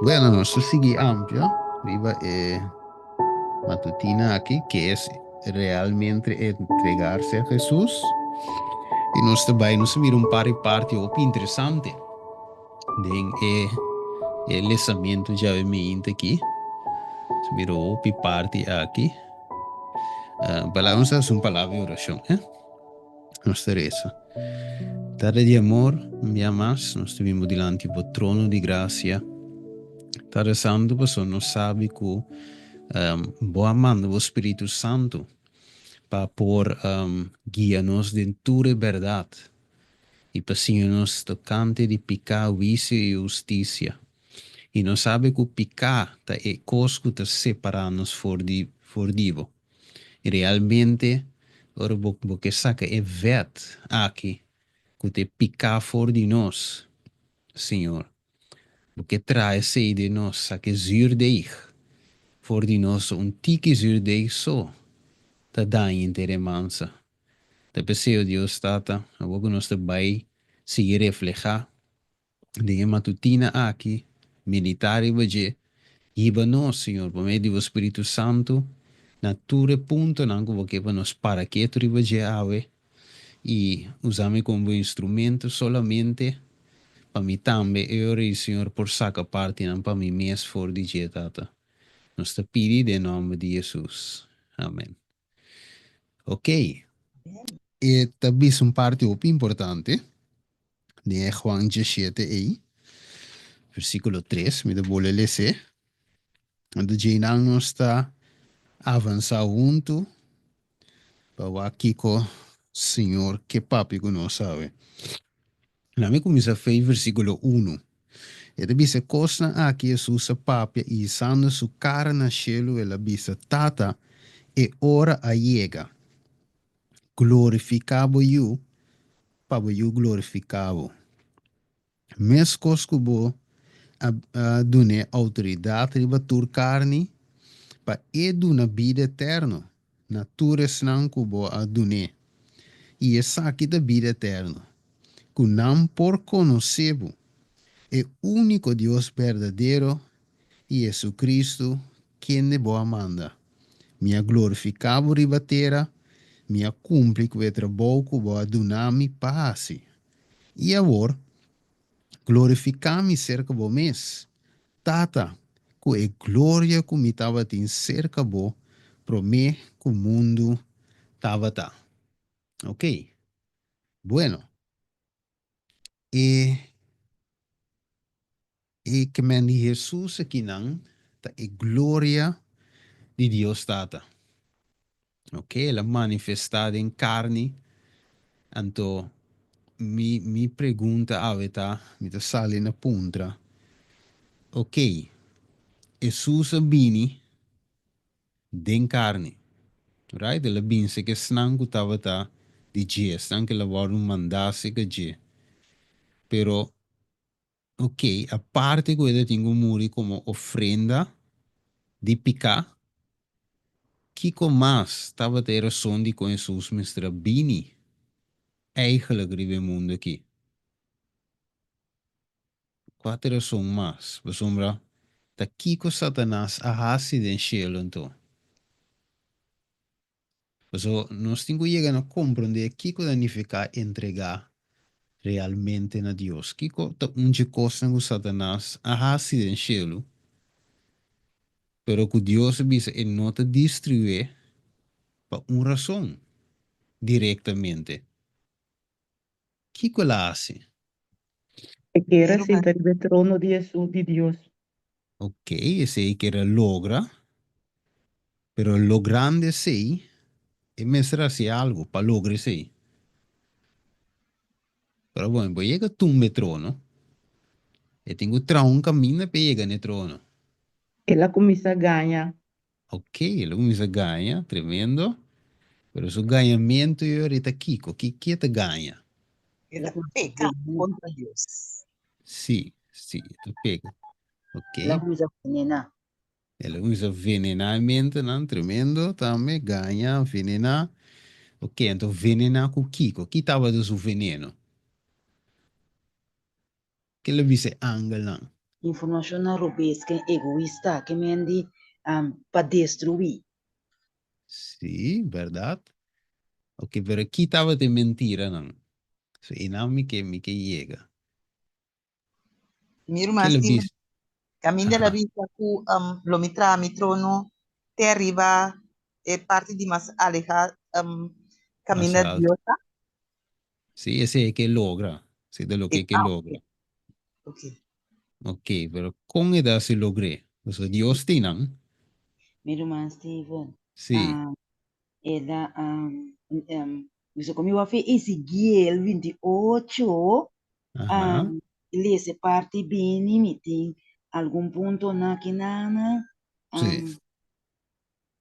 Bueno, nos ta sigui amplia riba e matutina aki, ke es realmente entregarse a Jesus. I nos ta bai, nos ta mira un par di parti hopi interesante den e e lesamentu djawe meinta aki. Nos ta mira hopi parti aki. Palabra, nos ta hasi un palabra di orashon, eh. Nos ta resa. Tata di amor, un bia mas nos ta bin bo dilanti bo trono di gracia. Ta rezando pasobra nos sabi cu bo a manda bo Spiritu Santo pa por guia nos den tur e berdad y pa siña nos tocante di pica, huicio y husticia. Y nos sabi cu pica ta e cos cu ta separa nos for di for di bo. Realmente, ora bo bo ke saka e vèt aki ku ta e piká for di nos, Señor, bo ke traha esei den nos, saka e zuurdeeg for di nos, un tiki zuurdeeg so ta daña henter e mansa. Ta p'esei, o Dios Tata, awor ku nos ta bai sigui reflehá Den e matutina aki, meditá riba dje, hiba nos, Señor, pa medio di bo Spiritu Santu, na tur e puntonan ku bo ke pa nos para ketu riba dje awe, i usa mi komo bo instrumento solamente pa mi tambe e ora ei, Señor, por saka partinan pa mi mes for di dje, Tata. Nos ta pidi den nòmber di Hesus. Amen. Ok. E ta bisa un parti hopi importante den e Juan 17 ei, versíkulo 3, mi ta bolbe les'é. Anto djeinan nos ta avansá huntu pa wak kiko Señor ke papia ku nos awe. Laat mi kuminsá fei versíkulo unu. E ta bisa, E kosnan aki Hesus a papia i hisando su kara na shelu el a bisa, Tata, e ora a yega. Glorifiká bo Yu, pa bo Yu glorifiká bo. Meskos ku bo a dun'é outoridat riba tur karni, pa e duna bida eterno na tur esnan ku bo a dun'é. I esaki ta bida eterno, ku nan por konosé bo, e úniko Dios berdadero i Jesucristo, kende bo a manda. Mi a glorifiká bo riba tera, mi a kumpli ku e trabou ku bo a duna mi pa hasi. I awor, glorifiká mi serka bo mes, Tata, ku e gloria ku mi tabatin serka bo promé ku mundu tabata. Ok. Bueno, e e kemen di Hesus akinan ta e gloria di Dios Tata. Ok, el a manifestá den karni. Anto mi mi pregunta awe ta, mi ta sali na puntra, ok, Hesus a bini den karni, right? El a binse ku esnan ku tabata di dje, esnan ku el a wòrdu mandá serka dje. Pero Ok, aparte ku e ta tin ku muri komo ofrenda di piká, kiko mas tabata e rason dikon Hesus mester a bini eigelijk riba e mundu akí? Kua ta e rason mas? Pasobra ta kiko Satanas a hasi den shelu anto? Pasobra nos tin ku yega na komprondé kiko ta nifiká entregá realmente na Dios. Kiko ta un dje kosnan ku Satanas a hasi den shelu, pero ku Dios a bisa e no ta destruié pa un rason direktamente? Kiko el a hasi? E kier a sinta riba e trono di Hesus di Dios. Ok, esei kier a logra, pero logrando esei, e mester hasi algu pa logra esei. Pero bon, bo yega tumba e trono, e tin ku traha un kaminda pa e yega na e trono. El a kuminsá gaña. Ok, el a kuminsá gaña, tremendo. Pero su gañamentu ei ora ta kiko? Ki ki e ta gaña? El a peka kontra Dios. Sí, sí, e ta peka. Ok. El a kuminsá venená. El a kuminsá venená e mentenan, tremendo tambe, gaña, venená. Ok, anto venená ku kiko? Ki tabata su veneno? Ke lo bisa e angelnan? Informashonnan robes ken egoista ke men di pa destruí. Sí, bèrdat. Oke, pero ki tabata e mentiranan? So einan mi ke mi ke yega. Mi Ke ruman lo Steven, bisa? kaminda el a Aha. bisa ku lo mi traha mi trono te ariba e parti di mas alehá Mas kaminda alto. Dios ta. Sí, esei e ke logra. Esei ta loke e ke Ah, logra. ok. Ok, pero kon e ta hasi logr'é? Pasobra Dios tin nan. Mi ruman Steven, Sí. el a bisa ku mi wak fe Ezequiel 28, Aha. lesa e parti bini, mi tin algun puntonan aki nan. Sí.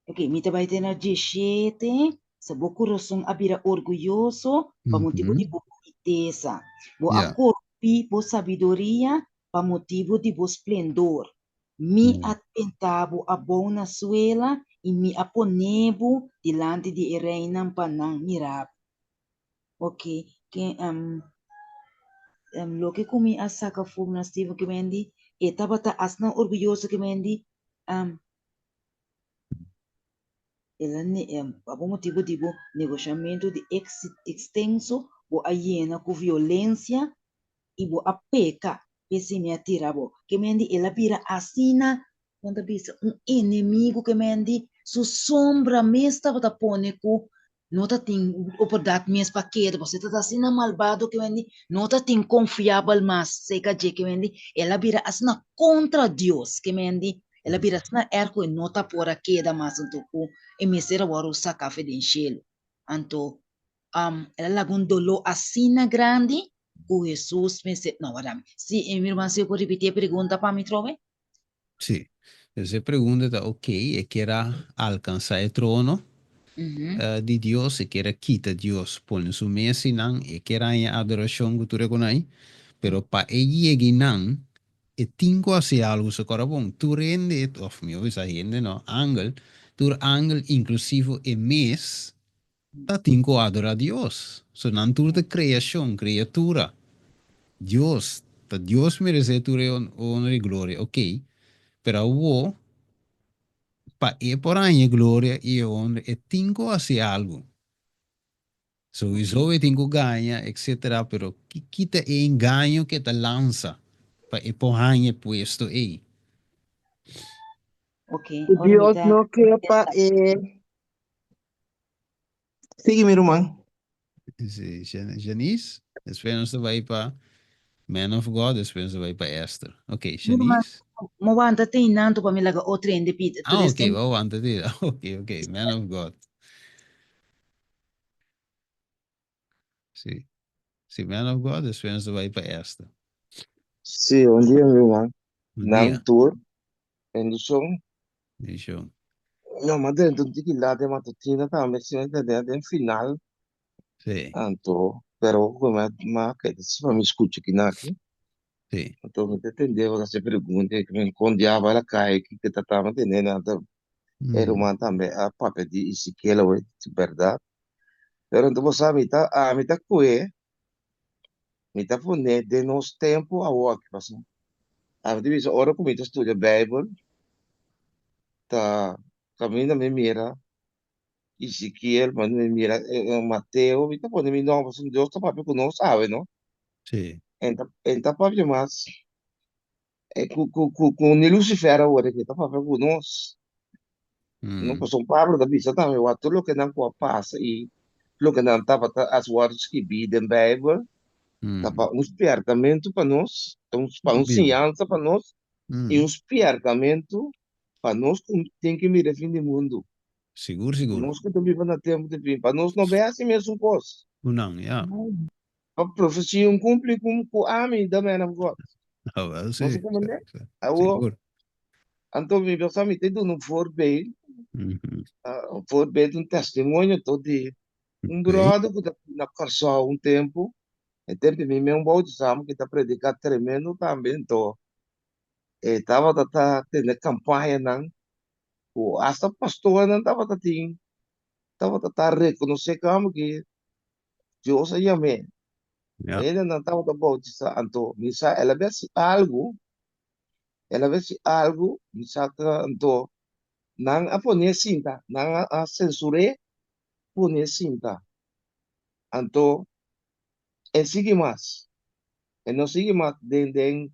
Ok, mi ta bai te na 17. Sa bo kurason a bira orguyoso pa motibu di bo bunitesa. Bo a korupí bo sabiduria pa motibu di bo splendor. Mi a tenta bo abou na suela i mi a pone bo dilanti di e reinan pa nan mira bo. Ok, ke loke ku mi a saka for na Steven Kemendi, e tabata asina orguyoso Kemendi, El a pa bo motibu di bo negoshamentu di ekstenso bo a yena ku violensia i bo a peka, p'esei mi a tira bo. Ke men di el a bira asina, kon ta bisa, un enemigu ke men di su sombra mes tabata pone ku no ta tin opordat mes pa keda, pasobra e ta asina malbado ke men di no ta tin konfiabel mas serka dje ke men di el a bira asina kontra Dios ke men di el a bira asina erg ku e no ta por a keda mas anto ku e mester a wòrdu saka afe den shelu. Anto el a laga un doló asina grandi ku Hesus mester, no wardami, si mi ruman si bo por ripití e pregunta pa mi trobe? Sí. Entonces e pregunta ta, ok, e kier a alcansa e trono di Dios, e kier a kita Dios pone su mes einan, e kier haña adoracion cu tur e con ai, pero pa e yega einan, e tin cu haci algo su cora bon. Tur hende, of miho bisa hende no, angel, tur angel inclusivo e mes, Ta tin ku adorá Dios. So nan tur ta kreashon, kriatura. Dios, ta Dios meresé tur e honor i gloria, ok. Pero awor, pa e por haña e gloria i e honor, e tin ku hasi algu. Souiso e tin ku gaña, etcetera, pero ki kita e engaño ku e ta lansa pa e por haña e puesto ei? Ok, Ku ora mi Dios ta no ke pa e Sigui mi ruman. Sí, Janice, despues nos ta bai pa Man of God, despues nos ta bai pa Esther. Ok, Mi ruman, Janice. mo wanta te inanto pa mi laga otro hende pidi. Ah, ok, bo wanta te. Ok, ok, Man of God. Sí. Sí, Man of God, despues nos ta bai pa Esther. Sí, un dia mi ruman. Un Nan dia. tur, bendishon. Bendishon. No, ma dentro un tiki laat den matutina tambe, si mi entende, den final. Sí. Anto, pero ku mi a keda si pa mi skucha kinaki. Sí. Anto mi ta tende ora se pregunta ku mi kon diabel a kai ki ta ta mi tende nan ta e ruman tambe a papia di Ezekiel awe, si bèrdat. Pero anto bo sa mi ta ami ta kue mi ta pone den nos tempu awo aki pasobra ami ta bisa ora ku mi ta studia Bijbel ta kaminda mi mira Ezekiel, mi mira Mateo, mi ta pone mi nòmber pasobra Dios ta papia ku nos awe no. Sí. En ta en ta papia mas ku ku ku ku ni Lucifer awor aki ta papia ku nos. No, pasobra Pablo ta bisa tambe wak tur loke nan ku a pasa i loke nan tabata a wòrdu skibí den Bijbel ta pa un spièrtamentu pa nos, ta un pa un siñansa pa nos i un spièrtamentu pa nos ku tin ke mira e fin di mundu. Sigur, sigur. Nos ku ta biba na tempu di fin, pa nos no bai hasi mesun kos. Ku nan, ya. Pa profesia un kumpli ku ku ami, the man of God. Ah, wel, Nos si. a komprendé? Awor, Sigur. anto mi pensa mi ta duna un voorbeeld, un voorbeeld, un testimonio to di un bròder ku ta na Kòrsou un tempu, e tempu mi mes un boutisá ku ta prediká tremendo tambe, anto e tabata ta tene kampañanan ku asta pastornan tabata tin, tabata ta rekonosé kòmo ki Dios a yam'é. Ja. Hendenan tabata bautisá, anto mi sa el a besi algu, el a besi algu, mi sa ta anto nan a pon'é sinta, nan a a sensur'é pon'é sinta. Anto e sigui mas, e no sigui mas den den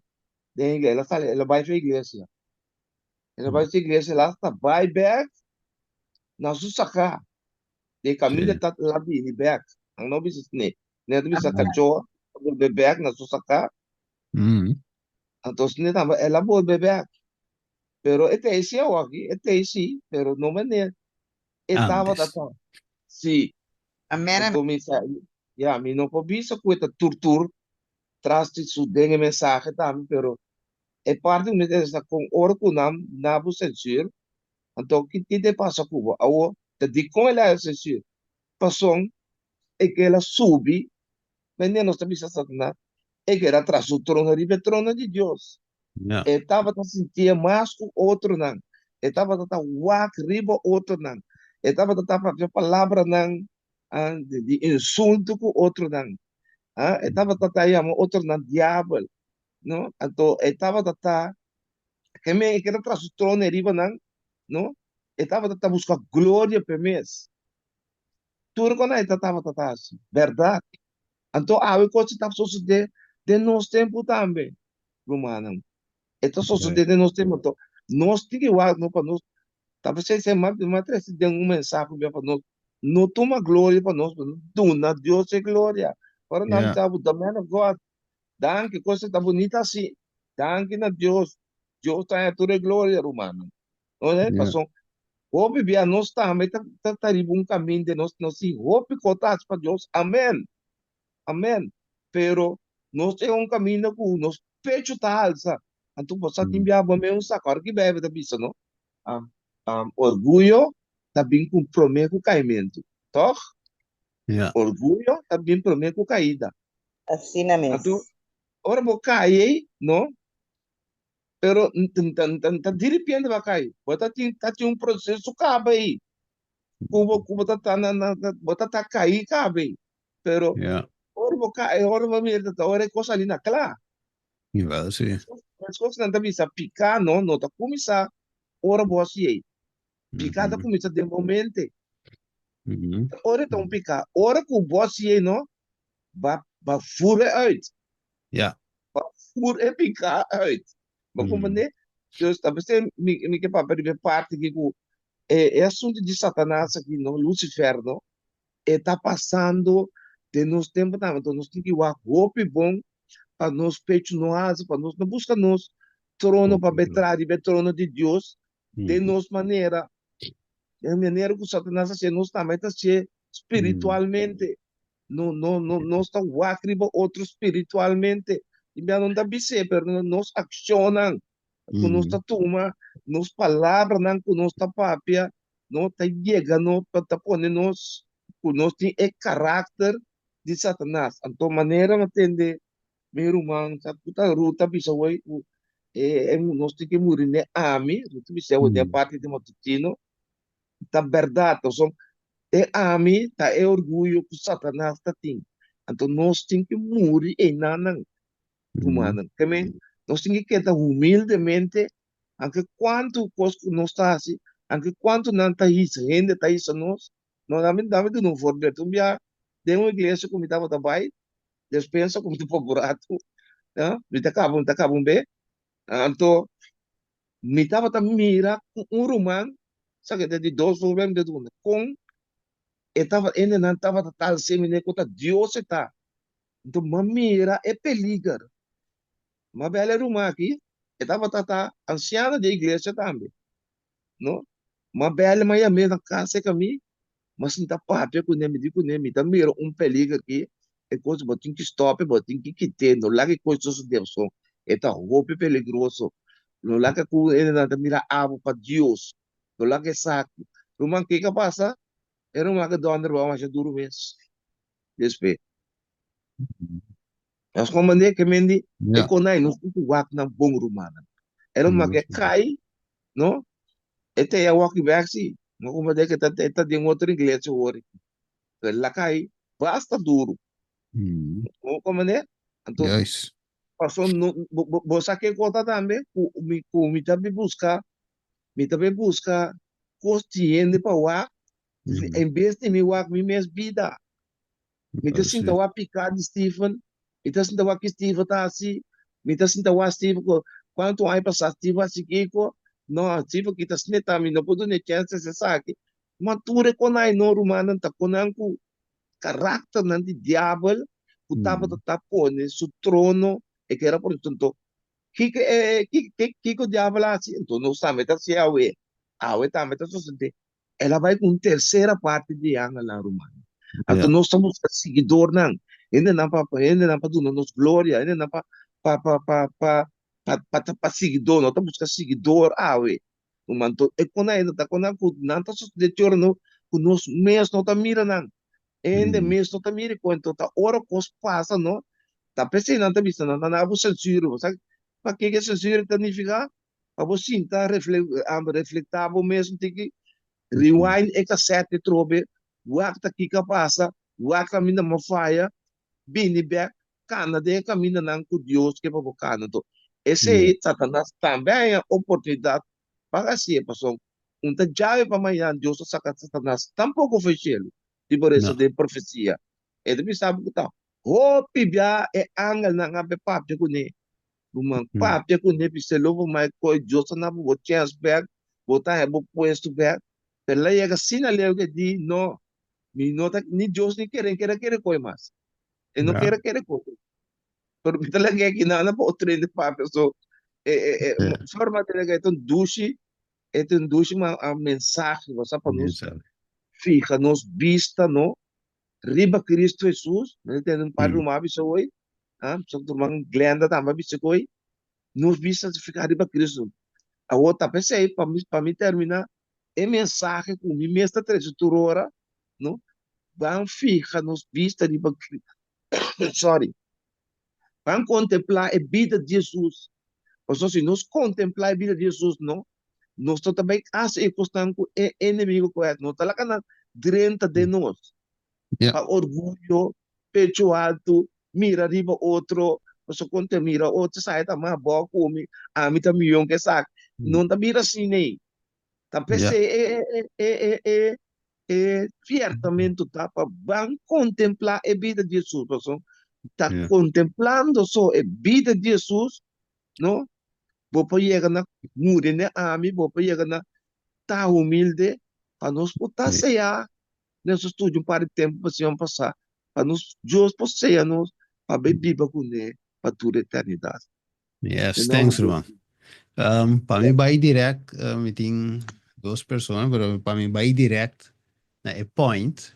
den iglesia, el a sali, el a bai for iglesia. El a bai for iglesia, el asta bai bèk na su saká. De kaminda Sí. ta la bini bèk. Nan no bisa sne. Ne ta bisa Mm. kachó a bolbe bèk na su saká. Anto sne tambe el a bolbe bèk. Pero e ta esi awaki, e ta esi, pero no manera e tabata Antes. ta. Sí. Amèn, amèn. Anto mi sa, ya, mi no por bisa ku e ta tur tur tras di su den e mensahe tambe, pero e parti ku mi ta sa kon ora ku nan na bo sensur, anto ki ki ta pasa ku bo? Awor, ta dikon el a hasi sensur? Pason e kel a subi, mende nos ta bisa Satanas, e kel a traha su trono riba e trono di Dios. Ja. E tabata sintié mas ku otronan. E tabata ta wak riba otronan. E tabata ta papia palabranan ah, di, di insulto ku otronan. Ah, e tabata ta yama otronan diabel. No? Anto e tabata ta ke men e keda traha su trono riba nan, no? E tabata ta buska gloria p'e mes. Tur kon e ta tabata ta hasi, bèrdat. Anto awe kos ta sosodé den nos tempu tambe, rumannan. E ta sosodé den nos tempu. Anto nos tin ki wak no pa nos ta p'esei esei mi a trese den un mensahe pa nos no tuma gloria pa nos, pa nos duna Dios e gloria. Ora nan bisa bo the man of God, danki, kos ta bunita asi. Danki na Dios. Dios ta haña tur e gloria, rumannan. No e pasobra hopi bia nos tambe ta ta ta riba un kaminda nos nos tin hopi kos ta hasi pa Dios amen amen pero nos tin un kaminda ku nos pecho ta halsa anto bo sa tin bia bo mes un saka ora ki Bijbel ta bisa no orguyo ta bin ku prome ku kaimentu tòg orguyo ta bin prome ku kaida Asina mes. anto ora bo kai ei no Pero ta diripiente bo a kai. Bo ta tin ta tin un proseso kaba ei. Ku bo ku bo ta ta na na bo ta ta kai kaba ei. Pero ora bo kai ora bo mira ta ora e kos sali na kla. Jawel si. Meskos nan ta bisa piká no no ta kuminsá ora bo hasi ei. Piká ta kuminsá den bo mente. Ora e ta un piká. Ora ku bo hasi ei no ba ba vur e uit. Pa voer e piká uit. Bo komprendé? Dus ta p'esei mi mi ke papia riba e parti aki ku e e asuntu di Satanas aki no, Lucifer no, e ta pasando den nos tempu tambe. Enton nos tin ki wak hopi bon pa nos pechu no alsa, pa nos no buska nos trono pa betra riba e trono di Dios den nos manera. Den manera ku Satanas a hasié, nos tambe ta hasié spiritualmente. No, no, no, nos ta wak riba otro spiritualmente. I bia no ta bis'é, pero nos akshonnan ku nos ta tuma, nos palabranan ku nos ta papia, no ta yega no ta pone nos ku nos tin e karakter di Satanas. Anto manera mi a tende mi ruman sa ku ta Ruth ta bisa wei ku e nos tin ke muri n'e ami, Ruth ta bisa wei den e parti di matutino, ta bèrdat. Pasobra e ami ta e orguyo ku Satanas ta tin. Anto nos tin ku muri einanan, rumannan. Ke men, nos tin ku keda humildemente, anke kuantu kos ku nos ta hasi, anke kuantu nan ta hisa, hende ta hisa nos. No, dami, dami duna un voorbeeld. Un bia den un iglesia ku mi tabata bai, despensa ku mi ta por ratu, mi ta kaba, mi ta kaba un be. Anto Mi tabata mira ku un ruman, sa ke ta di dos voorbeeld mi ta duna, kon e tabata, hendenan tabata tal semine ku ta Dios e ta. Nto mi a mira e peliger. Mi a bel e ruman aki, e tabata ta ansiano di e iglesia tambe, no. Mi a bel, mi a yam'é na kas serka mi, Mi a sinta papia kuné, mi di kuné, mi ta mira un peliger aki, e kos bo tin ki stòp e, bo tin ki kit'é, no laga e kos sosodé pasobra e ta hopi peligroso. No laga ku hendenan ta mira abo pa Dios, no laga esaki. Ruman, ke a pasa? E ruman ke dònder bo a masha duru mes despues. Nos komprendé ke men di e konai nos tin ku wak nan bon rumannan. E ruman ke kai, no? E te a wòki bèk si. No komprendé ke ta e ta den otro iglesia awor. El a kai basta duru. Bo komprendé? Anto, Juist. paso no, bo, bo, bo sa ke kota tambe ku mi, ku mi ta be buska, mi ta be buska kos di hende pa wak, en bes di mi wak mi mes bida. Mi ta sinta wak piká di Steven, mi ta sinta wak ki Steven ta hasi, mi ta sinta wak Steven ku kuantu aña pasá Steven hasi kiko, no, Steven kita sneta, mi no por dun'é chèns di hasi esaki. Ma tur e konai no rumannan ta konan ku karakternan di diabel ku tabata ta pone su trono, e kera pone su trono. Kiko e kiko diabel a hasi? Enton nos tambe ta hasi awe. Awe tambe ta sosodé. El a bai ku un tersera parti di e angelnan, rumannan. Anto nos ta buska siguidornan, hendenan pa hendenan pa duna nos gloria, hendenan pa pa pa pa pa pa pa pa siguidor. Nos ta buska siguidor awe. Ruman, anto e kon ainda ta kon ku nan ta sosodé te ora no ku nos mes no ta mira nan. Hende mes no ta mira e kon. Anto ta ora kos pasa no, ta p'esei nan ta bisa nan ta na bo sensura. Bo sa pakiko e sensura ta nifiká? Pa bo sinta reflektá bo mes un tiki, rewind e kasèt atrobe, wak ta kiko a pasa, wak kaminda bo a faya, bini bèk, kana den e kamindanan ku Dios ke pa bo kana. Anto, esei Satanas tambe a haña oportunidat pa hasié, pasobra un ta djawe pa mañan Dios ta saka Satanas tampoko for shelu, di por eso den profesia e ta bisa bo ku ta hopi bia e angelnan a be papia kuné. Ruman, papia kuné bis'é lo bo mai koe Dios ta na bo bo chèns bèk, bo ta haña bo puesto bèk. Pero el a yega asina leu ku e di, No, mi no ta, ni Dios ni kere, N kere kere koe mas. E no kere kere koe. Pero mi ta laga aki nan pa otro hende papia, so e e e forma di laga e ta un dushi, e ta un dushi ma mensahe, bo sa, pa nos fiha nos bista no riba Cristo Jesus. Mi ta tende un par di ruman a bisa hoy, ah, so ruman Glenda tambe a bisa ku hoy, nos bista ta fiha riba Cristo. Awor ta p'esei, pa mi pa mi termina, e mensahe ku mi mes ta trese tur ora, no, ban fiha nos bista riba sorry, ban kontemplá e bida di Jesus. Pasobra si nos kontemplá e bida di Jesus, no, nos no ta bai hasi e kosnan ku e enemigo ku no ta laga nan drenta den nos. Pa orguyo, pecho altu, mira riba otro, pasobra kon ta mira otro esaki ta mas abou ku mi, ami ta miyon ku esaki. No ta bira asina ei. Ta p'esei e e e e e e fiertamentu ta pa ban kontemplá e bida di Hesus, pasobra ta kontemplando so e bida di Hesus, no, bo por yega na muri den ami, bo por yega na ta humilde, pa nos por ta seá, nos a studia un par di tempu pa siman pasá, pa nos Dios por sea nos pa bai biba kuné pa tur eternidat. Yes, thanks ruman. Pa mi bai direct, mi tin dos persona, pero pa mi bai direct na e point,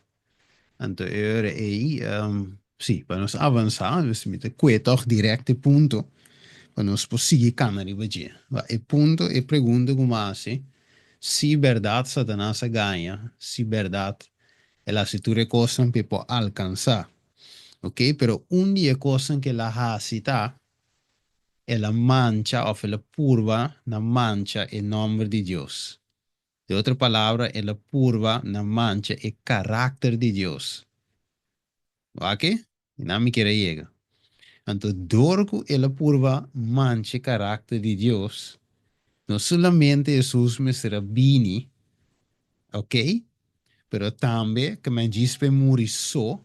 anto e ora ei, si, pa nos avansa, dus mi ta kue tog direct e punto, pa nos por sigui kana riba dje. E punto, e pregunta ku mi a hasi, si bèrdat Satanas a gaña, si bèrdat el a hasi tur e kosnan pa e por alkansa, ok, pero un di e kosnan ku el a hasi ta, el a mancha òf el a purba na mancha e nòmber di Dios. Den otro palabra, el a purba na mancha e karakter di Dios. Wak? I nan mi kier a yega. Anto dor ku el a purba mancha e karakter di Dios, no solamente Hesus mester a bini, ok, pero tambe ke men djis p'e muri so,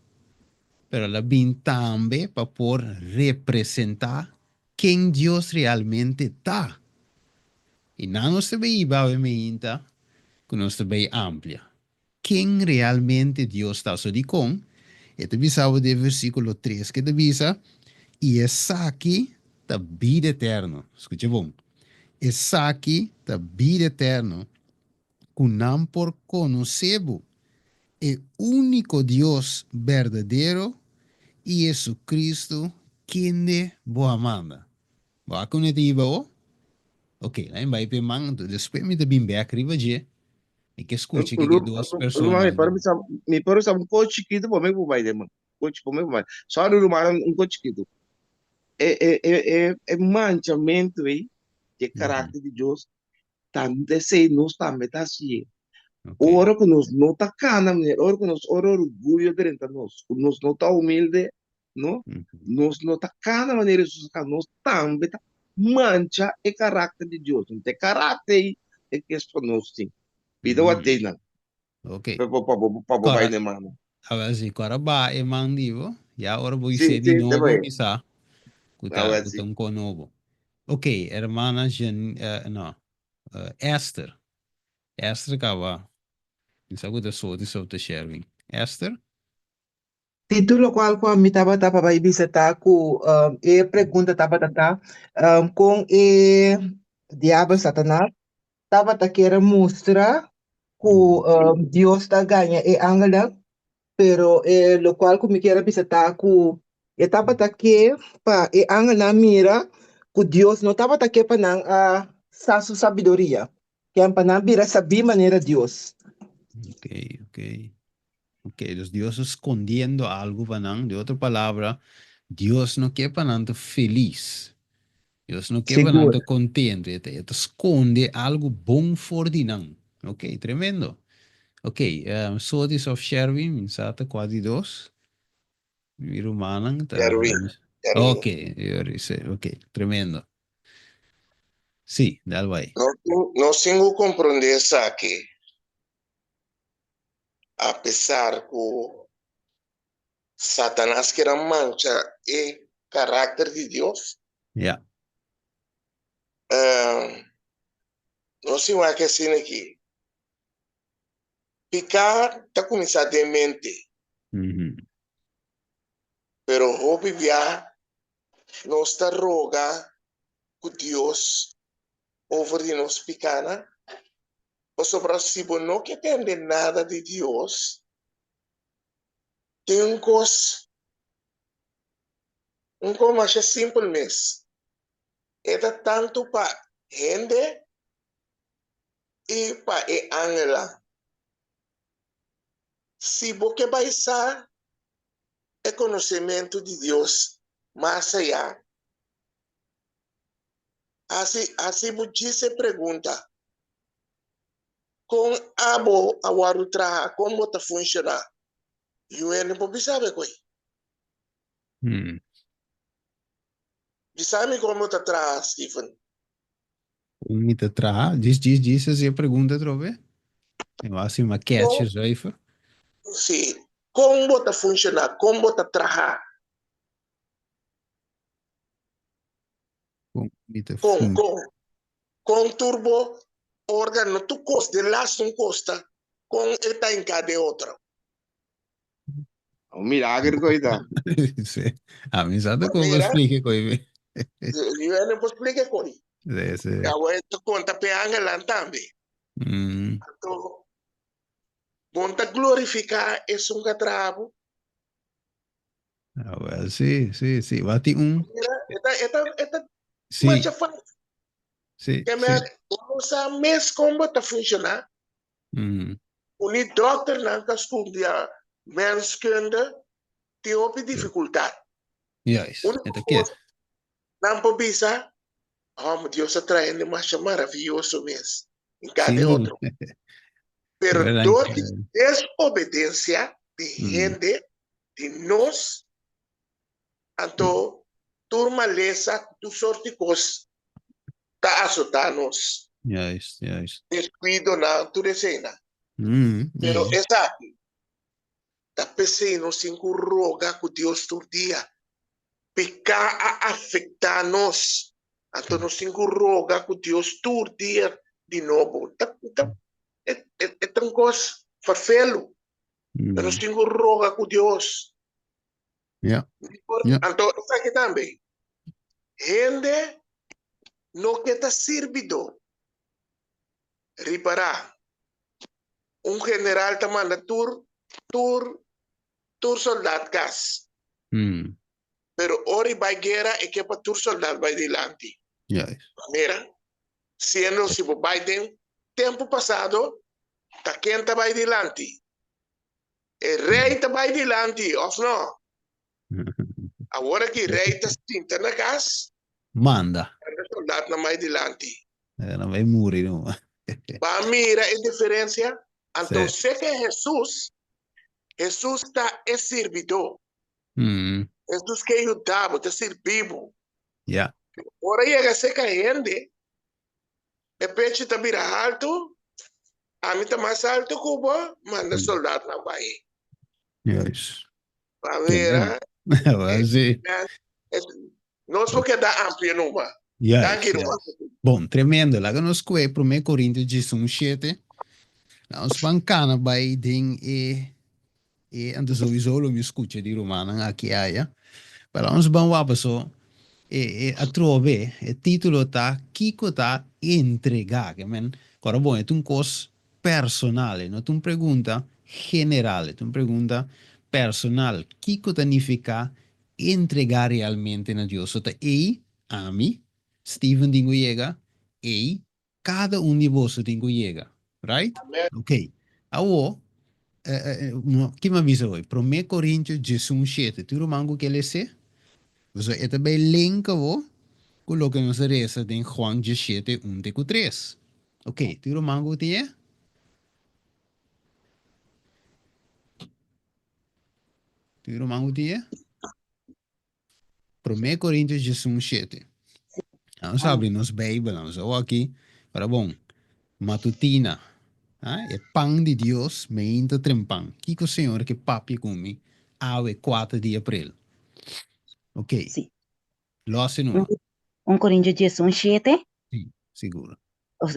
pero el a bin tambe pa por representá ken Dios realmente ta. I nan nos ta bay hiba awe meinta ku nos ta bay amplia ken realmente Dios ta. So dikon e ta bisa bo den versíkulo tres ke ta bisa, I esaki ta bida eterno. Skucha bon. Esaki ta bida eterno, ku nan por konosé bo, e úniko Dios berdadero, i Jesucristo, kende bo a manda. Bo a kune ta hiba bo? Ok, lain bai p'e man, anto despues mi ta bin bèk riba dje. Mi ke skucha kiko e dos Ruman, personanan mi por bisa, mi por bisa un kos chikitu promé ku bo bai den man. Kos promé ku bo bai. Sorry rumannan, un kos chikitu. E e e e e manchamentu ei di e karakter di Dios Ta esei nos tambe ta hasié. Ora ku nos no ta kana manera, ora ku nos, ora orguyo drenta nos, ku nos no ta humilde, No? Nos no ta kana manera Hesus a kana, nos tambe ta mancha e karakter di Dios. Anto e karakter ei e kes pa nos tin. Pida wak dei nan. Ok. Pa bo pa bo pa bo bai na e mano. Awel si, ku ora ba e man di bo, ya ora bo isé di nobo kisá ku ta ku ta un ko nobo. Ok, hermana Jean, no, Esther. Esther kaba, mi sa ku ta soti sob ta Sherwin. Esther? Si tur lokual ku ami tabata pa bai bisa ta ku e pregunta tabata ta kon e diabel Satanas tabata kier a mustra ku Dios ta gaña e angelnan, pero e lokual ku mi kier a bisa ta ku e tabata ke pa e angelnan mira ku Dios no tabata ke pa nan a sa su sabiduria, ken pa nan bira sabí manera Dios. Ok, ok. Ok, dus Dios ta skondiendo algu pa nan. De otro palabra, Dios no ke pa nan ta felis. Dios no ke pa nan Sigur. ta kontentu. E ta, e ta skonde algu bon for di nan. Ok, tremendo. Ok, um, Sotis of Sherwin, mi sa ta kua di dos. Mi rumannan ta. Sherwin, Sherwin. Ok, Yori, sí, ok, tremendo. Sí, dal bai. Nos tin, nos tin ku komprondé esaki. Apesar ku Satanas kier a mancha e karakter di Dios, Ja. nos tin wak asina aki, Piká ta kuminsá den mente, pero hopi bia nos ta roga ku Dios over di nos pikánan. Pasobra si bo no ke tende nada di Dios, tin un kos, un kos masha simpel mes, e ta tantu pa hende i pa e angelnan. Si bo ke bai sa e konosementu di Dios mas ayá, Hasi hasi bo djis e pregunta, Kon abo a wòrdu traha? Kon bo ta funshoná? Yu hende por bisa bo e koi. Bisa mi kon bo ta traha, Stephen. Kon mi ta traha? Djis djis djis hasi e pregunta atrobe. Mi wou hasi un ketch zuiver. Sí. Kon bo ta funshoná? Kon bo ta traha? Kon mi ta Kon, fun. kon, kon tur bo órgano, tur kos, den laatste un kos ta kon e ta hinká den otro. Un milager koe ta. Sí. A mi sa ta Bo kon bo mira? splike koe mi. Yu hende por splike koe. Sí, sí. Awor e ta konta p'e angelnan tambe. Mm. Anto, bon ta glorifiká esun ku a traha bo. Ah, wel, sí, sí, sí. Wat die un. Mira, eta, eta, eta Sí, masha fácil. sí, Que me, sí. no sa mes como ta funciona. Uni dokter nan ta studia menskunde tin hopi dificultad. Juist, Único eta ke. cos nan por bisa, oh, Dios a trae hende masha maravilloso mes. En cada Sí. otro. Pero Verdad. door di desobedencia di hende, di nos, anto tur malesa, tur soort di cos ta azota nos. Juist, juist. Descuidonan, tur eseinan. Pero esaki ta p'esei nos tin cu roga cu Dios tur dia. Pica a afecta nos, anto nos tin cu roga cu Dios tur dia di nobo. Ta, ta, e, e, e ta un cos vervelu. Pero nos tin cu roga cu Dios. Anto, esaki tambe, hende no ke ta sirbidor. Ripará, un general ta manda tur, tur, tur soldat kas. Pero ora i bai guera e ke pa tur soldat bai dilanti. Manera, siendo si bo bai den tempu pasado, ta ken ta bai dilanti? E rei ta bai dilanti, of no? Awor aki rei ta sinta na kas. Manda. Manda soldatnan bai dilanti. Nan bai muri numa. Ba mira e diferensia? Anto seke Hesus, Hesus ta e sirbidó. Hesus ke yuda bo, ta sirbi bo. Ja. Ora yega seka hende, e pechi ta bira haltu, ami ta mas haltu ku bo, manda soldatnan bai. Juist. Pa mira, Sí. nos por keda amplio numa. Juist, Danki, ruman. juist. Bon, tremendo. Laga nos kue Promé Korintio diesun shete. Laga nos ban kana bai den e e anto souiso lo mi skucha di rumannan aki aya. Pero laga nos ban wak paso e e atrobe e titulo ta Kiko ta entregá? Ke men kòrda bon e ta un kos personal, e no ta un pregunta general, e ta un pregunta personal. Kiko ta nifiká entregá realmente na Dios? So ta ei ami, Steven tin ku yega, ei kada un di boso tin ku yega. Right? Amen. Ok. Awor, ki mi a bisa hoy? Promé Korintio diesun shete. Tur ruman ku ke les'é? Pasobra e ta bai link awor ku loke nos a resa den Juan diesshete un te ku tres. Ok, tur ruman ku tin e? Tur ruman ku tin e? Promé Korintios diesun shete. Nos abri nos Beibel, nos awor aki, para bon, matutina, ah, e pan di Dios meinta trempan. Kiko Señor ke papia ku mi awe kuater di april? Ok, Sí. los e numa. Un Korintio diesun shete. Sí, siguro.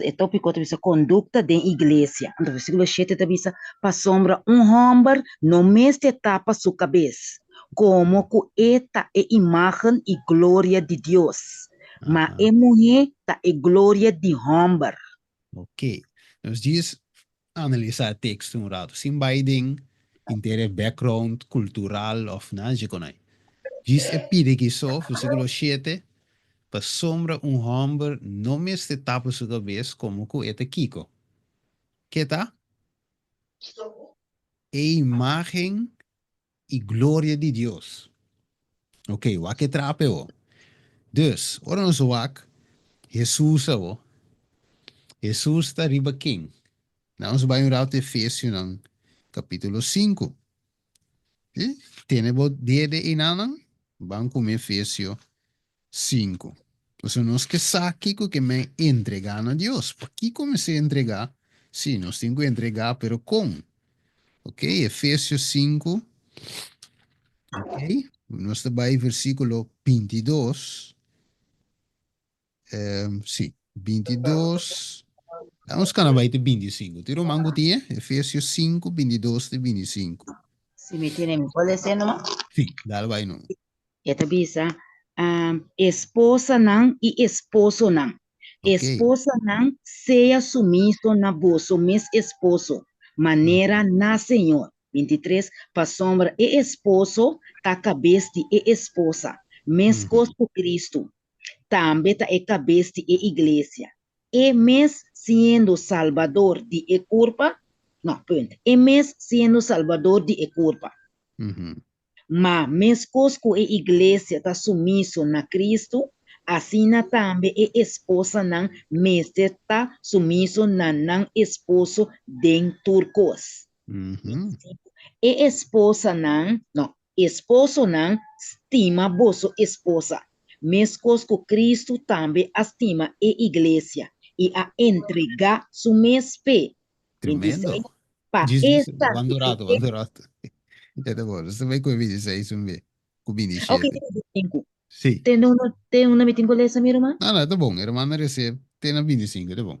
E tópiko ta bisa kondukta den iglesia. Anto versíkulo shete ta bisa, Pasobra un hòmber no mester tapa su kabes, komo ku e ta e imágen i gloria di Dios, ma e muhé ta e gloria di hòmber. Ok, nos djis analisá e teksto un ratu, sin bai den henter e background kultural òf nada dje konai. Djis e pidi ki so, versíkulo shete, Pasobra un hòmber no mester tapa su kabes komo ku e ta kiko? Ke ta? E imágen i gloria di Dios. Ok, wak e trape awo. Dus, ora nos wak Hesus awo, Hesus ta riba ken? Nan nos bai un ratu Efesionan kapitulo sinku. Si? Tene bo dede einanan, ban kume Efesio sinku. Pasobra nos ke sa kiko ke men entregá na Dios. Pakiko mester entregá? Sí, nos tin ku entregá, pero kon? Ok, Efesio sinku, ok, nos ta bai versíkulo bintidos. Sí, bintidos. Nos kana bai te bintisinku. Tin ruman ku tin e? Efesio sinku, bintidos te bintisinku. Si mi tene, mi por lesa e numa? Sí, dal bai numa. E ta bisa, Esposanan i esposonan, esposanan sea sumiso na boso mes esposo, manera na Señor. 23, Pasobra e esposo ta kabes di e esposa, meskos ku Kristu tambe ta e kabes di e iglesia, e mes siendo Salbador di e kurpa, no, punt, e mes siendo Salbador di e kurpa. Ma meskos ku e iglesia ta sumiso na Kristu, asina tambe e esposanan mester ta sumiso na nan esposo den tur kos. E esposanan, no, esposonan, stima boso esposa, meskos ku Kristu tambe a stima e iglesia i a entregá su mes p'e. Tremendo. 26, pa Djis e djis, wando rato, santifiké. wando rato. Ya ta bon, nos ta bai ku e 26 un be, ku Ok, 27. 25. Sí. Te unda, te unda mi tin ku lesa, mi ruman? No, no, ta bon, e ruman a rese te na 25, ta bon.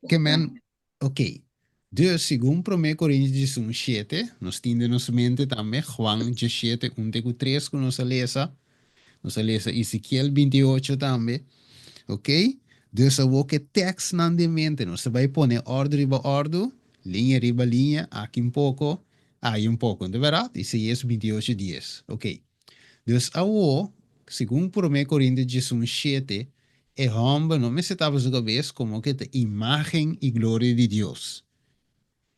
Ke men, ok, dus segun Promé Korintios diesun shete, nos tin den nos mente tambe Juan diesshete un te ku tres ku nos a lesa, Nos a lesa Ezekiel 28 tambe. Ok? Dus awor ke tekstnan den mente, nos ta bai pone òrdu riba òrdu, liña riba liña, aki un poko, ayi un poko. No ta bèrdat? Isaías 28 dies. Ok. Dus awor, segun Promé Korintios diesun shete, e hòmber no mester tapa su kabes komo ke ta imágen i gloria di Dios.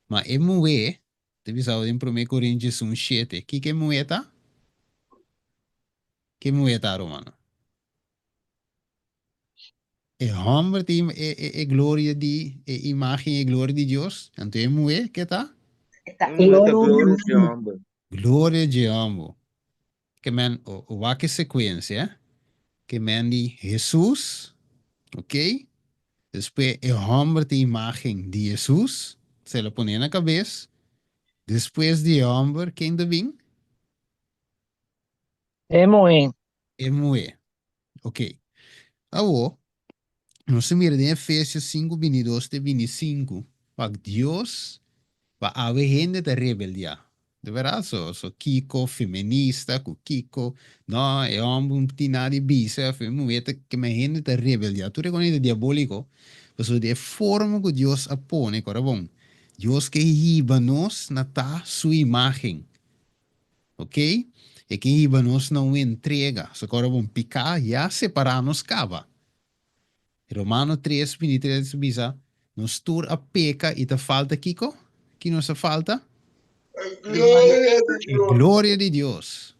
Ma e muhé, Ta bisa den Promé Korintios un shete. Kiko e muhé ta? Ke muhé ta, rumannan? E hòmber tin e, e, e gloria di, e imágen i e gloria di Dios. Anto e muhé, ke ta? E ta E muhé ta gloria gloria di hòmber. Gloria dje hòmber. Ke men, wak e sekuensia. Ke men di Hesus, ok? Despues e hòmber tin imágen di Hesus, se lo pone na kabes. Despues di e hòmber, ken ta bin? E muhé. E muhé. Ok. Awor, nos ta mira den Efesios 5, 22 te 25, wak Dios, pa awe hende ta rebeldiá. De verdad, so, so kiko feminista ku kiko, no, e hòmber no tin nada di bisa, of e muhé ta, ke men hende ta rebeldiá. Tur e kos ta diabóliko, pasobra di e forma ku Dios a pone, kòrda bon, Dios ke hiba nos na ta su imágen. Ok? E ke hiba nos na un entrega. So kòrda bon, piká ya separá nos kaba. Romano 3, 23 ta bisa, Nos tur a peka i ta falta kiko? Ki nos a falta? E gloria di E Dios. gloria di Dios.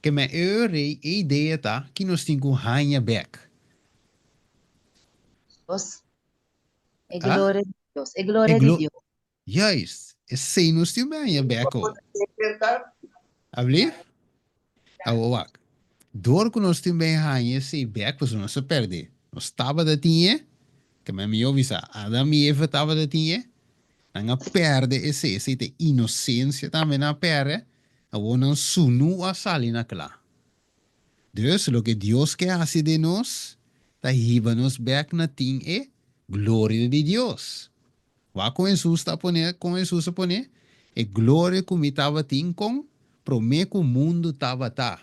Ke men e rei e idea ta ki nos tin ku haña bèk. Dios. E Ah? gloria di Dios. E E gloria di glo Dios. Juist, esei nos tin baña bek o. Ablief? Awo wak. Dor ku nos tin ben haña esei bek pasobra nos a pèrdè. Nos tabata tin e, ke men mihó bisa Adam i Eva tabata tin e, nan a pèrdè esei, esei ta inosensia tambe nan a pèrdè, awor nan sunú a sali na kla. Dus loke Dios ke hasi den nos ta hiba nos bek na tin e gloria di Dios. Wak kon Hesus ta pone, kon Hesus a pone, E gloria ku mi tabatin kon promé ku mundu tabata.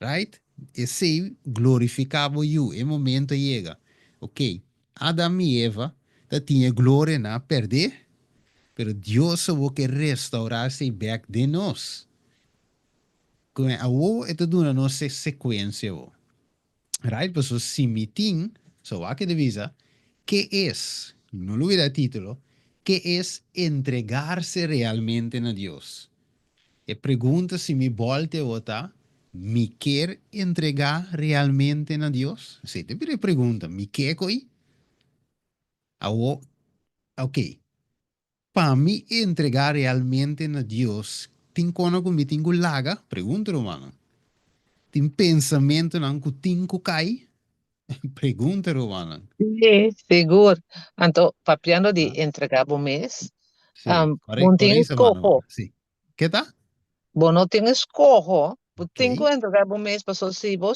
Right? Esei glorifiká bo yu, e momento a yega. Ok, Adam i Eva ta tin e gloria, nan a pèrdé, pero Dios awor ke restourá esei bèk den nos. Ku awor e ta duna nos e sekuensia awor. Right, paso si mi tin, so wak e ta bisa, ke es, no lubida e titulo, ke es entregarse realmente na Dios? E pregunta si mi bolte awor ta, mi kier entrega realmente na Dios? Esei ta bira e pregunta, mi ke ko'i? Awor, ok, Pa mi entregá realmente na Dios, tin kono ku mi tin ku laga? Pregunta, rumannan. Tin pensamentunan ku tin ku kai? Pregunta, rumannan. Sí, sigur. Anto, papiando di entregá bo mes, Sí, bo no tin eskoho. Sí. Ke ta? Bo no tin eskoho. Bo tin ku entregá bo mes, pasobra si bo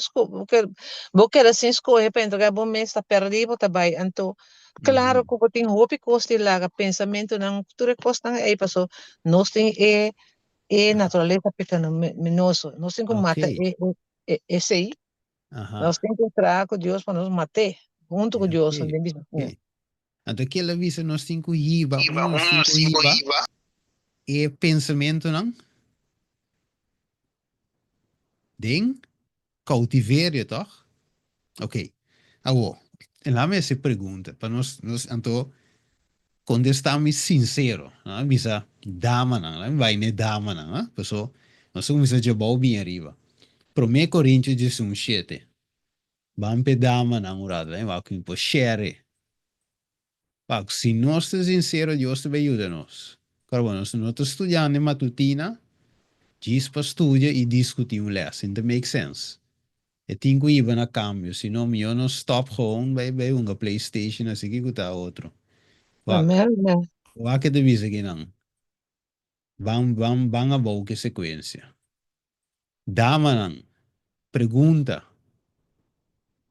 bo keda sin skohe pa entregá bo mes, ta pèrdí bo ta bai. Anto, klaro ku bo tin hopi kos di laga, pensamentunan, tur e kosnan ei, pasobra nos tin e e naturalesa pekaminoso. Nos tin ku mata e esei. Nos tin ku traha ku Dios pa nos mat'é, huntu ku Dios. Anto kel a bisa nos tin ku hiba, unda nos tin ku hiba e pensamentunan? Den koutiverio, tòg? Oké, awor, laat mi hasi pregunta pa nos, nos anto kontestá mi sinsero. Laat mi bisa damanan, laat mi bai n'e damanan, ha? Paso nos a kuminsá djabou bien ariba. Promé Korintio diesun shete. Ban p'e damanan un rato, wak ku mi por share. Wak, si nos ta sinsero Dios ta bay yuda nos. Kor bo, nos no ta studiando e matutina djis pa studia i diskutí un lès, sin ta make sense. E tin ku hiba na kambio, si no mihó nos stòp gewoon bay bay hunga playstation así ki ku ta otro. Wak, wak ke ta bisa kinan. Ban ban ban abou ke sekuensia. Damanan, pregunta.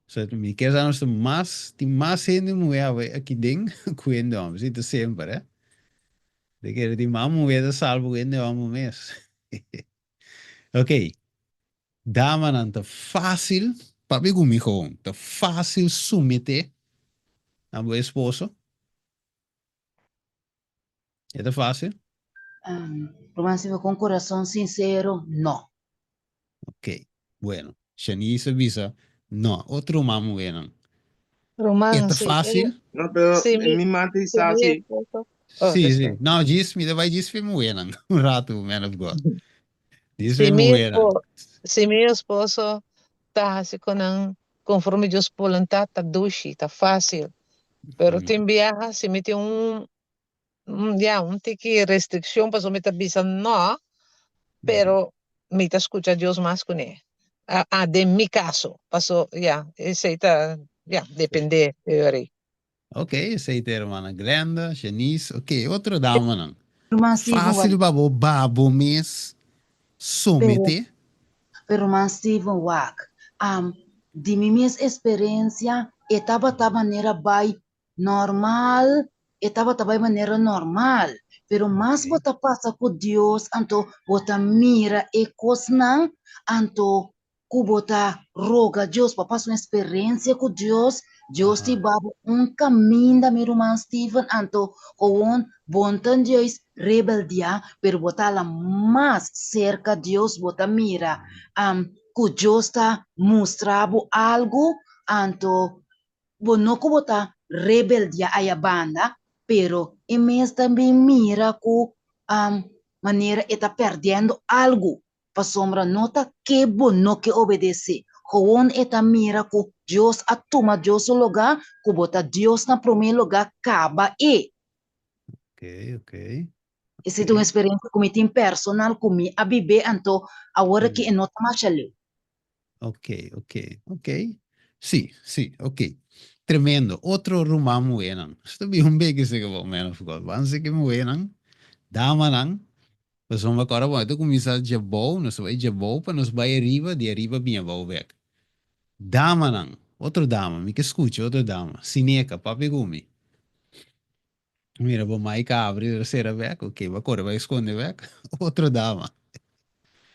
So, mi kier sa nos ta mas, tin mas hende muhé awe aki den ku hende hòmber. Si ta semper, eh. De kere tin mas muhé ta salba ku hende hòmber mes. Ok. Damanan, ta fásil, papia ku mi gewoon, ta fásil sumeté na bo esposo? E ta fácil? Um, Ruman Silva, con corazón sincero, no. Ok, bueno. Shanice a bisa, no. Otro ruman muhernan. Ruman, E ta si, fácil? No, pero si mi, mi mata si isa mi si. esposo. Oh, Sí, sí. disculpa. No, djis, mi ta bai djis fe muhernan. Un rato, man of God. Djis Si fe mi muhernan. esposo, si mi esposo ta hasi con nan conforme Dios voluntad, ta dushi, ta fácil. Pero tin biaha, si mi tin un ya, un tiki restriccion pasobra mi ta bisa no, pero. mi ta skucha Dios mas kuné. Ah, den mi kaso. Paso, ya, esei ta, ya, dependé e ora ei. Ok, esei ta hermana Glenda, Shanice, ok, otro damanan. Ruman Steven, wak. Fácil pa bo ba bo mes Pero, someté. pero ruman Steven, wak. Am, di mi mes experiencia, e tabata manera bai normal, e tabata bai manera normal. Pero mas bo Ok. ta pasa ku Dios, anto bo ta mira e kosnan, anto ku bo ta roga Dios pa pasa un experiencia ku Dios, Dios ta Aha. hiba bo un kaminda, mi ruman Steven, anto gewoon bo no ta juist rebeldia, pero bo ta hala mas serka Dios, bo ta mira am ku Dios ta mustra bo algu, anto bo no ku bo ta rebeldia aya banda, pero e mes ta bin mira ku am manera e ta perdiendo algu, pasobra no ta ke bo no ke obedesé, gewoon e ta mira ku Dios a tuma Dios su lugá, ku bo ta Dios na promé lugá kaba e. Ok, ok. Esei ta un eksperensia ku mi tin personal ku mi a bibé, anto awor aki e no ta masha leu. Ok, ok, ok. Sí, sí, ok. Tremendo. Otro ruman muhénan. Esta bin un beki seke bo, man of God. Ban seke muhénan, damanan. Pasobra ku ora bo ta kuminsá djabou, nos ta bai djabou pa nos bai ariba, di ariba bin abou bek. Damanan, otro dama, mi ke skucha otro dama. Sineka, papia ku mi. Mira bo mic a abri, pero sera bek. Ok, bo a kore bai skonde bek. Otro dama.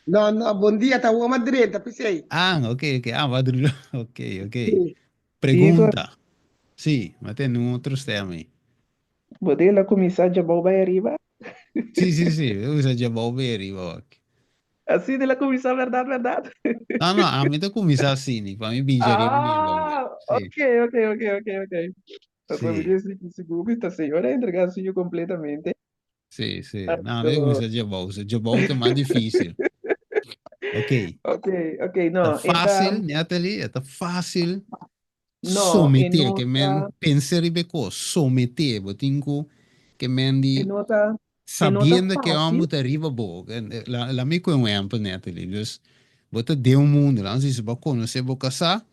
No, no, bon dia, ta wou madrenta, p'esei. Ah, ok, ok. Ah, bo a dru. Ok, ok. Sí. Pregunta. Sí, mi a tende un otro stem ei. Bo debe la kuminsá djabou bai ariba. Sí, sí, sí, mi a kuminsá djabou bai ariba wak. Así de la kuminsá, bèrdat, bèrdat? No, no, ami ta kuminsá así, pa mi bin djariba bin abou bek. Ah, Sí. ok, ok, ok, ok, ok. Pasobra mi Sí. di si sigur mi ta Señor a entregá su yu kompletamente. Sí, sí. No, Anto. mi ta kuminsá djabou. So, djabou ta mas difísil. Ok. Ok, ok, Ta no, e ta. fásil, Natalie, e ta fásil No, e someté, no ke ta. men pensa riba e kos, someté, bo tin ku ke men E di no ta, e no ta sabiendo ke fásil. hòmber ta riba bo. La, la mi kohe un ehèmpel, Natalie. Dus, bo ta den un mundu, laga nos bisa bo a konosé bo kasá,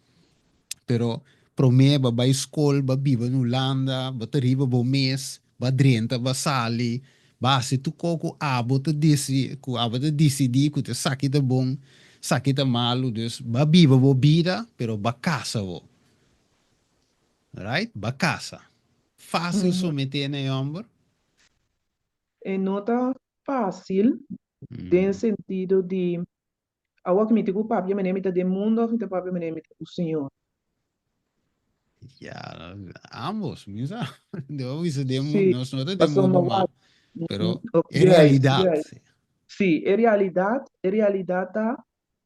Pero promé bo a bai skol, bo a biba na Hulanda, bo ta riba bo mes, bo a drenta, bo a sali, bo a hasi tur kos ku abo ta disi, ku abo ta disidí ku ta esaki ta bon, esaki ta malu. Dus bo a biba bo bida, pero bo a kasa bo. Right? Bo a kasa. Fásil someté na e hòmber? E no ta fásil den sentido di Awor ku mi tin ku papia manera mi ta den mundu òf mi ta papia manera mi ta ku Señor? Ya, ambos, mi sa. Debo bisa den Sí, mundu, nos no ta den pasobra mundu ma, wak, pero e juist, realidat. juist. Sí, e realidat, e realidat ta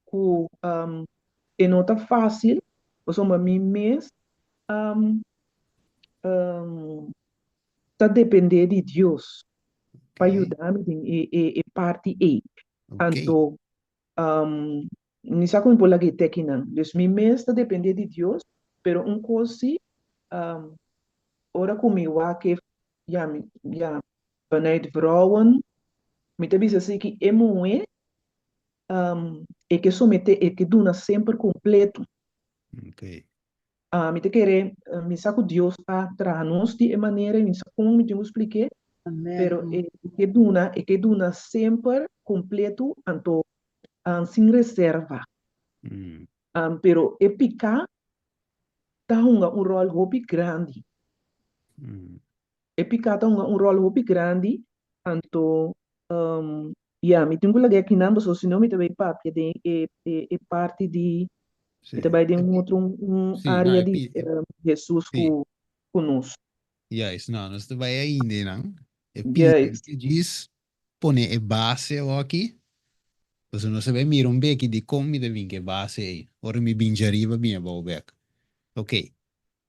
ku e no ta fásil, pasobra mi mes ta dependé di Dios pa yuda mi den e parti ei. Anto, mi sa ku mi por laga e tekinan. Dus mi mes ta dependé di Dios, pero un kos si, ora ku mi wak e, ya, mi, ya, vanuit vrouwen, mi ta bisa si ki e muhé, e ke someté, e ke duna semper kompleto. Mi ta kere, mi sa ku Dios a traha nos di e manera i mi sa kon mi tin ku splik'é, pero e ke duna, e ke duna semper kompletu anto sin reserva. Pero e piká ta hunga un ròl hopi grandi. E piká ta hunga un ròl hopi grandi, anto ya, mi tin ku laga e akinan pasobra si no mi ta bai papia den e e parti di, mi ta bai den un otro un área di Hesus ku ku nos. Juist, no, nos ta bai ainda einan. E pia ke djis pone e base awaki, pasobra nos ta bai mira un beki dikon mi ta bin ku e base ei, ora mi bin djariba bin abou bek. Oké.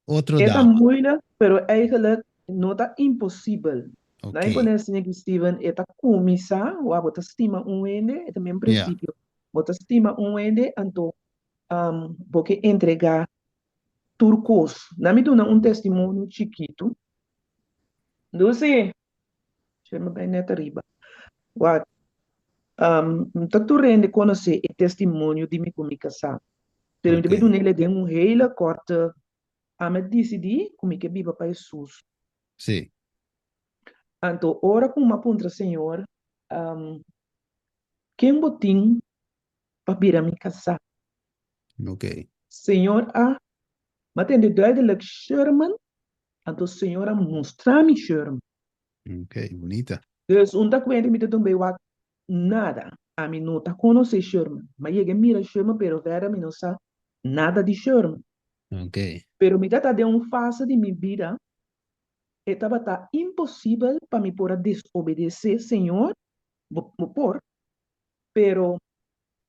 Otro E ta dama. moeilijk, pero eigenlijk no ta imposibel. Ok. Nan e pone asina aki Steven, e ta kuminsá, wak bo ta stima un hende, e ta men Ja. prinsipio. Bo ta stima un hende, anto bo ke entregá tur kos. Nan mi duna un testimonio chikitu. Lucy, sheme bai net ariba. Wak. Um, ta tur hende konosé e testimonio di mi ku mi kasá. Pero mi ta bai dun'el den un hele korte. Ami a disidí ku mi ke biba pa Hesus. Sí. Anto ora ku mi a puntra Señor, um, ken bo tin pa bira mi kasá? Ok. Señor a, mi a tende duidelijk Sherman, anto Señor a mustra mi Sherman. Ok, bunita. Dus un ta kuenta mi ta dun bai wak nada. Ami no ta konosé Sherman. Mi a yega mira Sherman pero verder mi no sa nada di Sherman. Ok. Pero mi ta den un fase di mi bida e tabata imposibel pa mi por a desobedesé Señor, bo bo por, pero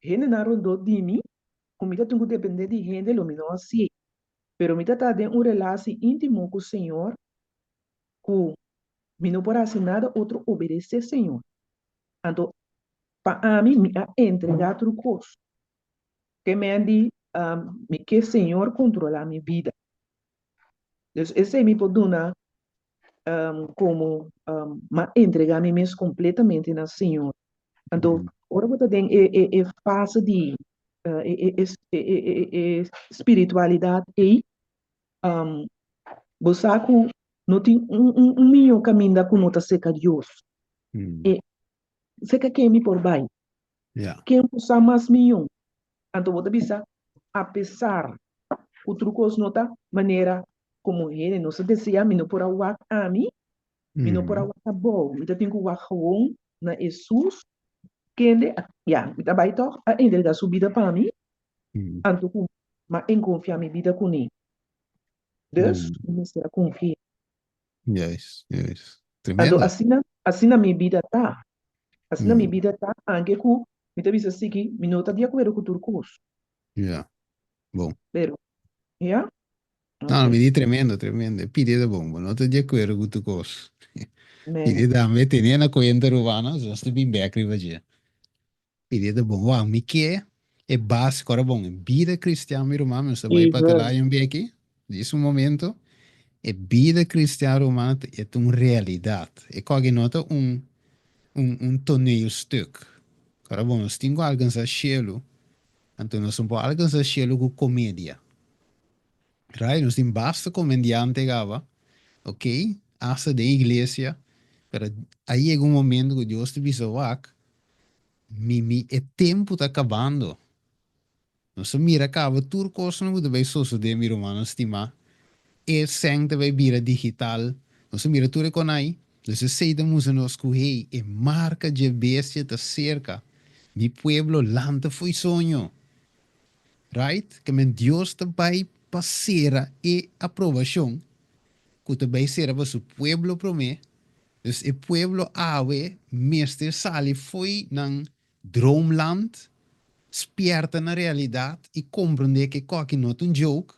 hendenan rondó di mi ku mi ta tin ku dependé di hende lo mi no hasié. Pero mi ta ta den un relasi íntimo ku Señor ku mi no por hasi nada otro obedesé Señor. Anto pa ami mi a entregá tur kos. Ke men di mi ke Señor kontrolá mi bida. Dus esei mi por duna komo m'a entregá mi mes kompletamente na Señor. Anto ora bo ta den e fase di e spiritualidat ei, bo sa ku no tin un mihó kaminda ku no ta serka Dios. E serka ken mi por bai? Ken por sa mas mihó? Anto bo ta bisa, apesar ku tur kos no ta manera komo hende nos ta deseá, mi no por a wak ami, mi no por a wak abou, mi ta tin ku wak gewoon na Hesus, kende, ya, mi ta bai tòg, a entregá su bida pa mi, anto ku m'a enkonfiá mi bida kuné. Dus, mi mester a konfia. Juist, juist. Anto Tremendo. asina, asina mi bida ta. Asina mi bida ta, anke ku mi ta bisa siki, mi no ta di akuerdo ku tur kos. Ja, bon. Pero, ja? No, no, mi di tremendo, tremendo. E pidi ta bon, bo no ta di akuerdo ku tur kos. Pidi tambe tene na kuenta Rubana, so nos ta bin bek riba dje. Pidi ta bon. Wak, mi ke e base, kora bon, e bida kristian mi ruman, mi no sa bai pa Atalaya un beki, djis un momento. E bida kristian ruman e ta un realidat. E koki no ta un un un toneelstuk. Kora bon, nos tin ku alkansa shelu, anto nos no por alkansa shelu ku komedia. Right? Nos tin basta komediante kaba, ok, asta den iglesia, pero a yega un momento ku Dios ta bisa wak, mi mi e tempu ta kabando. Nos a mira kaba tur kosnan ku ta bai sosodé mi rumannan stimá, e sèn ta bai bira digital, nos a mira tur e konai, dus esei ta mustra nos ku hey, e marka dje bestia ta serka, mi pueblo lanta fo'i soño. Right? Ke men Dios ta bai pa sera e aprobashon ku ta bai sera pa su pueblo promé. Dus e pueblo awe mester sali fo'i nan droomland, spierta na realidat i komprondé ku e koki no ta un joke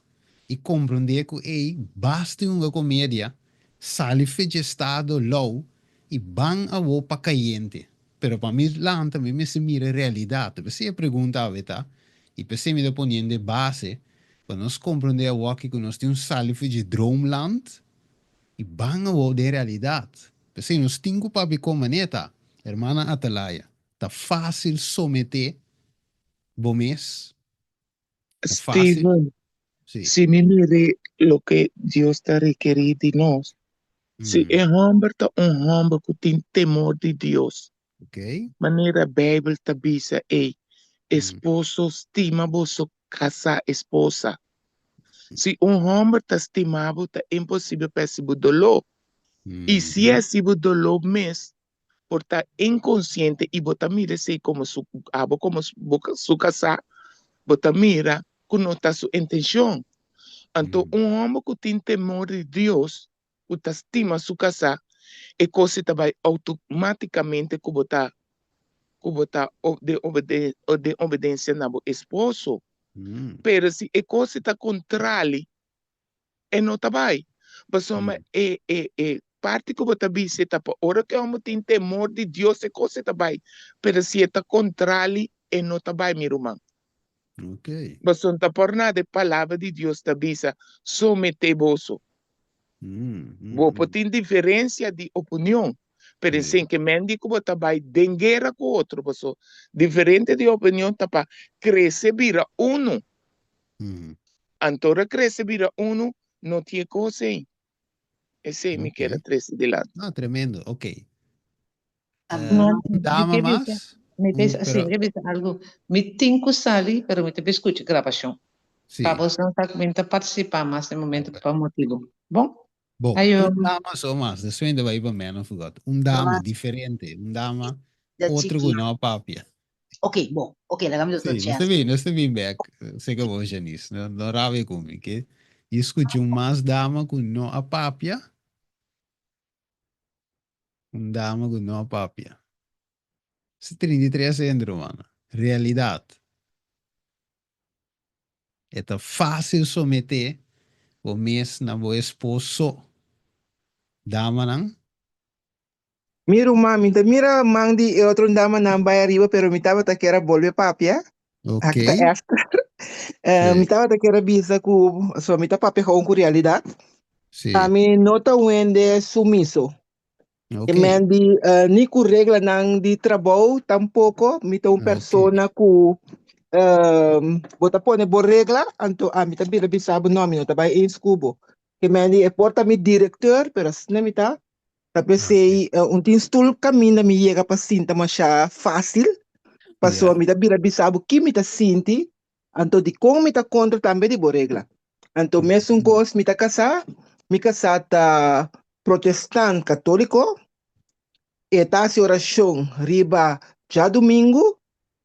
i komprondé ku ei basta hunga komedia, sali fe dje estado lou i ban awo pa kayente. Pero pa mi lanta mi mester mira e realidat. P'esei e pregunta awe ta, i p'esei mi ta poniendo e base pa nos komprondé awoki ku nos tin un sali for dje droomland i ban awo den realidat. P'esei nos tin ku papia kon manera ta, Hermana Atalaya, ta fásil someté bo mes? Ta fásil? Steven, Sí. si mi mira loke Dios ta rekerí di nos, si e hòmber ta un hòmber ku tin temor di Dios, manera Beibel ta bisa ei, Esposo, stima boso kasá, esposa. Si un hòmber ta stima bo, ta imposibel pa e hasi bo doló. I si e hasi bo doló mes, por ta inkonsiente i bo ta mira esei komo su, abo komo bo su kasá, bo ta mira ku no ta su intenshon. Anto un hòmber ku tin temor di Dios, ku ta stima su kasá, e kos ei ta bai outomátikamente ku bo ta ku bo ta den den obedensia na bo esposo. Pero si e kos ei ta kontrali, e no ta bai. Pasobra e e e parti ku bo ta bisa ta pa ora ku e hòmber tin temor di Dios e kos ei ta bai, pero si e ta kontrali e no ta bai mi ruman. Pasobra ta por nada e palabra di Dios ta bisa someté boso. Bo por tin diferensia di opinion, Pero esei ke men di ku bo ta bai den guera ku otro, paso diferente di opinion ta pa krese bira unu. Anto ora krese bira unu, no tin e kos ei. Esei mi kier a trese dilanti. No, tremendo. Ok. No, Un mi dama ke bisa, mas? mi Un, bisa, sí, pero mi ke bisa algo. Mi tin ku sali, pero mi ta bin skucha grabashon. sí. Pa bosnan sa ku mi no ta partisipá mas den momento pa motibu. Bon? Bon, Ayo. un dama so mas. Despues mi ta bai pa Man of God. Un dama Mas diferente, un dama da otro ku chiki. no a papia. Ok, bon. Ok, laga mi doctor Sí, nos ta chance. bin, nos ta bin bek. Seka bo, Janice. No, no rabia ku mi, ke? I skucha un mas dama ku no a papia. Un dama ku no a papia. Si 33 hende, rumannan. Realidat. E ta fásil someté bo mes na bo esposo. Damanan. Mi ruman, mi ta mira man di e otro damanan bai ariba, pero mi tabata kier a bolbe papia. Ok. Aki ta Esther. Eh, mi Sí, tabata kier a bisa ku, so mi ta papia gewoon ku realidat. sí. Ami no ta un hende sumiso. E Ok. men di eh, ni ku reglanan di trabou tampoko. Mi ta un Ok. persona ku ehm, bo ta pone bo regla, anto ami ta bira bisa bo, no, mi no ta bai eens ku bo. Ke men di e por ta mi direkteur, pero asina mi ta. Ta p'esei un tin stul kaminda mi yega pa sinta masha fásil, pasobra mi ta bira bisa bo ki mi ta sinti, anto dikon mi ta kontra tambe di bo regla. Anto mesun kos mi ta kasá, mi kasá ta protestant katóliko, e ta hasi orashon riba djadumingu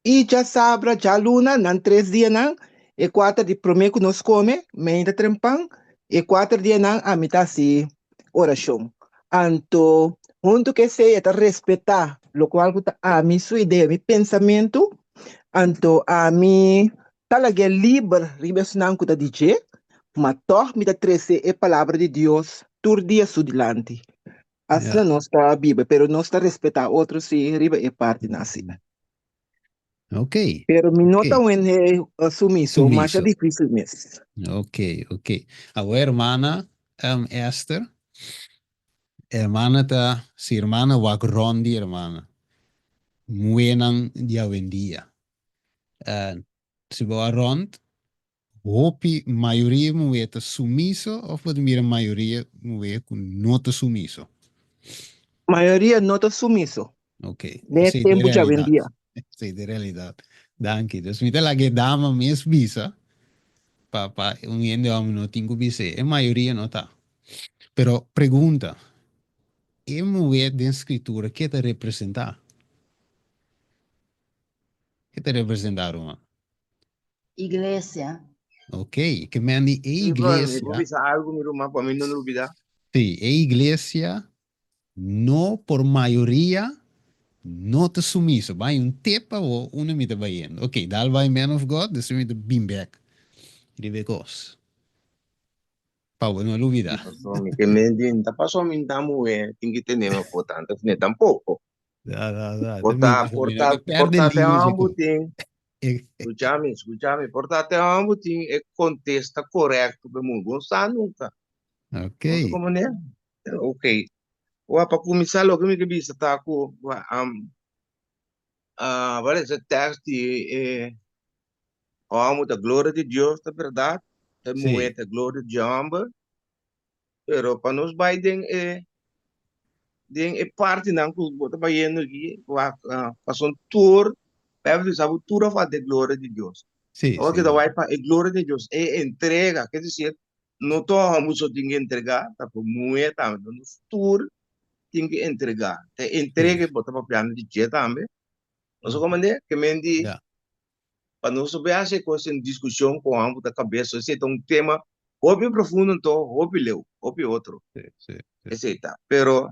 I djasabra, djaluna, nan tres dianan, e kuater di promé ku nos kome, meinta trempan, e kuater dianan ami ta hasi orashon. Anto, huntu ku esei e ta respetá lokual ku ta ami su idea, mi pensamentu, anto ami ta lag'é liber riba esnan ku ta di dje, ma tòg mi ta trese e palabra di Dios tur dia su dilanti. Asina nos ta biba, pero nos ta respetá otro sí riba e partinan asina. Ok. Pero mi no Ok. ta un hende sumiso, masha Sumiso. difícil mes. Ok, ok. Awor hermana um, Esther, hermana ta, si hermana wak rond di hermana, muhénan di awendia. Uh, si bo wak rond, Hopi mayoria muhé ta sumiso of bo ta mira mayoria muhé ku no ta sumiso? Mayoria no ta sumiso Ok, den e esei ta e tempu realidat. djawendia. Esei ta e realidat. Danki. Dus mi ta laga e dama mes bisa pa pa un hende hòmber no tin ku bis'é. E mayoria no ta. Pero pregunta, e muhé den Skritura ke ta representá? Ke ta representá, ruman? Iglesia. Ok, ke men di e Mi por, mi por iglesia, bisa algu, mi ruman, pa mi no lubida. sí, e iglesia no por mayoria no ta sumiso. Bai un tip pa bo, unda mi ta bayendo. Ok, dal bai man of God, despues mi ta bin bek riba e kos. Pa bo no lubida. Paso mi ke men di, ta paso mi ta muhé, tin ki tene mi por tanto, ne tampoco. Da, da, da. Por Ta ta, mi, por mi no ta, ke por perde ta te liña ambu dje tin. E- Skuchami, skuchami. Por ta te ambu tin e kontesta korekto pe mundu. Bo no sa nunka. Ok. Bo ta komprende? Ok. Wa, pa kuminsá loke mi ke bisa ta ku, wa, am, ah, wal es e tèks di e hòmber ta gloria di Dios, ta bèrdat, e muhé Sí. ta gloria di hòmber. Pero pa nos bai den e den e partinan ku bo ta bayendo aki, wak, pasobra tur, Bijbel bisa bo tur a falta e gloria di Dios. Sí, Awor ke ta sigur. bai pa e gloria di Dios, e entrega, ke desir, no ta hòmber so tin ke entregá, ta pa muhé tambe, ta nos tur tin ke entregá. Ta e entrega Sí. bo ta papiando di dje tambe. Nos a komprendé? Ke men di Ya. Pa nos no bay haci e cos den discusion cu amo ta cabes, esey ta un tema hopi profundo anto hopi leu, hopi otro. Sí, sí, sí. Esey ta. Pero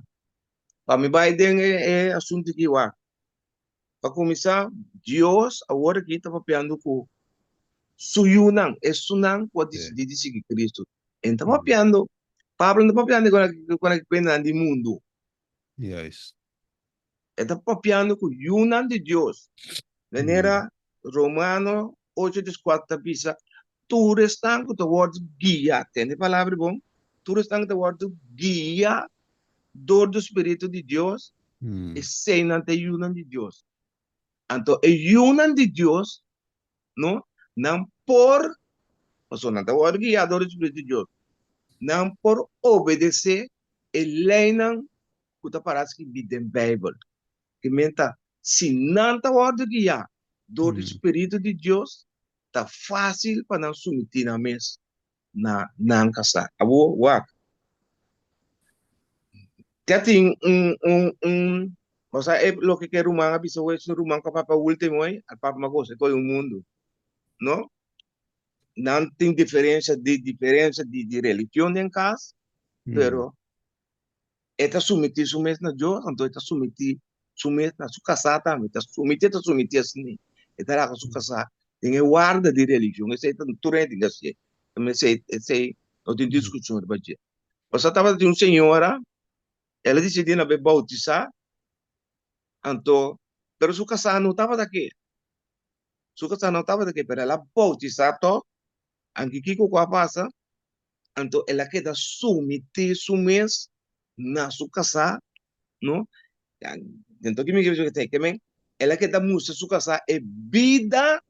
pa mi bay den e, e asunto aki wak, pa cuminsa Dios awor aki ta papiando cu su yunan, esunnan cu a Sí. dicidi di sigui Cristo. E no ta Mm. papiando, Pablo no ta papiando cu nan cuendanan di mundo. Juist. E ta papiando ku yunan di Dios. Manera Romano ocho dieskuater ta bisa, Tur esnan ku ta wòrdu guiá, tende e palabra bon, tur esnan ku ta wòrdu guiá dor di spiritu di Dios. Eseinan ta e yunan di Dios. Anto e yunan di Dios, no, nan por, pasobra nan ta wòrdu guiá dor di spiritu di Dios, nan por obedesé e leinan ku ta pará skibí den Beibel. Ke men ta, si nan ta wòrdu guiá dor di spiritu di Dios, ta fásil pa nan sumití nan mes na nan kasá. Abo wak. Te tin un un un bo sa e loke ke ruman a bisa hoy, su ruman ku a papia ultimo hoy, al papia mas gosa koe un mundu. No? Nan tin diferensia di diferensia di di religion den kas, pero e ta sumití su mes na Dios, anto e ta sumití su mes na su kasá tambe. Ta sumití, e ta sumití asina. E ta laga su kasá den e warda di religion. Esei ta tur hende tin hasié. Esei, esei no tin diskushon riba dje. Pasobra tabatin un señora, el a disidí na bai boutisá, anto, pero su kasá no tabata ke. Su kasá no tabata ke, pero el a boutisá tòg. Anke kiko ku a pasa? Anto el a keda sumití su mes na su kasá, no? Anto ki mi ke bisa ke men? El a keda mustra su kasá e bida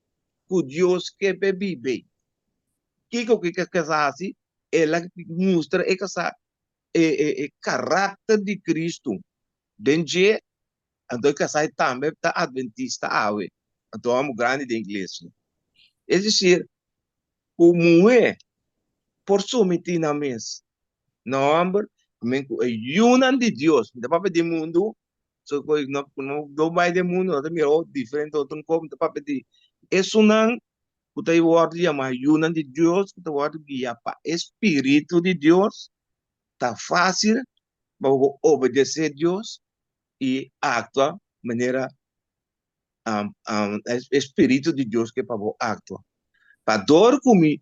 ku Dios ke p'e bibe. Kiko ku e kasá hasi? El a mustra e kasá e e e karakter di Kristu den dje, anto e kasá tambe ta adventista awe, anto amo grandi den iglesia. Es desir, ku muhé por sometí nan mes na hòmber, men ku e yunan di Dios, mi ta papia di mundu, so ku no no bai den mundu no ta mira oh diferente otro kos, mi ta papia di esunnan ku ta wòrdu yamá yunan di Dios, ku ta wòrdu guiá pa e spiritu di Dios, ta fásil pa bo obedesé Dios i aktua manera e spiritu di Dios ke pa bo aktua. Pa dor ku mi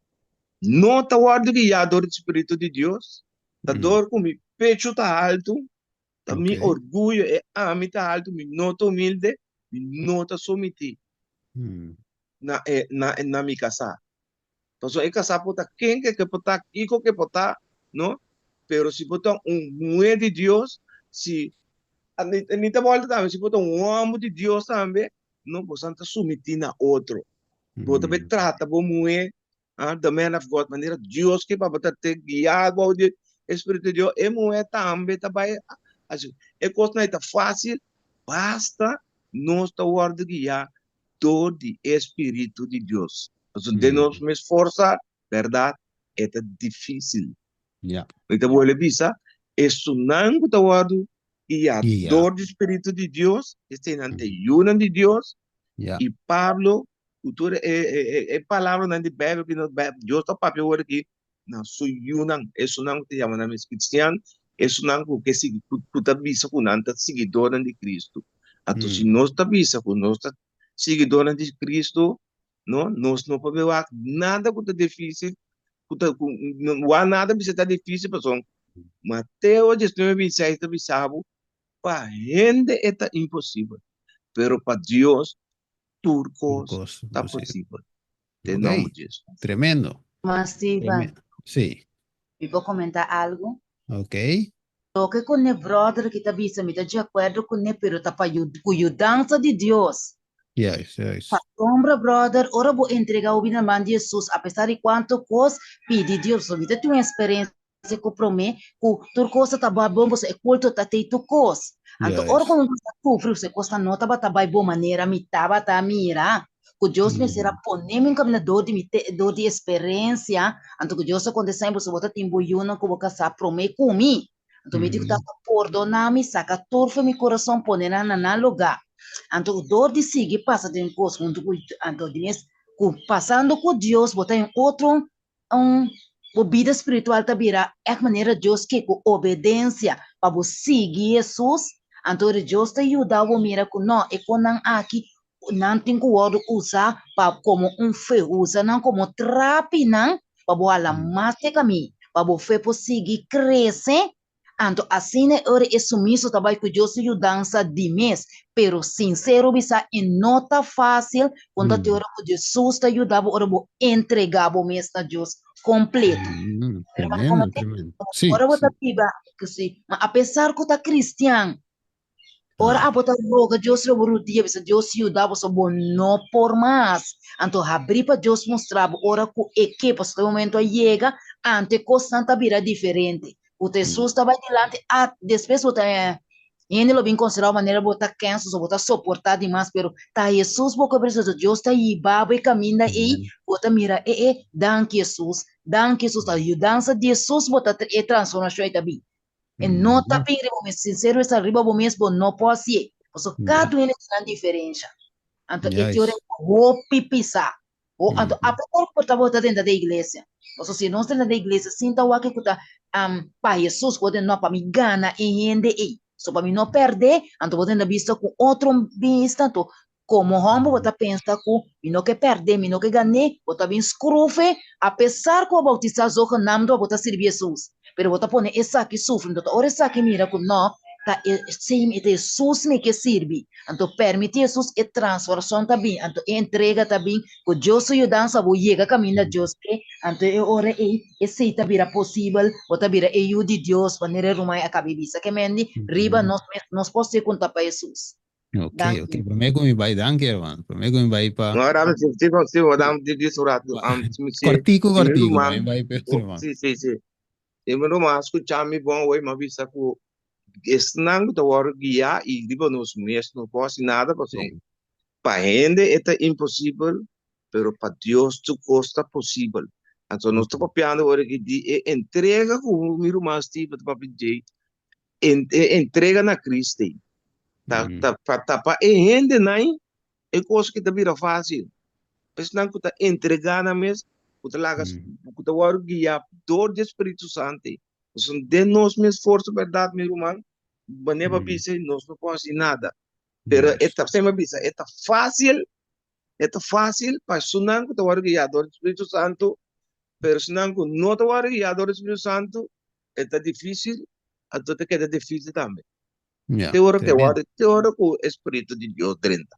no ta wòrdu guiá dor di spiritu di Dios, ta dor ku mi pechu ta haltu, ta mi orguyo e ami ta haltu, mi no ta humilde, mi no ta somití na e na na mi kasá. Pasobra e kasá por ta ken ke por ta, kiko ke por ta, no? Pero si bo ta un muhé di Dios, si mi ta bòlta tambe, si bo ta un hòmber di Dios tambe, no, boso ta sumití na otro. Bo ta bai trata bo muhé, ah, the man of God, manera Dios ke pa bo ta te guiá bou di e Spiritu di Dios, e muhé tambe ta bai hasi. E kosnan ei ta fásil, basta nos ta wòrdu guiá dor di e Spiritu di Dios. Pasobra den nos mes forsa, bèrdat, e ta difísil. Ja. Mi ta bolbe bisa, esunnan ku ta wòrdu guiá Guiá. dor di Spiritu di Dios, eseinan ta e yunan di Dios. Ja. I Pablo, ku tur e, e, e, e palabranan di Beibel ku nos Beibel, Dios ta papia awor aki na su yunan, esunnan ku ta yama nan mes kristian, esunnan ku ke sigui, ku, ku ta bisa ku nan ta siguidornan di Kristu. Anto si nos ta bisa ku nos ta siguidornan di Kristu, no, nos no por wak nada ku ta difísil, ku ta, ku wak nada bisa ta difísil pasobra Mateo diesnuebe bintiseis ta bisa bo, pa hende e ta imposibel, pero pa Dios tur Tur kos kos ta posibel. posibel. Den Ok, nomber di Jesus. tremendo. Mas Steven, Tremendo. Sí, mi por comenta algo? ok. Loke ku ne brother ki ta bisa mi ta di akuerdo ku ne pero ta pa ku yudansa di Dios. Juist, juist. Pasobra brother ora bo entrega bo bida na man di Jesus apesar di kuantu kos pidi Dios pasobra mi ta tin un eksperensia ku prome ku tur kos ta bai bon pasobra e kulto ta tei tur kos. Anto ora Juist. ku mi kuminsá sufri pasobra e kosnan no tabata bai bon manera mi tabata mira ku Dios mester a pone mi un kaminda dor di mi te dor di eksperensia anto ku Dios a kontestá mi pasobra bo ta tin bo yunan ku bo kasá prome ku mi. Anto mi di ku Tata, pordoná mi, saka tur for mi kurason, pone nan na nan lugá. Anto dor di sigui pasa den kos huntu ku, anto di mes ku pasando ku Dios bo ta den otro un, bo bida spiritual ta bira ègt manera Dios ke, ku obedensia pa bo sigui Hesus. Anto ora Dios ta yuda bo mira ku no, e konan aki nan tin ku wòrdu usá pa komo un fe, usa nan komo trapinan pa bo hala mas te kamin, pa bo fe por sigui krese. Anto asina e ora e sumiso ta bai ku Dios su yudansa di mes. Pero sinsero bisa e no ta fásil kon ta te ora ku Jesus ta yuda bo ora bo entregá bo mes na Dios kompleto. Pero pa Tremendo, tremendo. Sí, ora bo ta sí. biba ku si, ma apesar ku ta kristian. Ora abo ta roga Dios riba bo rudia, bisa Dios yuda bo, so bo no por mas. Anto habri pa Dios mustra bo ora ku e ke, pasobra e momento a yega, anto e kosnan ta bira diferente. Ku ta Hesus ta bai dilanti, a despues bo ta hende lo bin konsiderá bo manera bo ta kèns, so bo ta soportá dimas, pero ta Hesus bo ku e Dios ta hiba bo e kaminda ei, bo ta mira, e e, danki Hesus, danki Hesus, ta yudansa di Hesus bo ta e transformashon ei ta bin. E no ta bin riba bo mes. Sinsero esta riba bo mes bo no por hasié. Pasobra kada un hende tin nan diferensha. Anto e teoria ta hopi pisá. Anto apesar ku por ta bo ta drenta den iglesia. Pasobra si nos drenta den iglesia sin ta wak ku ta pa Hesus bo den no pa mi gana e hende ei. So pa mi no pèrdè anto bo drenta bista ku otro bista anto Komo hòmber bo ta pensa ku mi no ke pèrdè, mi no ke gan'é, bo ta bin skrufe, apesar ku bo boutisá zogenaamd bo ta sirbi Hesus, pero bo ta pone esaki sufri, anto ta ora esaki mira ku nò, ta e same, e ta Hesus mi ke sirbi, anto pèrmití Hesus e transformashon ta bin, anto e entrega ta bin, ku Dios su yudansa bo yega kaminda Dios ke, anto e ora ei esei ta bira posibel, bo ta bira e yu di Dios, manera e ruman a kaba di bisa, ke mendi riba nos mes nos por ser ku ta pa Hesus. Ok, ok. Promé ku mi bai, danki hermano. Promé ku mi bai pa. No, dame sí, sí, sí, dame di di su rato. Um, si, si, Kortiku, si mi kortiku, ruman, mi bai pa otro man. sí, sí, sí. Si mi ruman skucha mi bon hoy, mi a bisa ku esnan ku ta wòrdu guiá i riba nos mes no por hasi nada pasobra Sí. pa hende e ta imposibel, pero pa Dios tur kos ta posibel. Anto nos ta papiando ora aki di e entrega ku mi ruman Steven ta papia dje, e entrega na Cristo ei. Ta, ta, pa, ta pa e hendenan e kos ki ta bira fásil. Esnan ku ta entregá nan mes, ku ta laga, ku ta wòrdu guiá dor di e Spiritu Santu ei. Pasobra den nos mes forsa bèrdat, mi ruman, manera bo a bisa ei, nos no por hasi nada. Pero e ta, semper a bisa, e ta fásil, e ta fásil pa esunnan ku ta wòrdu guiá dor di Spiritu Santu, pero esunnan ku no ta wòrdu guiá dor di Spiritu Santu, e ta difísil, anto ta keda difísil tambe. Ja, Te ora ke tremendo. wòrdu, te ora ku e Spiritu di Dios drenta.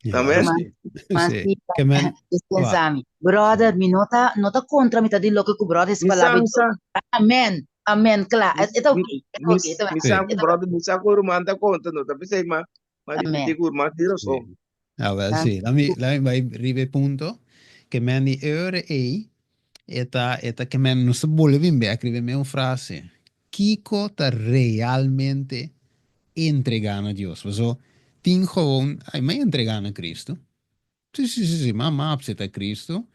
Ja, Amen. sí. Ma Sí. sí, Ke men, dispensa mi. Brother, mi no ta, no ta kontra mi ta di loke ku brother es Mi sa, palabra mi sa. Amen, amen, kla. Mi, E ta mi, oké, e ta mi, oké, e ta mi Sí. sa ku brother, mi sa ku ruman ta konta, no ta p'esei, ma, ma Amen. ripití ku ruman tin rason. Sí. Ah, wel, sí. Laat mi, laat mi bai riba e punto. Ke men di eur ei, e ta, e ta ke men nos ta bolbe bin bek riba e meun frase. Kiko ta realmente entregá na Dios? Paso tin gewoon, ay, mi a entregá na Cristo. Sí, sí, sí, sí, mi a apseptá Cristo.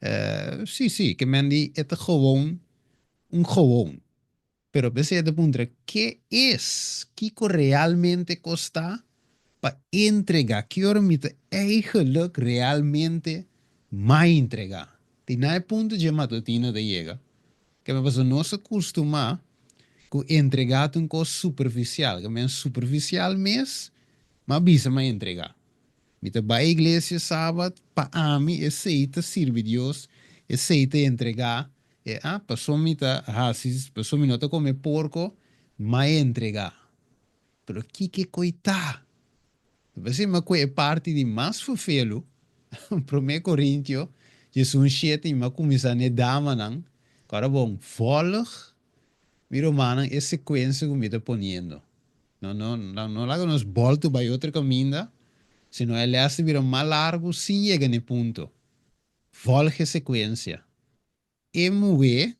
Eh, sí, sí, ke men di e ta gewoon un gewoon. Pero p'esei e ta puntra, ke es, kiko realmente kosta pa entregá? Ki ora mi ta eigenlijk realmente mai entregá? Tin na e punto dje matutino ta yega, ke men pasobra nos a kustumá ku entregá ta un kos superfisial, ke men superfisial mes m'a bisa m'a entregá. Mi ta bai iglesia sabat, pa ami esei ta sirbi Dios, esei ta entregá, E a, paso mi ta hasi, paso mi no ta come porco, m'a entrega. Pero kiko koe ta? P'esei mi a koe e parti di mas fefelu, Prome Corintio 17, i mi a kuminsá n'e damanan, ku ora bon, volg mi rumannan e sekuensia ku mi ta poniendo. No, no, no laga nos bòltu bai otro kaminda, sino e lès ta bira mas largu sin yega n'e punto. Volg e sekuensia. E muhé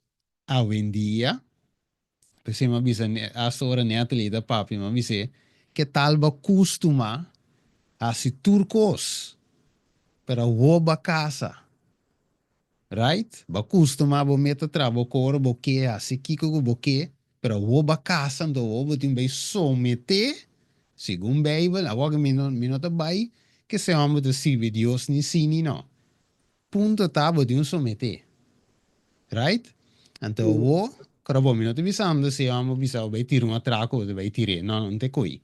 awendia, p'esei mi a bisa hasta ora Natalie ta papia mi a bis'é, ke tal bo a kustumá hasi tur kos, pero awor bo a kasa, right? Bo a kustumá bo meta traha bo koro bo ke, hasi kiko ku bo ke, pero awor bo a kasa anto awor bo tin bai someté, segun Beibel, awor mi no mi no ta bai ke ese hòmber ta sirbi Dios ni si ni no. Punto ta bo tin un someté. Right? Anto awor, kora bo, mi no ta bisando si e hòmber bisa bo bai tira un atrako bo ta bai tir'é. No, no ta ko'i.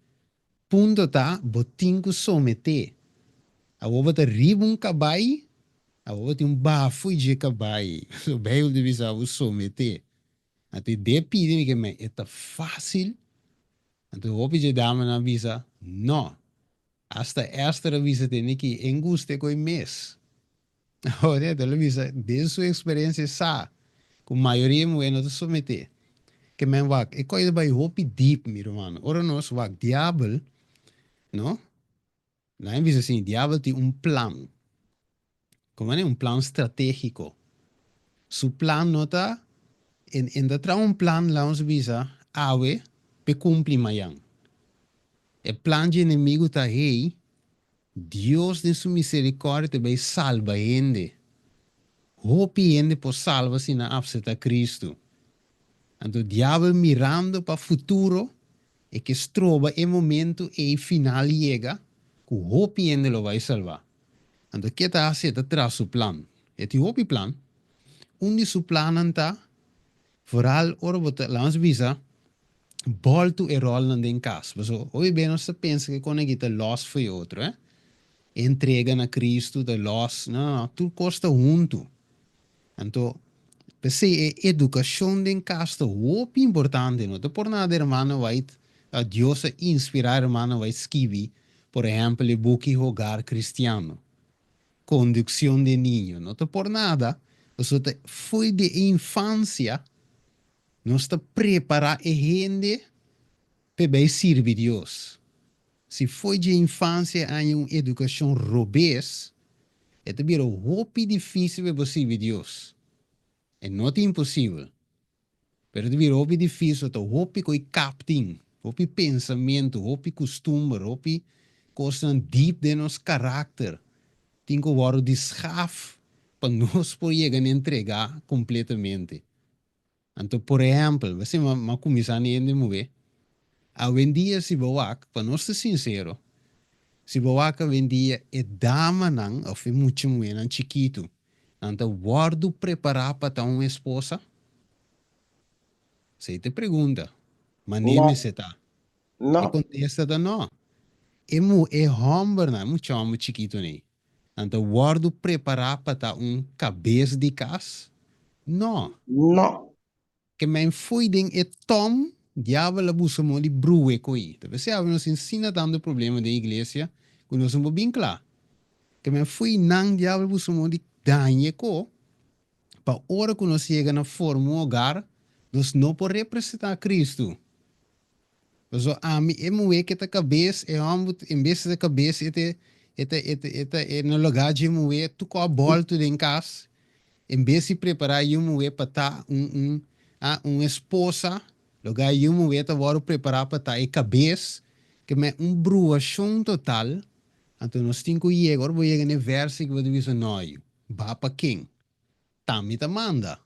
Punto ta bo tin ku someté. Awor bo ta riba un kabai, awor bo tin un bafo dje kabai. So Beibel ta bisa bo someté. Anto e de pidi mi ke men e ta fásil. Anto hopi dje damanan a bisa, no. Asta Esther a bisa tene ki e nguste ku e mes. Ora el a bisa den su eksperensia e sa ku mayoria muhé no ta someté. Ke men wak e kos ta bai hopi dip mi ruman. Ora nos wak diabel. No? Nan a bisa asina, diabel tin un plan. Como un plan strategico. Su plan no ta, en, en ta traha un plan, laat ons bisa, awe, pe cumpli mayan. E plan di enemigo ta, hey, Dios den su misericordia ta bay salba hende. Hopi hende por salba si nan acepta Cristo. Anto diabel mirando pa futuro, e ke stroba e momento ey final yega cu hopi hende lo bay salba. Anto ke ta haci? E ta traha su plan. E tin hopi plan. Un di su plannan ta, vooral ora bo ta, laat ons bisa, bòltu e ròlnan den kas. Pasobra hopi bes nos ta pensa ku e kon aki ta lòs for e otro, eh. E entrega na Kristu ta lòs. No, no, no, tur kos ta huntu. Anto, p'esei e edukashon den kas ta hopi importante. No ta por nada hermano White, Dios a inspirá hermano White skibi, por ehèmpel, e buki Hogar Cristiano, Conducción de Niño. No ta por nada, pasobra ta fo'i di e infansia Nos ta prepará e hende p'e bai sirbi Dios. Si fo'i dje infansia e haña un edukashon robes, e ta bira hopi difísil p'e bo sirbi Dios. E no ta imposibel, pero e ta bira hopi difísil, ta hopi ku e kap tin, hopi pensamentu, hopi kustumber, hopi kosnan dip den nos karakter tin ku wòrdu di schaf pa nos por yega na entregá kompletamente. Anto por ehèmpel, bo si m'a kuminsá na hende muhé, awendia si bo wak, pa nos ta sinsero, si bo wak awendia e damanan òf e mucha muhénan chikitu, nan ta wòrdu prepará pa ta un esposa? Esei ta e pregunta. Manera No, mester ta? E no. kontesta ta no. E mu e hòmbernan, e mucha hòmber chikitu nei, Nan ta wòrdu prepará pa ta un kabes di kas? Nò. Nò. Ke men fo'i den e tòm, diabel a buska moda di bru'e ko'i. Ta p'esei awe nos tin asina tantu problema den iglesia ku nos no por bin kla. Ke men fo'i nan diabel a buska moda di dañ'e ko pa ora ku nos yega na forma un hogar, nos no por representá Kristu. Pasobra ami e muhé ke ta kabes, e hòmber en bes di ta kabes e ta e ta e ta e ta e na lugá dje muhé tur kò bòltu den kas, en bes di prepará yu muhé pa ta un un ah un esposa, lugá yu muhé ta wòrdu prepará pa ta e kabes, ke men un bruashon total, anto nos tin ku yega, ora bo yega na e vèrsio ku bo ta bisa nò yu, ba pa ken? T'ami ta manda.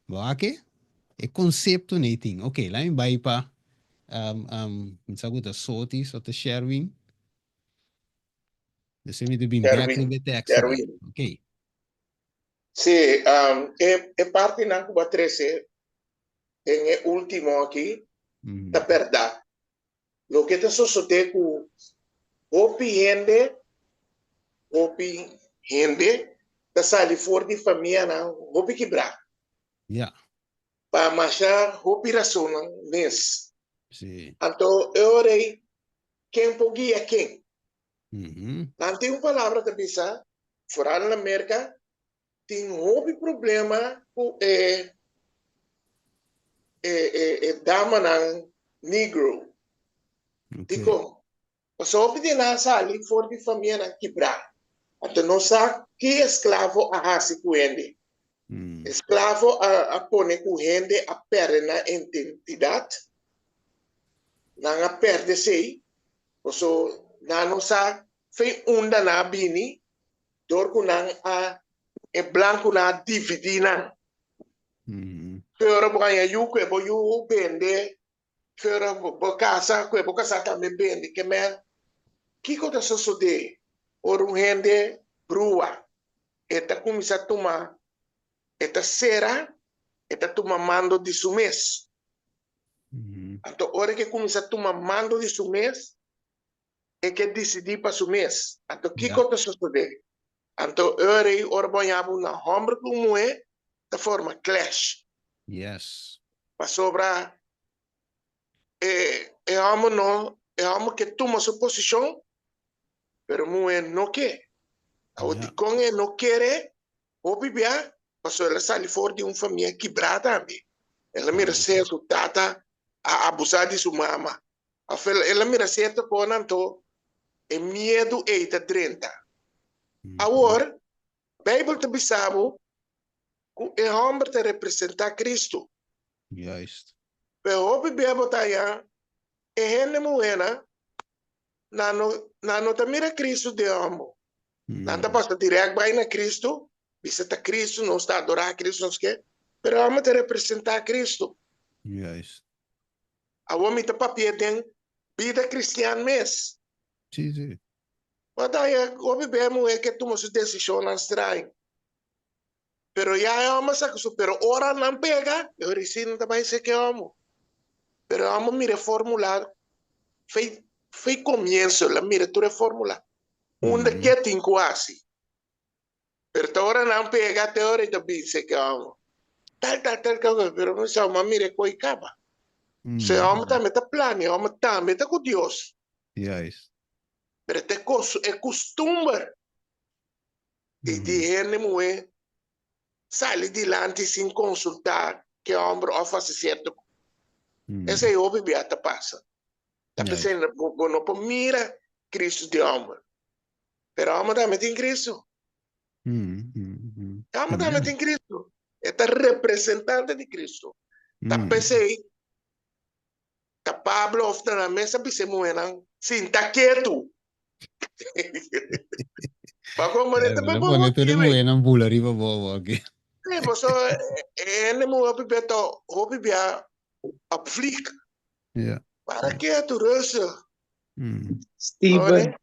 Bo a ke? E konsepto nei tin. Ok, laat mi bai pa um, um, mi sa ku ta Sotis o ta Sherwin. Despues mi ta bin bek Sherwin, riba e tekst aki. Sherwin. Ok. Sí, um, e, e partinan ku bo a trese den e último aki ta bèrdat. Loke ta sosodé ku hopi hende, hopi hende ta sali for di famianan hopi kibrá. Ja. Pa masha hopi rasonnan mes. Sí. Anto e ora ei, ken por guia ken? Mm-hmm. Nan tin un palabra ta bisa, foral na Merka, tin hopi problema ku e e e e damanan negro. Okay. Dikon? Pasobra hopi di nan a sali for di famianan kibrá. Anto nos sa ki esklavo a hasi ku hende. Esklavo a a pone ku hende a pèrdè nan identidat. Nan a pèrdè esei, pasobra nan no sa fen unda nan a bini Dor ku nan a e blankunan a dividí nan. Fe ora bo haña yu ku e bo yu bende, fe ora bo kasa ku e bo kasá tambe bende. Ke men, kiko ta sosodé ora un hende brua? E ta kuminsá tuma, e ta sera, e ta tuma mando di su mes. Anto ora ku e kuminsá tuma mando di su mes, e ke disidí pa su mes. Anto kiko ta sosodé? Anto e ora ei ora bo haña bo na hòmber ku un muhé ta forma clash. Yes. Pasobra e e hòmber no e hòmber ke tuma su posishon pero muhé no ke. Awor dikon e no kere? Hopi bia pasobra el a sali for di un famia kibrá tambe. El a mira sea su tata a abusá di su mama. Of el a mira cierto cosnan anto. E miedu ei ta drenta. Awor, Beibel ta bisa bo ku e hòmber ta representá Kristu. Juist. Pero hopi bia bo ta haña e hende muhénan, nan no, nan no ta mira Kristu den hòmber. Nan ta pasa dirèkt bai na Kristu, bisa ta Kristu, nos ta adorá Kristu, nos ke, pero e hòmber ta representá Kristu. Juist. Awor mi ta papia den bida kristian mes. Sí, sí. Bo ta haña hopi bia muhé ke tuma su desishonnan straño. Pero ya e hòmber sa ku su, pero ora nan pega, e ora si nan ta bai seka e hòmber. Pero e hòmber mira e fórmula fei fei komienso, el a mira tur e fórmula. Unda ke tin ku hasi. Pero ta ora nan pega, te ora e ta bin seka e hòmber. Tal, tal, tal, tal, pero mi sa, mi a mira e koi kaba. So e hòmber tambe ta plania, e hòmber tambe ta ku Dios. Juist. Pero ta e kustumber di di hende muhé sali dilanti sin konsultá ke hòmber òf hasi sierto kos. Esei hopi bia ta pasa. Ta p'esei bo no por mira Kristu di hòmber. Pero hòmber tambe tin Kristu. Hòmber tambe tin Kristu. E ta representante di Kristu. Ta p'esei Ta Pablo of ta nan mes a bisa e muhénan, Sinta ketu! Pa kon manera ta Bo bo pone tur e motibu. muhénan bula riba bo awor aki. Sí, paso e hende muhé hopi bia ta hopi bia op vlieg. Ja. Para ketu, rustig. Steven,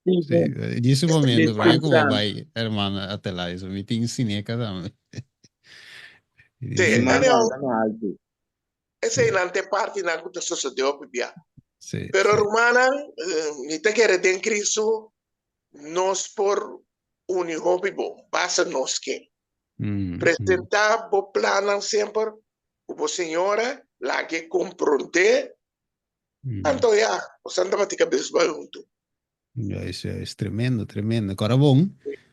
Sí, Steven. djis un momento, promé ku bo Disculpa. bai, hermano Atelay, so mi tin sineka tambe. Sí, Mi manda anyhow, alta na altu. Eseinan ta e partinan ku ta sosodé hopi bia. Sí, Pero sí. rumannan, mi ta kere den Kristu nos por uni hopi bon, basta nos ke. Presentá bo plannan semper ku bo señora, laga e komprondé, anto ya, boso ta bati kabes bai huntu. Juist, juist. Tremendo, tremendo. Kora bon.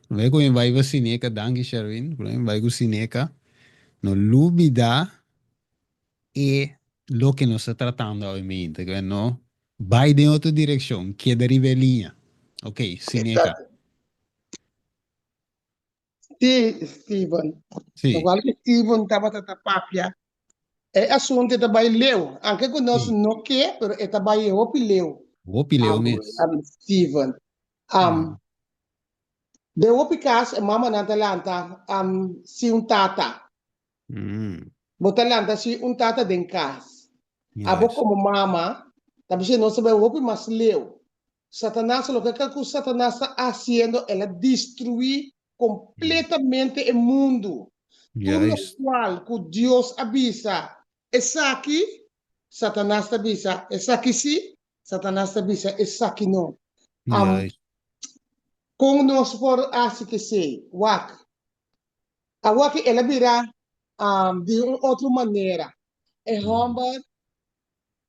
Promé ku mi bai pa Sineca, danki Sherwin. Promé mi bai ku Sineca, no lubida e loke nos ta tratando awe mainta, ke no bai den otro direkshon, keda riba e liña. Ok, Sineca. Exacto. Sí, Steven. Sí. Igual que Steven tabata ta papia. E asunto ta bai leu. Aunque ku nos Sí. no ke, pero e ta bai hopi leu. Hopi leu Um, mes. um, Steven. Um, Den hopi kas e mamanan ta lanta um, sin un tata. Mm. Bo ta lanta sin un tata den kas. Abo Juist. komo mama, ta bisa nos ta bai hopi mas leu. Satanas, loke ka ku Satanas ta hasiendo, el a destruí kompletamente e mundu. Tur Juist. lokual ku Dios a bisa esaki, Satanas ta bisa esaki sí, Satanas ta bisa esaki no. Am, Juist. kon nos por hasi kesei? Wak. Awor el a bira am, di un otro manera. E hòmber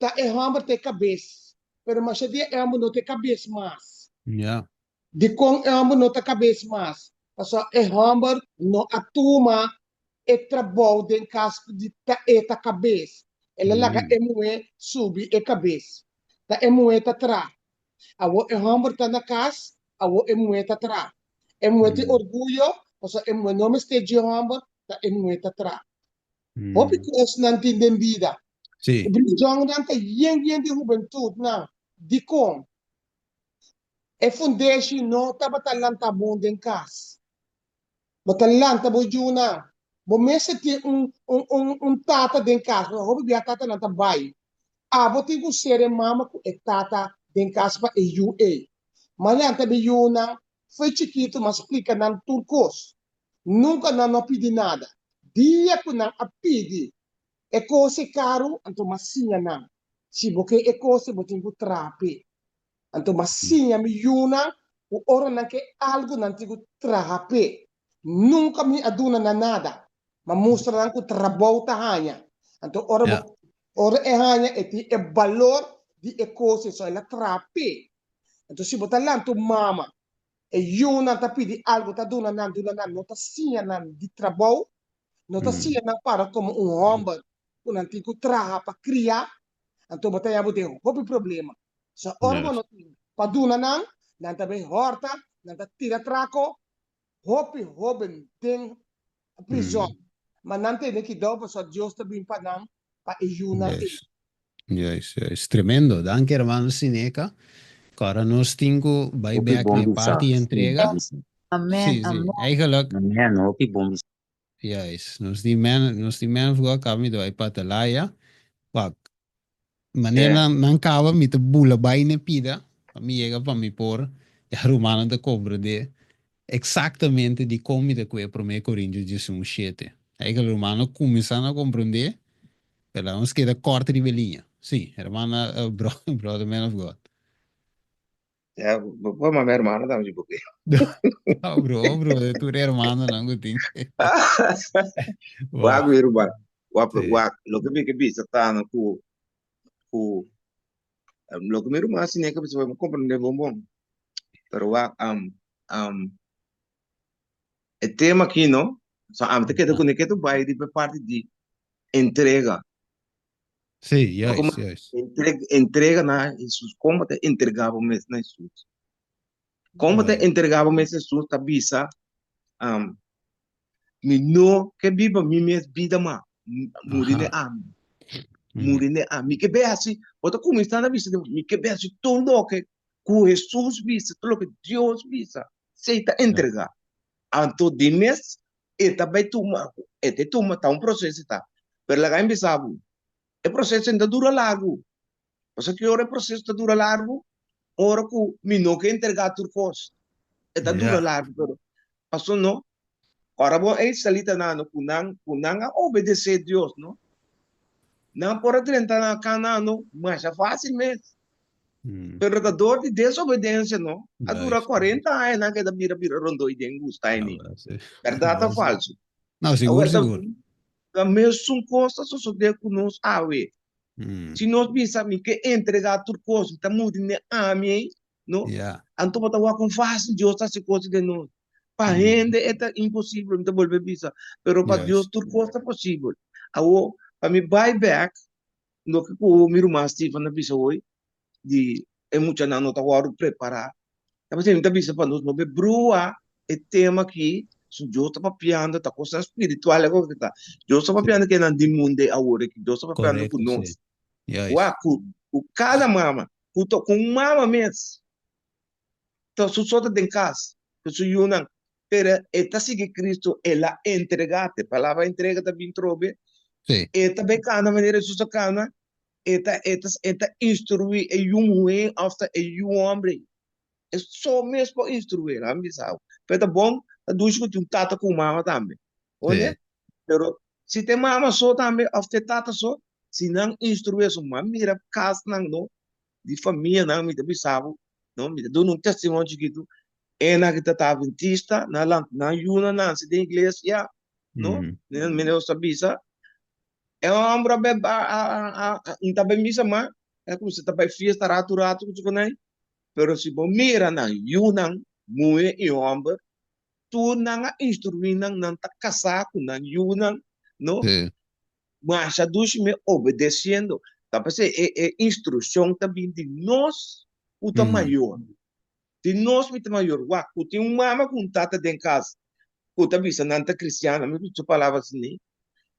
Ta e hòmber ta e kabes, pero masha dia e hòmber no ta e kabes mas. Ja. Dikon e hòmber no ta kabes mas? Pasobra e hòmber no a tuma e trabou den kas di ta e ta kabes. El a laga e muhé subi e kabes. Ta e muhé ta tra. Awor e hòmber ta na kas, awor e muhé ta tra. E muhé tin orguyo, pasobra e muhé no mester dje hòmber, ta e muhé ta tra. Hopi kosnan tin den bida. Sí. E brizonnan ta yen yen di hubentutnan. Dikon? E fundeshi no tabata lanta bon den kas. Bo ta lanta bo yunan. Bo mester tin un un un un tata den kas. Pasobra hopi bia tatanan ta bai. Abo tin ku ser e mama ku e tata den kas pa e yu ei. M'a lanta mi yunan fo'i chikitu m'a splika nan tur kos. Nunka nan no a pidi nada. Dia ku nan a pidi e kos e karu, anto m'a siña nan, si bo ke e kos bo tin ku traha p'e. Anto m'a siña mi yunan ku ora nan ke algu nan tin ku traha p'e. Nunka mi a duna nan nada. M'a mustra nan ku trabou ta haña. Anto ora bo ora e haña e tin e balor di e kos ei, so el a traha p'e. Anto si bo ta lanta un mama E yunan ta pidi algu, ta duna nan, duna nan, no ta siña nan di trabou, no ta siña nan para komo un hòmber ku nan tin ku traha pa kria, anto bo ta haña bo den hopi problema. So ora bo no tin pa duna nan, Nan ta bay horta, nan ta tira traco, hopi hoben den prizon. Ma nan tene kidou pasobra Dios ta bin pa nan pa e yunan ei. Juist, juist, juist. Tremendo. Danki hermano Sineca. Kòrda nos tin ku bai Hopi bèk bon na e bisa. parti entrega. Amen, Sí, sí. amen. Eigenlijk, Amen, hopi bon bisa. juist. Nos di man, nos di man of God kaba mi ta bai pa Atalaya. Wak, Manera nan nan kaba mi ta bula bai na e pida pa mi yega pa mi por ya rumannan ta komprendé eksaktamente dikon mi ta kue Promé Korintio diesun shete. Eikel rumannan kuminsá na komprendé pero laga nos keda kòrt riba e liña. Sí, hermana brother man of God. Ya, bo por manda hermano tambe si bo ke. No, bro, bro, de tur hermanonan ku tin. Wak Wow. mi ruman, wak, Sí. wak, loke mi ke bisa ta no ku ku loke mi ruman hasi ne ke bisa mi komprende bon bon. Pero wak, um, um, e tema aki no, so ami ta keda kuné ke ta bai riba e parti di entrega. Sí, juist, juist. Entrega, entrega na Hesus. Kon bo ta entrega bo mes na Hesus? Kon bo ta entrega bo mes na Hesus ta bisa, um, mi no ke biba mi mes bida ma, muri ne ami. Muri ne ami. Mi ke be hasi, bo ta kuminsá na bisa, mi ke be hasi tur loke ku Hesus bisa, tur loke Dios bisa. Esei ta entrega. Anto di mes e ta bai tuma, e ta tuma, ta un proceso ta. Pero laga mi bisa bo, e proceso no ta dura largu. Pasobra ki ora e proceso ta dura largu? Ora ku mi no ke entrega tur kos. E ta dura largu, pero pasobra no, ora bo e israelitanan no ku nan, ku nan a obedesé Dios no, nan por a drenta na Canaan no masha fácil mes. Pero ta dor di desobedensia no, a dura 40 aña nan keda bira bira rondó i den gusta aini. Bèrdat òf falsu? No, sigur, sigur. Ta mesun kos ta sosodé ku nos awe. Si nos bisa mi ke entregá tur kos, mi ta muri den ami ei, no? Anto bo ta wak kon fásil Dios ta hasi kos den nos. Pa hende e ta imposibel, mi ta bolbe bisa, pero pa Dios tur kos ta posibel. Awor, pa mi bai bèk, Loke ku mi ruman Stephen a bisa hoy di e muchanan no ta wòrdu prepará, ta pasobra mi ta bisa pa nos no be brua e tema aki, su Dios ta papiando, ta kosnan spiritual e kos ta. Dios ta papiando ku esnan di mundu awor aki, Dios ta papiando ku nos. Wak ku ku kada mama, ku ta ku un mama mes ta su so ta den kas ku su yunan, pero e ta sigui Cristo, el a entregá, te palabra entrega ta bin trobe, e ta bay kana manera Hesus a kana, e ta e ta e ta instruí e yu muhé òf ta e yu hòmber, e so mes por instruí, laga mi bisa bo, pero ta bon, ta dushi ku tin un tata ku un mama tambe, oye, pero si ta e mama so tambe òf ta e tata so, si nan instruí esun, m'a mira kasnan no, di famianan mi ta bisa bo, no, mi ta duna un testimonio chikitu, ena ki ta ta adventista, nan lanta nan yunan nanse den iglesia, no, mi Dios ta bisa, e homber a bai a a a a n ta bai misa mas, e kuminsa ta bai fiesta ratu ratu ku su kunai, pero si bo mira nan yunan, muhe i homber, tur nan a instruí nan, nan ta kasá ku nan yunan, no, Masha dushi mi obedeciendo. Ta p'esei e e instruccion ta bin di nos cu ta mayor. Di nos mi ta mayor. Wak, cu tin un mama cu un tata den cas cu ta bisa nan ta cristiano, mi gusta su palabra asina.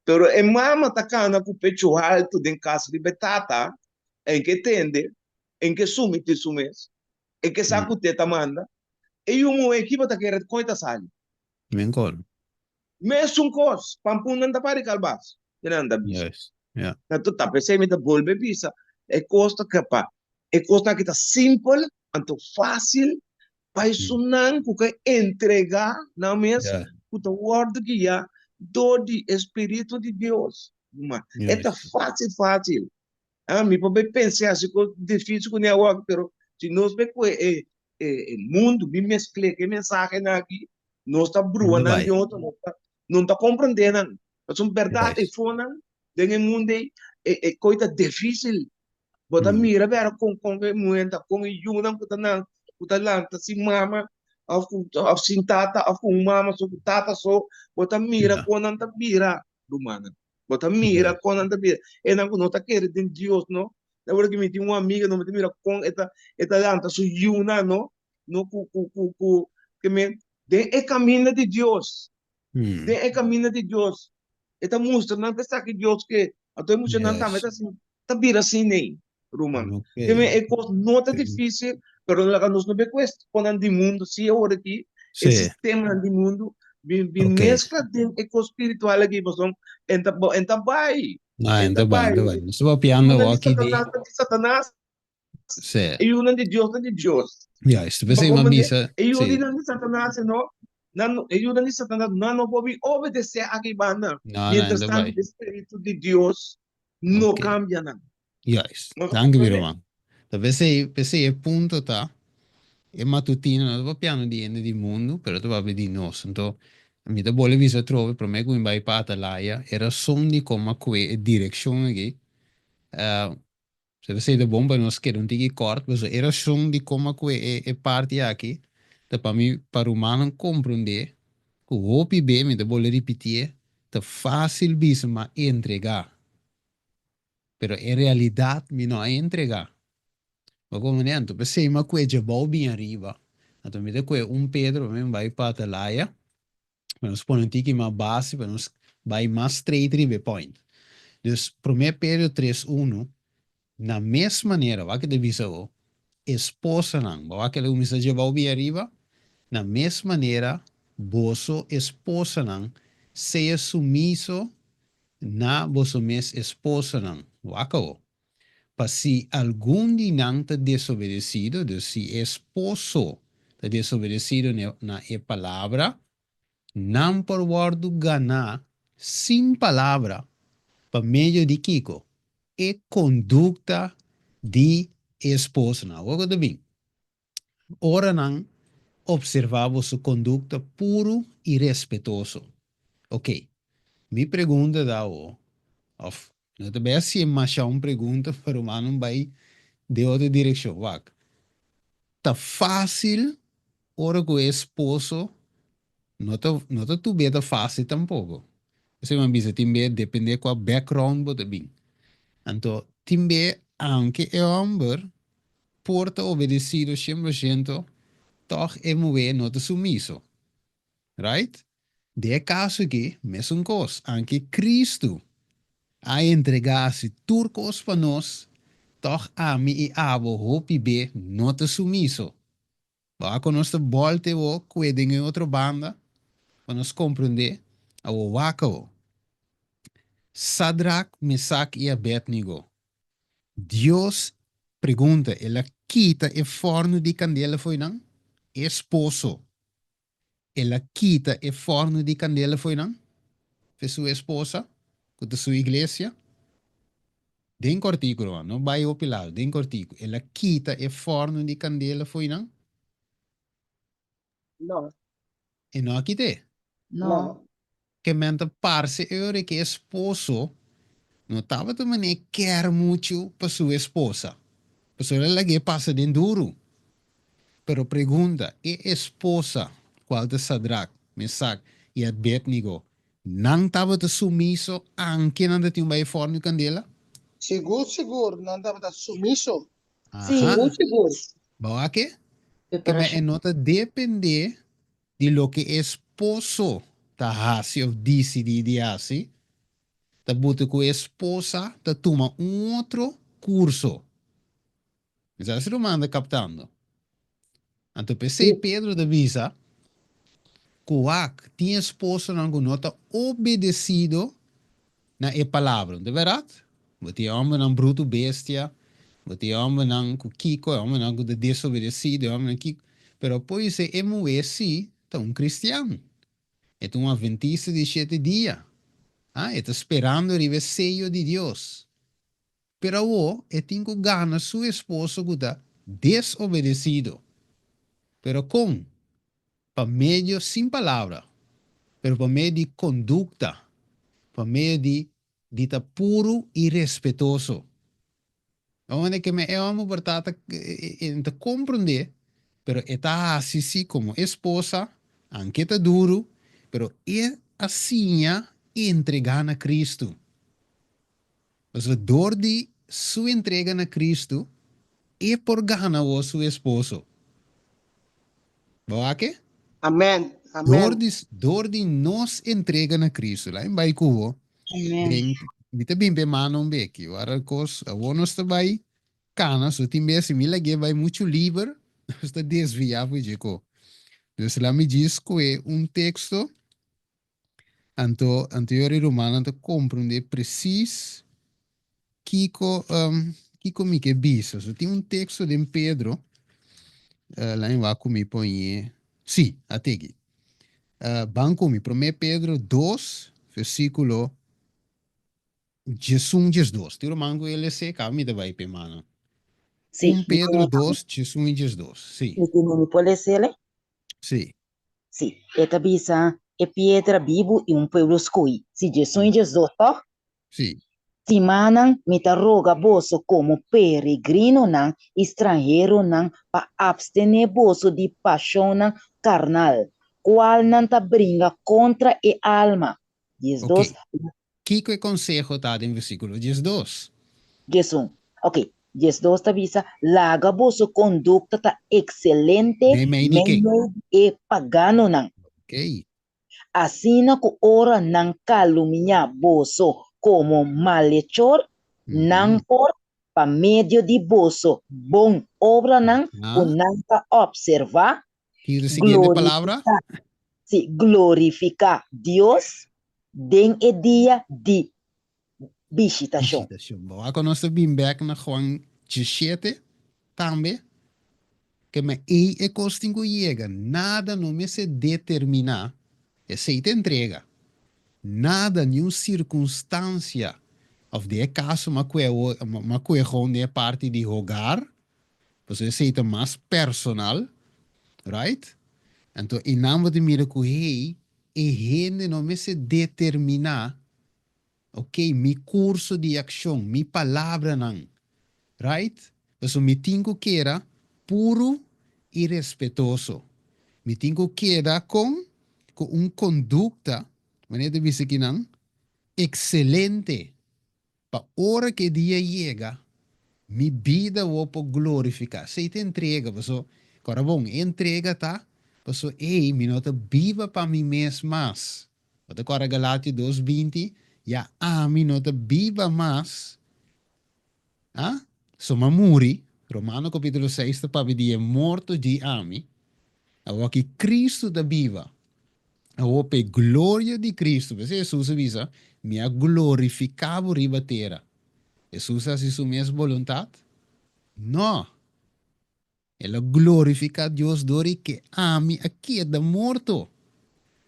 Pero e mama ta cana cu pecho halto den cas riba e tata, en ke tende, en ke sumiti su mes, en ke sa cu te ta manda. E yu muhe kiba ta kere con e ta sali? Mencor. Mesun kos, pampunnan ta pari kalbas, ke nan ta bisa. Juist, ja. Anto ta p'esei mi ta bolbe bisa, e kos ta kapa, e kosnan aki ta simpel, anto fásil pa esunnan ku ke entregá nan mes, ku ta wòrdu guiá dor di e spiritu di Dios. E ta fásil fásil. Ah, mi por bai pensa hasi kos difísil ku ni awor, pero si nos bai kohe e e mundu bin meskl'é ku e mensahenan aki, nos ta brua nan di otro, nos ta no ta komprendé nan. Pasobra bèrdat e fonan den e mundu ei, e e kos ta difísil. Bo ta mira bèra kon kon e muhé ta, kon e yunan ku ta nan ku ta lanta sin mama òf ku òf sin tata òf ku un mama so ku tata so, bo ta mira kon nan ta bira, rumannan. Bo ta mira kon nan ta bira. Esnan ku no ta kere den Dios, no. Ta ora ku mi tin un amiga, no, mi ta mira kon e ta e ta lanta su yunan, no. no ku ku ku ku ke men den e kaminda di Dios den e kaminda di Dios e ta mustra nan ta esaki Dios ke anto e muchanan tambe ta sin ta bira asina ei ruman ke men e kos no ta difisil pero laga nos no be ku e konan di mundu si awor aki e sistemanan di mundu bin bin meskla den e kos spiritual aki pasobra en ta en ta bai en ta bai nos ta papiando awor aki di Satanas Sí. E yunan di Dios ta di Dios. Juist, p'esei mi a bisa. E yunan di Satanas no, nan, e yunan di Satanas nan no por bin obedesé aki banda. No, Mientras tanto e spiritu di Dios no cambia nan. Juist, danki mi ruman. Ta p'esei, p'esei e punto ta, e matutino no ta papiando di hende di mundu, pero ta papia di nos. Anto, mi ta bolbe bisa atrobe, promé ku mi bai pa Atalaya, e rason di kon a kue e direkshon aki, Esei ta bon pa nos keda un tiki kòrt, pasobra e rason di koma ku e e parti aki ta pa mi pa rumannan komprondé ku hopi be, mi ta bolbe ripitié, ta fásil bisa m'a entregá, pero en realidat mi no a entregá. Bo komprondé? Anto p'esei m'a kue djabou bin ariba, anto mi ta kue un Pedro pa mi bai pa Atalaya. Pa nos pone un tiki mas base, pa nos bai mas straight riba e point. Dus, Promé Pedro tres unu, na mes manera, wak e ta bisa bo, esposanan, bo wak el a kuminsá djebau bin ariba, na mes manera boso esposanan sea sumiso na boso mes esposonan, wak awo, pa si algun di nan ta desobedesido, dus si e esposo ta desobedesido na e palabra, nan por wòrdu ganá sin palabra pa medio di kiko? E kondukta di e esposonan. Awor ku ta bin? Ora nan observá boso kondukta puru i respetoso. Oké, mi pregunta ta awo, òf no ta bai hasié mashá un pregunta, pero mi a bai den otro direkshon. Wak, ta fásil ora ku e esposo no ta no ta tur bia ta fásil tampoko. Esei mi a bisa tin bia dependé kua background bo ta bin. Anto tin bia aunke e hòmber por ta obedecido shen por shento, tog e muhé no ta sumiso. Right? Den e caso aki, mesun cos, anke Cristo a entregá si tur cos pa nos, tog ami i abo hopi be no ta sumiso. Bo a con nos ta bolte bo cue den e otro banda pa nos comprende, awor wak awor. Sadrac, Mesac i Abednego Dios pregunta, el a kita e fòrnu di kandela fo'i nan? E esposo, el a kita e fòrnu di kandela fo'i nan? Fe su esposa, ku ta su iglesia? Den kòrtiku, ruman, no bai hopi largu, den kòrtiku, el a kita e fòrnu di kandela fo'i nan? No. E no a kit'é. No. Ke men ta parse e ora ke esposo no tabata manera kèr muchu pa su esposa, pasobra el a lag'é pasa den duru. Pero pregunta, e esposa, kual ta Sadrak, Mesak i Abednego, nan tabata sumiso anke nan ta tin un bai fòrnu kandela? Sigur, sigur, nan tabata sumiso. Sí. Sigur, sigur. Bo a ke? Ke men e no ta dependé di loke e esposo ta hasi òf disidí di hasi, ta buta ku e esposa ta tuma un otro kurso. Mi sa si ruman ta kaptando. Anto p'esei Pedro ta bisa ku wak tin esposonan ku no ta obedesido na e palabra. No ta bèrdat? Bo tin e hòmbernan brutu bestia, bo tin e hòmbernan ku kiko, e hòmbernan ku ta desobedesido, e hòmbernan kiko. Pero poise e muhé sí ta un kristian. E ta un adventista di shete dia. Ah, e ta sperando riba e seyo di Dios. Pero awor e tin ku gana su esposo ku ta desobedesido. Pero kon? Pa medio sin palabra, pero pa medio di kondukta, pa medio di di ta puru i respetoso. Awor ke me e hòmber por ta ta e ta komprondé, pero e ta hasi si komo esposa, anke ta duru, pero e a siña entregá na Kristu. Pasobra dor di su entrega na Cristo, e por gana awor su esposo. Bo wak e? Amen. Door Amen. di, door di nos entrega na Cristo. Laat me bai ku bo. Amen. Den, mi ta bin pe mano un beki. Ora kos, awor nos ta bai kana, so tin bes si mi lag'é bai muchu liber, nos ta desviá for dje ko. Dus laat mi djis kohe un teksto, anto, anto yora e rumannan ta komprondé presis Kiko, um, kiko mi ke bisa? So tin un teksto den Pedro, uh, laat mi wak ku mi poñe. Sí, ateki. Uh, ban ku mi. Promé Pedro 2, versíkulo 11, 12. Tin ruman ku e les'é, kaba mi ta bai p'e mano. Sí, 1 mi Pedro tiene tambe. 2, 11 i 12. Sí, Mi tiene, mi por les'é? sí. Sí, e ta bisa e piedra bibu i un pueblo skohí. Sí, 11 i 12, tòg? Sí. Stimánan, mi ta roga boso komo peregrinonan i stranheronan pa apstené boso di pashonnan karnal, kualnan ta bringa kontra e alma. Ok. 12. Kiko e konseho ta den versíkulo 12? 11. Ok. 12 ta bisa, Laga boso kondukta ta ekselente Meimei di ken? meimei di e paganonan. Ok. Asina ku ora nan kalumiá boso komo malechor, nan por, pa medio di boso bon obranan ku nan ta opservá, Ki e siguiente palabra? glorifiká, sí, glorifiká Dios den e dia di bishitashon. Bishitashon. Bo a konos ta bin bek na Juan 17 tambe? Ke me ei e kos tin ku yega. Nada no mester determiná esei ta entrega. Nada, niun sirkunstansia òf den e kaso m'a kue m'a kue gewoon den e parti di hogar, pasobra esei ta mas personal, right? Anto einan bo ta mira ku hey, e hende no mester determiná Ok, mi curso di accion, mi palabranan, right? Pasobra mi tin cu keda puru y respetoso. Mi tin cu keda con cu un conducta, manera ta bisa kinan, excelente, pa ora cu e dia yega, Mi bida wo por glorifica. Esey ta entrega, paso, cora bon, e entrega ta, paso, ey, mi no ta biba pa mi mes mas. Bo ta cora Galatio dos 20? Ya ami no ta biba mas, ah, so m'a muri, Romano capitulo 6 ta papia di e morto di ami, awor ki Cristo ta biba. Awor p'e gloria di Cristo, p'esei Hesus a bisa, Mi a glorifica bo riba tera. Hesus a hasi su mes boluntat? No! El a glorifica Dios dor di ke ami a keda morto.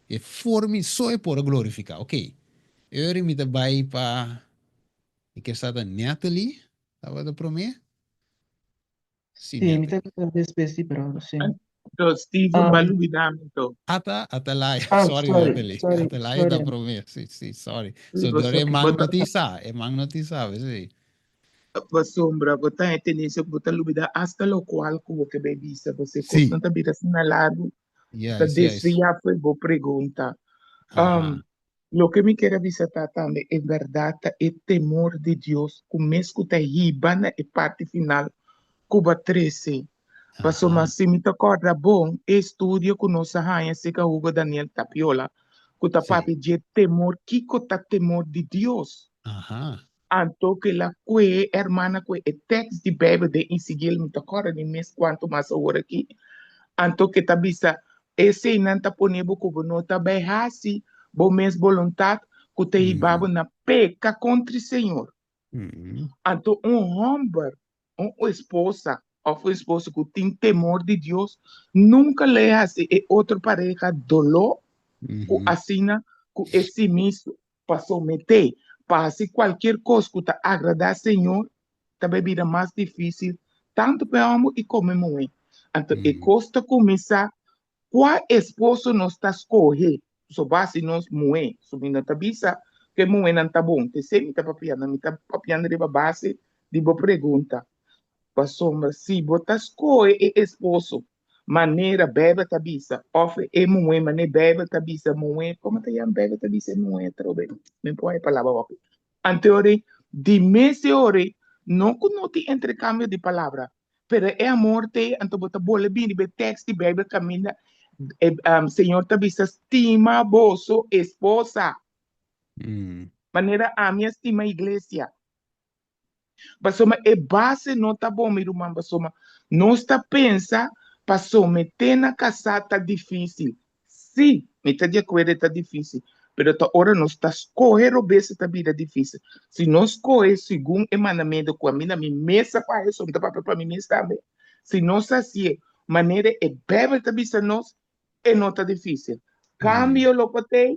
E for mi so e por a glorifica. Ok, e ora mi ta bai pa, mi ke sa ta Natalie tabata prome? Sí, mi ta bisa despues di Brown, sí. Anto Steven ba lubida mi anto. Ata, Atalaya, Ah, sorry, sorry, Natalie. sorry, Atalaya ta sorry. promé. Sí, sí, sorry. Sí, So, dor e bo man ta no tin sa, e man no tin sa, sí. Pasobra bo ta e tendensia ku bo ta lubida asta lokual ku bo ke bai bisa, pasobra e Sí. kosnan ta bira asina largu, ta Yes, yes. desviá for bo pregunta. Aha. Loke mi kier a bisa ta tambe, en bèrdat ta e temor di Dios ku mes ku ta hiba na e parti final ku bo a trese. Pasobra si mi ta kòrda bon, e estudio ku nos a haña serka Hugo Daniel Tapiola ku ta papia dje temor, kiko ta temor di Dios? Anto ku el a kue e hermana kue e tèks di Beibel den Ezekiel, mi ta kòrda ni mes kuantu mas awor aki, anto ku e ta bisa, Eseinan ta pone bo ku bo no ta bai hasi bo mes boluntat ku ta hiba bo na peka kontra Señor. Anto un hòmber, un esposa òf un esposo ku tin temor di Dios nunka lo e hasi e otro pareha doló ku asina ku e si mismo pa someté pa hasi kualkier kos ku ta agradá Señor ta bai bira mas difísil tantu pa e hòmber i komo e muhé. Anto e kos ta kuminsá kua esposo nos ta skohe. So base nos muhé. So mi no ta bisa ku e muhénan ta bon. T'esei mi ta papiando. Mi ta papiando riba base di bo pregunta. Pasobra si bo ta skohe e esposo manera Beibel ta bisa òf e muhé manera Beibel ta bisa muhé, komo ta yama Beibel ta bisa e muhé atrobe? Mi por haña e palabra hopi. Anto ora di mes e ora no ku no tin entrekambio di palabra. Pero e amor t'ei, anto bo ta bole bini riba e tekst di Beibel kaminda e Señor ta bisa, Stima boso esposa, manera ami a stima iglesia. Pasobra e base no ta bon, mi ruman, pasobra nos ta pensa pa someté na kasá ta difísil. Sí, mi ta di akuerdo e ta difísil, pero ta ora nos ta skohe robes e ta bira difísil. Si nos skohe segun e mandamentu ku ami na mi mes a faya, so mi ta papia pa mi mes tambe, si nos hasié manera e Beibel ta bisa nos, e no ta difísil. Kambio lo por tei,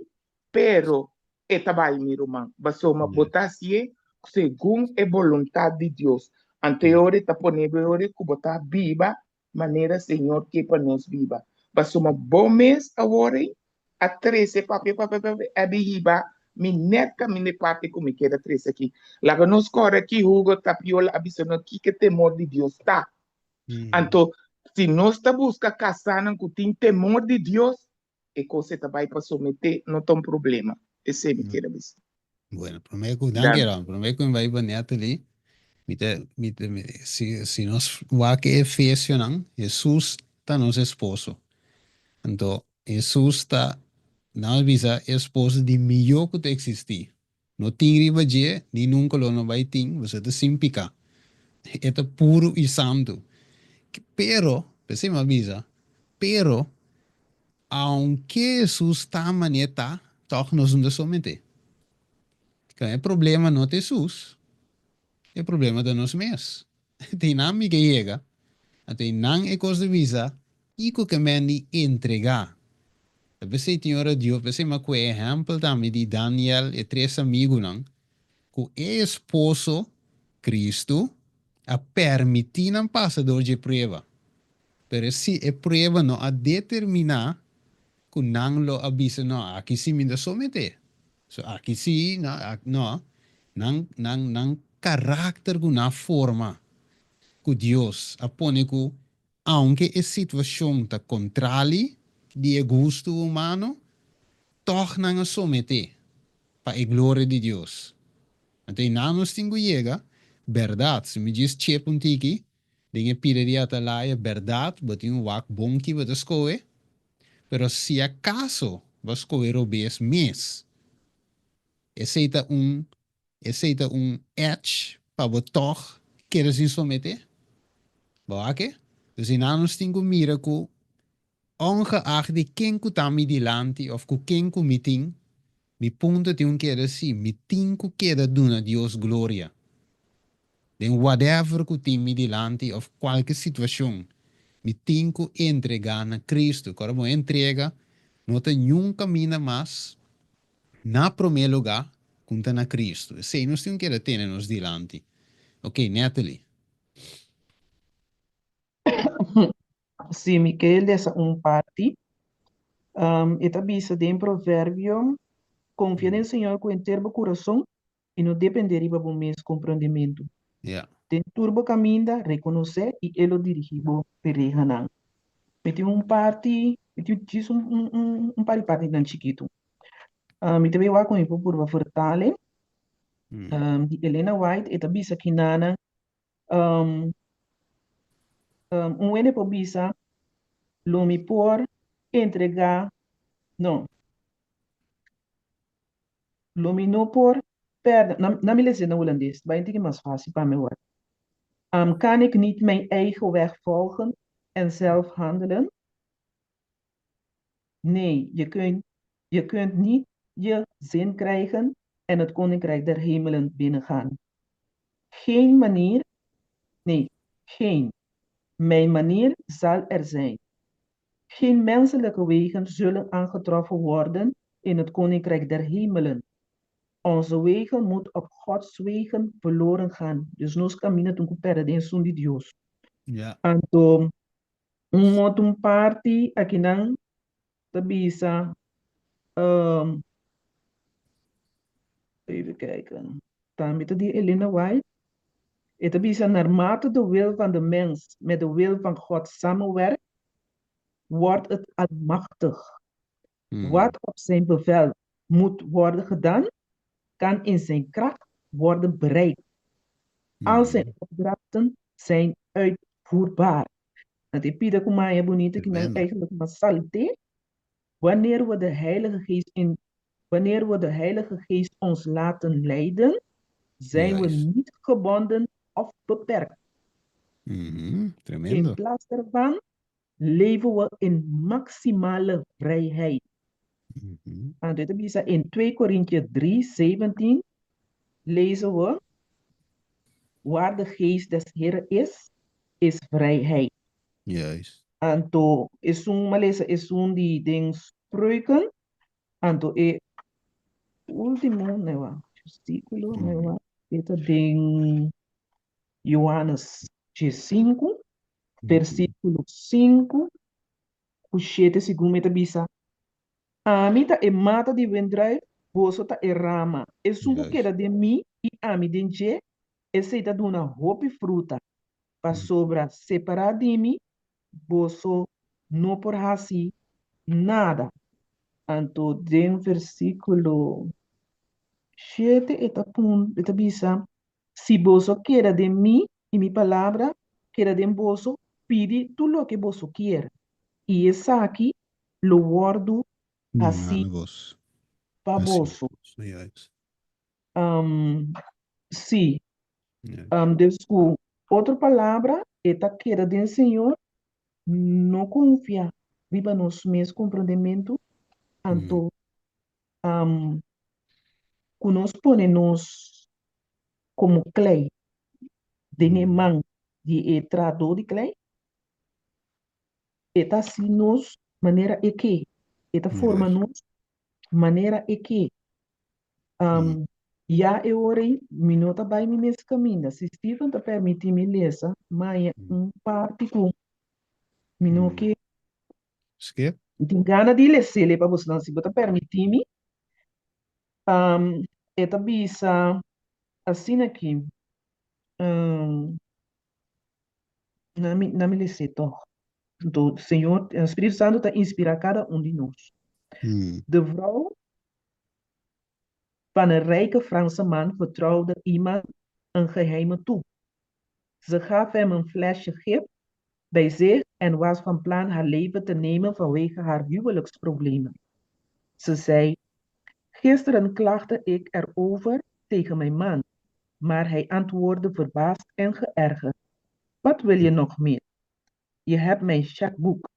pero e ta bai, mi ruman, pasobra bo ta hasié segun e boluntat di Dios. Anto e ora e ta pone bo e ora ku bo ta biba manera Señor ke pa nos biba. Pasobra bo mes awor ei a trese papia, papia, papia, a bin hiba mi nèt kaminda e parti ku mi kier a trese aki. Laga nos kòrda ki Hugo Tapiola a bisa nos kiko e temor di Dios ta. Anto, si nos ta buska kasanan ku tin temor di Dios, e kos e ta bai pa someté no ta un problema. Esei mi kier a bisa. Bueno, promé ku, danki Ron, promé ku mi bai pa Natalie, mi ta, mi ta, si, si nos wak e Efesionan, Hesus ta nos esposo. Anto, Hesus ta, nan a bisa, e esposo di mihó ku ta eksistí. No tin riba dje, ni nunka lo no bai tin, pasobra e ta sin piká. E ta puru i santu. Pero, p'esei mi a bisa, pero, aunke Hesus ta manera e ta, tòg nos no ta someté. E problema no ta Hesus, e problema ta nos mes. Te einan mi ke yega, anto einan e kos ta bisa, kiko ke men di entregá? Ta p'esei tin ora Dios, p'esei mi a kue ehèmpel tambe di Daniel, e tres amigunan, ku e esposo, Kristu, a pèrmití nan pasa dor dje prueba. Pero si e prueba no a determiná ku nan lo a bisa, no, aki sí mi ta someté. So aki sí, no, no. Nan, nan, nan karakter ku nan a forma ku Dios a pone ku aunke e situashon ta kontrali di e gustu humano, tòg nan a someté pa e gloria di Dios. Anto einan nos tin ku yega, bèrdat, si mi djis chep un tiki den e pida di atalaya, bèrdat, bo tin un wak bon ki bo ta skohe, Pero si acaso bo a scohe robes mes, esey ta un esey ta un edge pa bo tog keda sin somete? Bo wak e? Dus einan nos tin cu mira cu ongeacht di ken cu ta mi dilanti of cu ken cu mi tin, mi punto tin un keda si, mi tin cu keda duna Dios gloria. Den whatever ku tin mi dilanti òf kualke situashon, mi tin ku entregá na Kristu. Kòrda bo entrega no ta niun kaminda mas na promé lugá ku ta na Kristu. Esei nos tin ku keda tene nos dilanti. Ok, Natalie. Sí, mi ke lesa un parti. E ta bisa den Proverbio, Konfia den Señor ku henter bo kurason i no dependé riba bo mes komprondementu. Ja. Den tur bo kaminda, rekonosé i e lo dirigí bo perehanan. Mi tin un parti, mi tin djis un, un, un, un par di partinan chikitu. Ah, mi ta bay wak ku mi por purba vertale. Um, di Elena White, e ta bisa kinanan, um, um, un hende por bisa, lo mi por entregá, no, Lo mi no por perde, na mi lesa na Hulandes, ta bai un tiki mas fácil pa mi awor. Kan ik niet mijn eigen weg volgen en zelf handelen? Nee, je kunt, je kunt niet je zin krijgen en het koninkrijk der hemelen binnengaan. Geen manier, nee, geen. Mijn manier zal er zijn. Geen menselijke wegen zullen aangetroffen worden in het koninkrijk der hemelen. Onze wegen moet op Gods wegen verloren gaan. Dus nos camina tin cu perde den esun di Dios. Ja. Anto un otro un parti akinan ta bisa, um, even kijken, tambe ta di Elena White. E ta bisa, naarmate de wil van de mens met de wil van God samenwerkt, wordt het almachtig. Wat op zijn bevel moet worden gedaan, kan in zijn kracht worden bereikt. Al zijn opdrachten zijn uitvoerbaar. voerbaar. Dat e pida ku maya bunita ki nan Tremendo. eigenlijk mas salte. Wanneer we de Heilige Geest in, wanneer we de Heilige Geest ons laten leiden, zijn we Juist. niet gebonden of beperkt. Mhm, In Tremendo. plaats daarvan leven we in maximale vrijheid. Mhm. Anto e ta bisa in 2 Korintio 3, 17 lezen we, Waar de geest des Heren is, is vrijheid. Juist. Anto esun malesa esun di den Spreuken, anto e ultimo, nee wa, versículo, nee wa, e ta den Johannes 5, versículo 5 ku 7 segun mi ta bisa, Ami ta e mata di wendruif, boso ta e rama. Esun ku keda den mi i ami den dje, esei ta duna hopi fruta, pasobra separá di mi boso no por hasi nada. Anto den versíkulo 7 e ta pun, e ta bisa, Si boso keda den mi i mi palabra keda den boso, pidi tur loke boso kier, i esaki lo wòrdu hasí pa boso. Sí, dus ku otro palabra, e ta keda den Señor, no konfia riba nos mes komprondementu, anto ku nos pone nos komo klei den e man di e trahadó di klei, e ta hasi nos manera e ke, e ta forma nos manera e ke. Ya e ora ei mi no ta bai mi mes kaminda. Si Steven ta permití mi lesa maña un parti ku mi no ke. Skip. Mi tin gana di les'e pa bosonan, si bo ta permití mi. E ta bisa asina aki, na mi, na mi les'e tòg. Anto Señor, Spiritu Santu ta inspirá kada un di nos. De vrouw van een rijke Franse man vertrouwde iemand een geheime toe. Ze gaf hem een flesje gif bij zich en was van plan haar leven te nemen vanwege haar huwelijksproblemen. Ze zei, Gisteren klaagde ik erover tegen mijn man, maar hij antwoordde verbaasd en geërgerd, Wat wil je nog meer? Je hebt mijn chequeboek,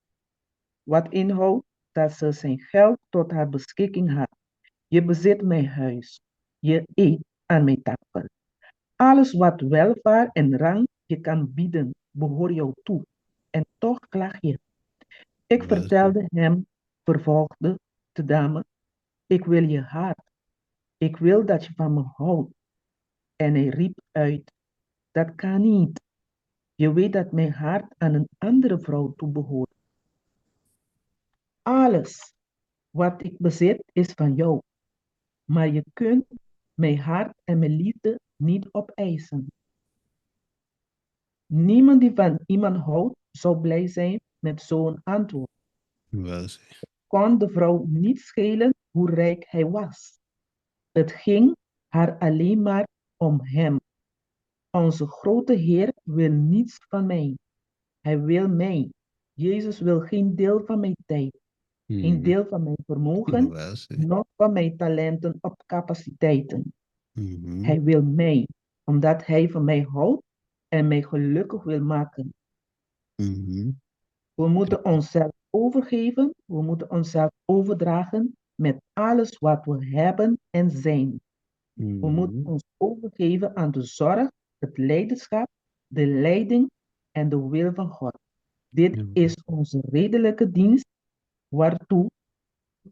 wat inhoudt dat ze zijn geld tot haar beschikking had. Je bezit mijn huis. Je eet aan mijn tafel. Alles wat welvaart en rang je kan bieden, behoort jou toe. En toch klaag je. Ik vertelde hem, vervolgde de dame, ik wil je hart. Ik wil dat je van me houdt. En hij riep uit, dat kan niet. Je weet dat mijn hart aan een andere vrouw toebehoort. Alles wat ik bezit is van jou. Maar je kunt mijn hart en mijn liefde niet opeisen. Niemand die van iemand houdt, zou blij zijn met zo'n antwoord. Wel zeg. Kon de vrouw niet schelen hoe rijk hij was. Het ging haar alleen maar om hem. Onze grote Heer wil niets van mij. Hij wil mij. Jezus wil geen deel van mijn tijd, geen deel van mijn vermogen, Wel zeg. noch van mijn talenten of capaciteiten. Hij wil mij, omdat hij van mij houdt en mij gelukkig wil maken. We moeten onszelf overgeven, we moeten onszelf overdragen met alles wat we hebben en zijn. We moeten ons overgeven aan de zorg, het leiderschap, de leiding en de wil van God. Dit is onze redelijke dienst, waartoe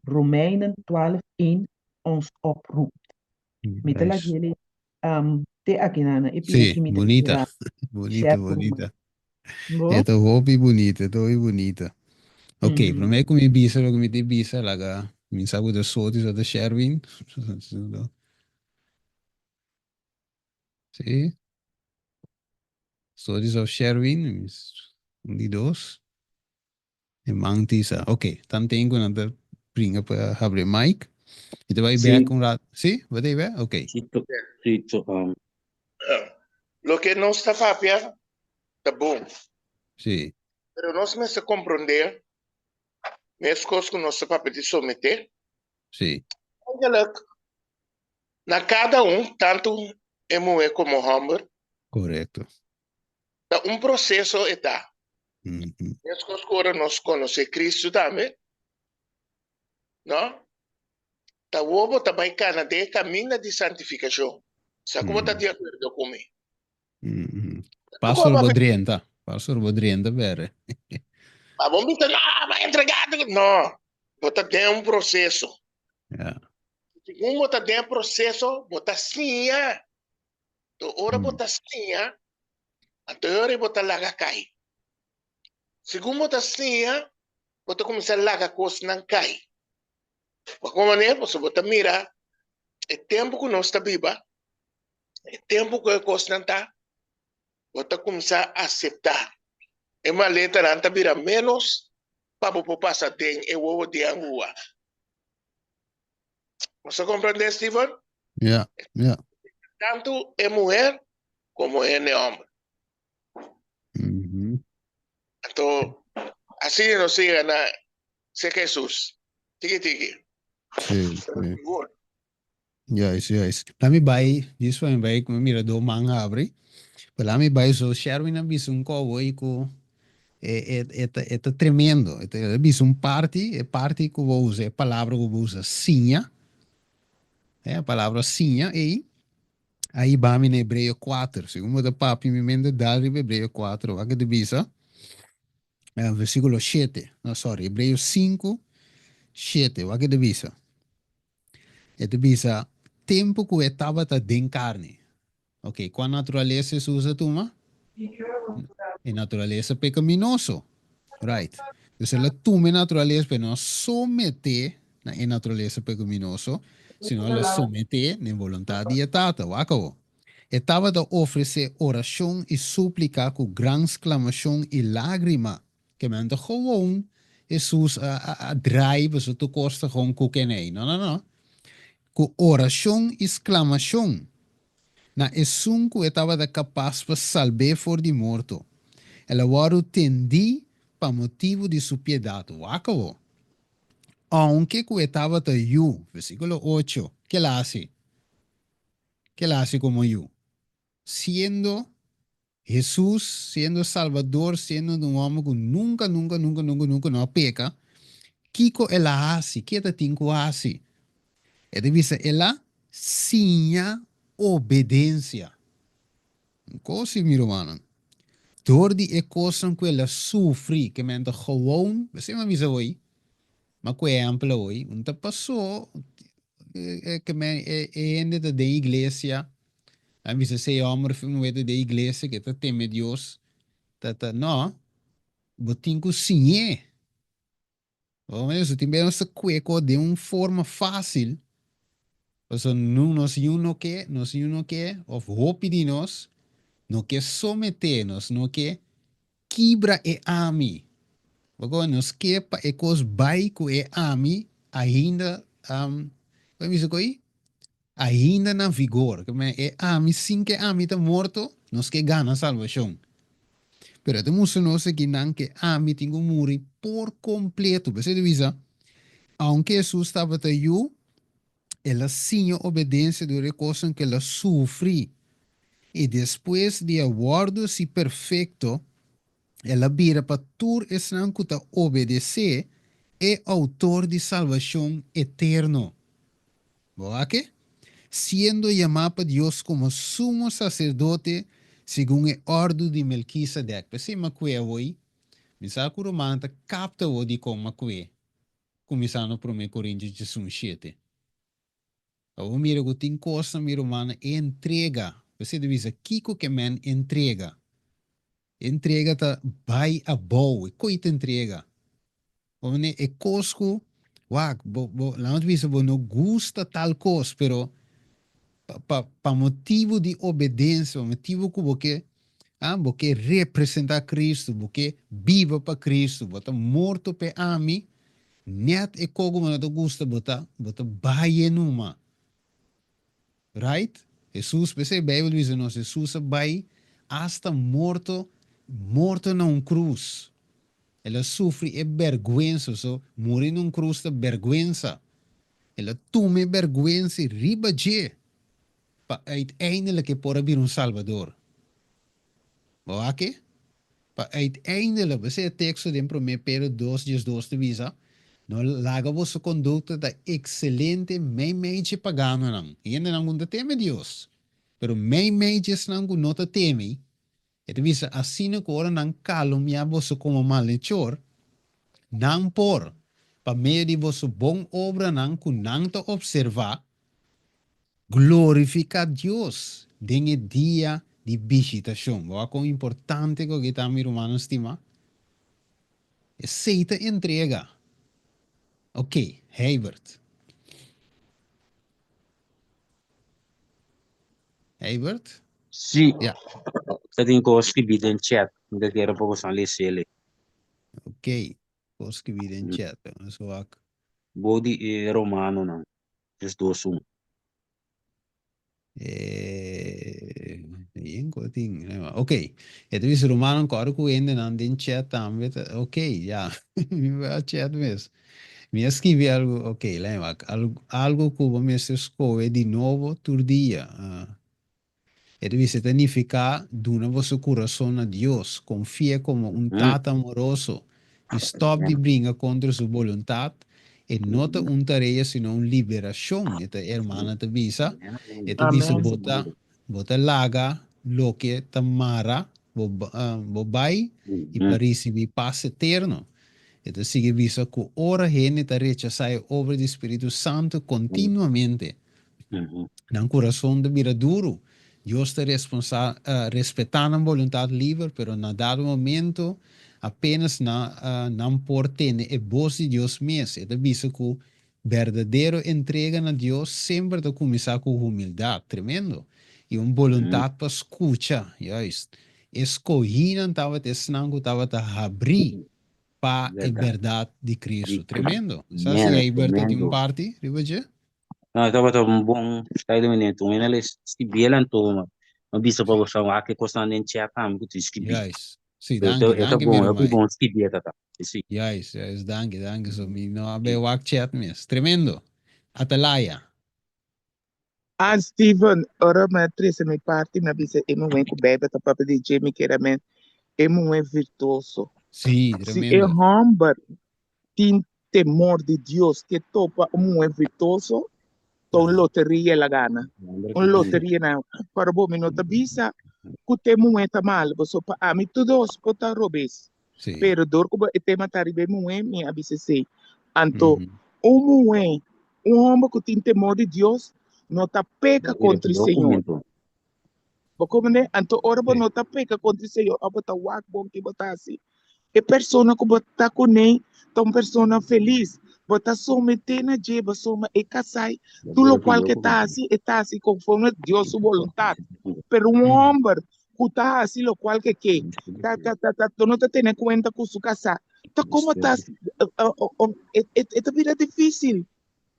Romeinen 12:1 ons oproept. Mi ta Nice. lag'e te aki nana, e pida Sí, ki mi ta bunita. keda Bunita, share ku ruman. bunita. Bo? E ta hopi bunita, e ta hopi bunita. Ok, promé ku mi bisa loke mi tin bisa, laga mi sa ku ta Sotis o ta Sherwin. Sí. Sotis of Sherwin, un di dos. E man tisa. Ok, tanten ku nan ta bringa pa habri mic. Mi ta bai bek un rato. Sí, bo ta bai bek? Ok. Sí, sí, Loke nos ta papia ta bon. Sí. Pero nos mester komprondé, meskos ku nos ta papia di someté, Sí. Eigenlijk, na kada un, tantu e muhé komo hòmber, Korekto. ta un proseso e ta. Mhm. Meskos ku ora nos konosé Kristu tambe, no? Ta awor bo ta bai kana den e kaminda di santifikashon. Sa ku bo ta di akuerdo ku mi? Pastor bo drenta, pastor bo drenta bere. Ma bo bisa, no, ma entregá No, bo ta den un proseso. Ja. Segun bo ta den proseso, bo ta siña. To ora bo ta siña, anto e ora bo ta laga kai. Segun bo ta siña, bo ta kuminsá laga kosnan kai. Pa kon manera? Pasobra bo ta mira e tempu ku nos ta biba, e tempu ku e kosnan ta, bo ta kuminsá aseptá. E maletanan ta bira ménos pa bo por pasa den e wowo di angua. Bo sa komprendé, Steven? Ja, ja. Tantu e muher komo e hende hòmber. Anto, asina nos ta yega na Serka Hesus, tiki tiki. Sí, sí. Sigur. Juist, juist. Laat mi bai, djis pa mi bai, ku mi mira do man habri. Pero laat mi bai so, Sherwin a bisa un kobo ei ku e, e, e ta, e ta tremendo. E ta, el a bisa un parti, e parti ku bo usa, e palabra ku bo usa, siña. E palabra siña ei, a hiba mi na Hebreo 4. Segun bo ta papia, mi mente dal riba Hebreo 4. Wak e ta bisa? Versíkulo shete, no sorry, Hebreo sinku, shete, wak e ta bisa? E ta bisa, tempu ku e tabata den karni. Ok, kua naturalesa Hesus a tuma? E naturalesa pekaminoso. Right. Dus el a tuma e naturalesa, pero no a someté na e naturalesa pekaminoso, sino el a someté na e boluntat di e Tata. Wak awo. E tabata ofresé orashon i súplika ku gran sklamashon i lágrima. Ke men ta gewoon Hesus a a drai pasobra tur kos ta gewoon ku kenei. No, no, no. Ku orashon i sklamashon na esun ku e tabata kapas pa salb'é for di morto. El a wòrdu tendí pa motibu di su piedat. Wak awo. Ounke ku e tabata yu, versíkulo ocho, ke el a hasi? Ke el a hasi komo yu? Siendo Hesus, siendo Salbador, siendo un hòmber ku nunka, nunka, nunka, nunka, nunka no a peka, kiko el a hasi? Ke ta tin ku hasi? E ta bisa el a siña obedensia. Un kos si, mi rumannan. Dor di e kosnan ku el a sufri, ke men ta gewoon, esei mi a bisa hoy, Ma ku ehèmpel awor, un ta pasó ke men e hende ta den iglesia, a bisa si e hòmber òf e muhé ta den iglesia ke ta teme Dios, ta ta no, bo tin ku siñ'é. Bo tin bes nos ta kue kos den un forma fásil, pasobra nos niun no ke, nos niun no ke, òf hopi di nos no ke someté, nos no ke Kibra e ami. Pasobra nos ke pa e kos bai ku e ami ainda, kon e bisa ku ei? Ainda na vigor. Ke men e ami, sin ke ami ta morto, nos ke gana salbashon. Pero e ta mustra nos aki nan ke ami tin ku muri por kompleto. P'esei ta bisa, aunke Hesus tabata yu, El a siña obedensia dor e kosnan ku el a sufri, i despues di a wòrdu si perfekto, el a bira pa tur esnan ku ta obedesé e outor di salbashon eterno. Bo wak e? Siendo yamá pa Dios komo sumo saserdote segun e òrdu di Melkisedek. P'esei m'a kue awoi, mi sa ku ruman ta kapta awor dikon m'a kue. Kuminsá na Promé Korintios diesun shete. Awor mira ku tin kosnan, mi rumannan, e entrega. P'esei ta bisa, kiko ke men entrega? E entrega ta bai abou, e koi ta entrega. Bo mane e kos ku, wak, bo, bo, laga nos bisa bo no gusta tal kos, pero pa, pa, pa motibu di obedensia, pa motibu ku bo ke, ah, bo ke representá Kristu, bo ke biba pa Kristu, bo ta morto p'e ami, nèt e kos ku bo no ta gusta, bo ta, bo ta bai e numa. Right? Hesus, p'esei Beibel bisa nos, Hesus a bai asta morto. morto na un krus. El a sufri e bèrgwensa, so muri na un krus ta bèrgwensa. El a tuma e bèrgwensa riba dje pa uiteindelijk e por a bira un Salbador. Bo wak e? Pa uiteindelijk, bo sa e teksto den Promé Pedro dos diesdos ta bisa, No laga boso kondukta ta ekselente meimei dje paganonan, hendenan ku no ta teme Dios, pero meimei dje esnan ku no ta teme, e ta bisa, asina ku ora nan kalumniá boso komo malechor, nan por, pa medio di boso bon obranan ku nan ta opservá, Glorifica Dios den e dia di bishitacion. Bo wak con importante cu aki ta, mi rumannan stima? Esey ta entrega. Ok, Heibert. Heibert? Sí. Ja. Ta tin cos skibi den chat. Mi ta kere pa boso lesa el'e. Ok, cos skibi den chat. Nos wak. Bo di e Romanonan. 3, 2, 1. Eh, yen ko tin. Ok. E ta bisa rumannan kòrda ku hendenan den chat tambe ta ok, ya. Mi bai a chat mes. Mi a skibi algu, ok, lei wak. Algu, algu ku bo mester skohe di nobo tur dia. Ah. E ta bisa, e ta nifiká duna boso kurason na Dios, konfi'é komo un Tata amoroso i stòp di bringa kontra su boluntat. E no ta un tarea sino un liberashon, e ta hermana ta bisa. E ta bisa bo ta bo ta laga loke ta mara bo bo bai i pa risibí pas eterno. E ta sigui bisa ku ora hende ta rechasá e obra di Spiritu Santu kontinuamente, Nan kurason ta bira duru. Dios ta responsa, respetá nan boluntat liber, pero na dado momento apenas nan, nan por tende e bos di Dios mes. E ta bisa ku berdadero entrega na Dios semper ta kuminsá ku humildat, tremendo, i un boluntat pa skucha. Juist. E skohínan tabata esnan ku tabata habrí pa e bèrdat di Kristu. Tremendo. Sa si Eibert ta tin un parti riba dje? No, e tabata un bon stadiumento. Un hende skibí el anto, ma mi bisa pa boso wak e kosnan den chat tambe ku tin skibí. Juist. Sí, Pero danki, e ta danki mi bon, hopi ruman. bon skibí e tata. Sí. Juist, juist, danki, danki. So mi no a bay wak chat mes. Tremendo. Atalaya. Ah, Steven, ora mi a trese mi parti, mi a bisa e muhé ku Bijbel ta papia di dje, mi kere men e muhé virtuoso. Sí, Si e tremendo. hòmber tin temor di Dios ke topa un muhé virtuoso, ta un loteria el a gana. Un loteria na. Pero bo, mi no ta bisa ku te muhé ta mal, pasobra pa ami tur dos por ta robes. Sí. Pero dor ku bo e tema ta riba e muhé, mi a bisa esei. Anto, Mhm. un muhé, un hòmber ku tin temor di Dios no ta peka kontra e Señor. Bo komprendé? Anto ora bo Sí. no ta peka kontra e Señor, òf bo ta wak bon ke bo ta hasi, e persona ku bo ta kuné ta un persona felis. Bo ta someté na dje, pasobra e kasai tur lokual ku e ta hasi, e ta hasi konforme Dios su boluntat. Pero un hòmber ku ta hasi lokual ku e ke, ta ta ta ta no ta tene kuenta ku su kasá, ta komo ta e ta bira difísil.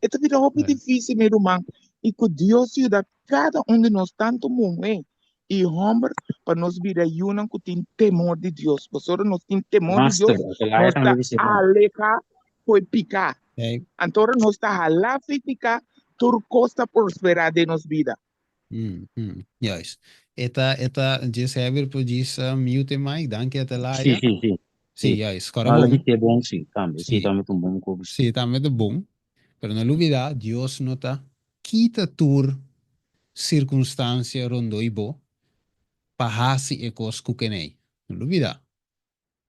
E ta bira hopi difísil, mi ruman. I ku Dios yuda kada un di nos, tantu muhé i hòmber, pa nos bira yunan ku tin temor di Dios. Pasobra nos tin temor di Dios, nos ta alehá for e piká. Anto ora nos ta halá for e piká, tur kos ta prosperá den nos bida. Juist. E ta, e ta, djis Heber por djis mute e mic, danki Atalaya. Sí, sí, sí. Sí, juist. Kòrda Ala bon. di te bon, sí, tambe. Sí, Sí. tambe ta un bon kobi. Sí, tambe ta bon. Pero no lubida, Dios no ta kita tur sirkunstansia rondó i bo pa hasi e kos ku kenei. No lubida.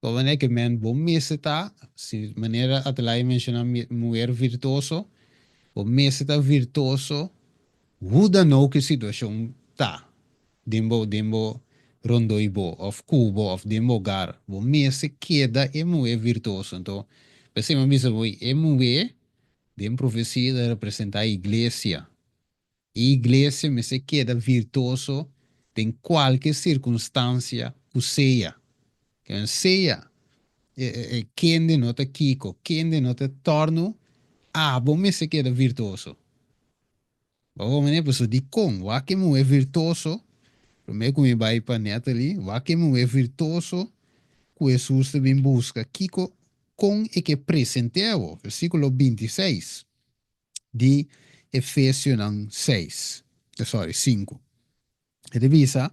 Bo manera ke men bo mester ta, si manera Atalaya menshoná muher virtuoso, bo mester ta virtuoso hoe dan ook e situashon ta den bo den bo rondó i bo òf ku bo òf den bo hogar, bo mester keda e muher virtuoso. Anto p'esei mi a bisa bo e muher den profesia ta representá iglesia. E iglesia mester keda virtuoso den kualke sirkunstansia ku sea. Ken sea e kende no ta kiko, kende no ta tòrnu, abo mester keda virtuoso. Bo wou manera pasobra dikon? Wak e muhé virtuoso. Promé ku mi bai pa Natalie, wak e muhé virtuoso ku Hesus ta bin buska, kiko kon e ke present'é awo? Versíkulo 26 di Efesionan 6, sorry, 5. E ta bisa,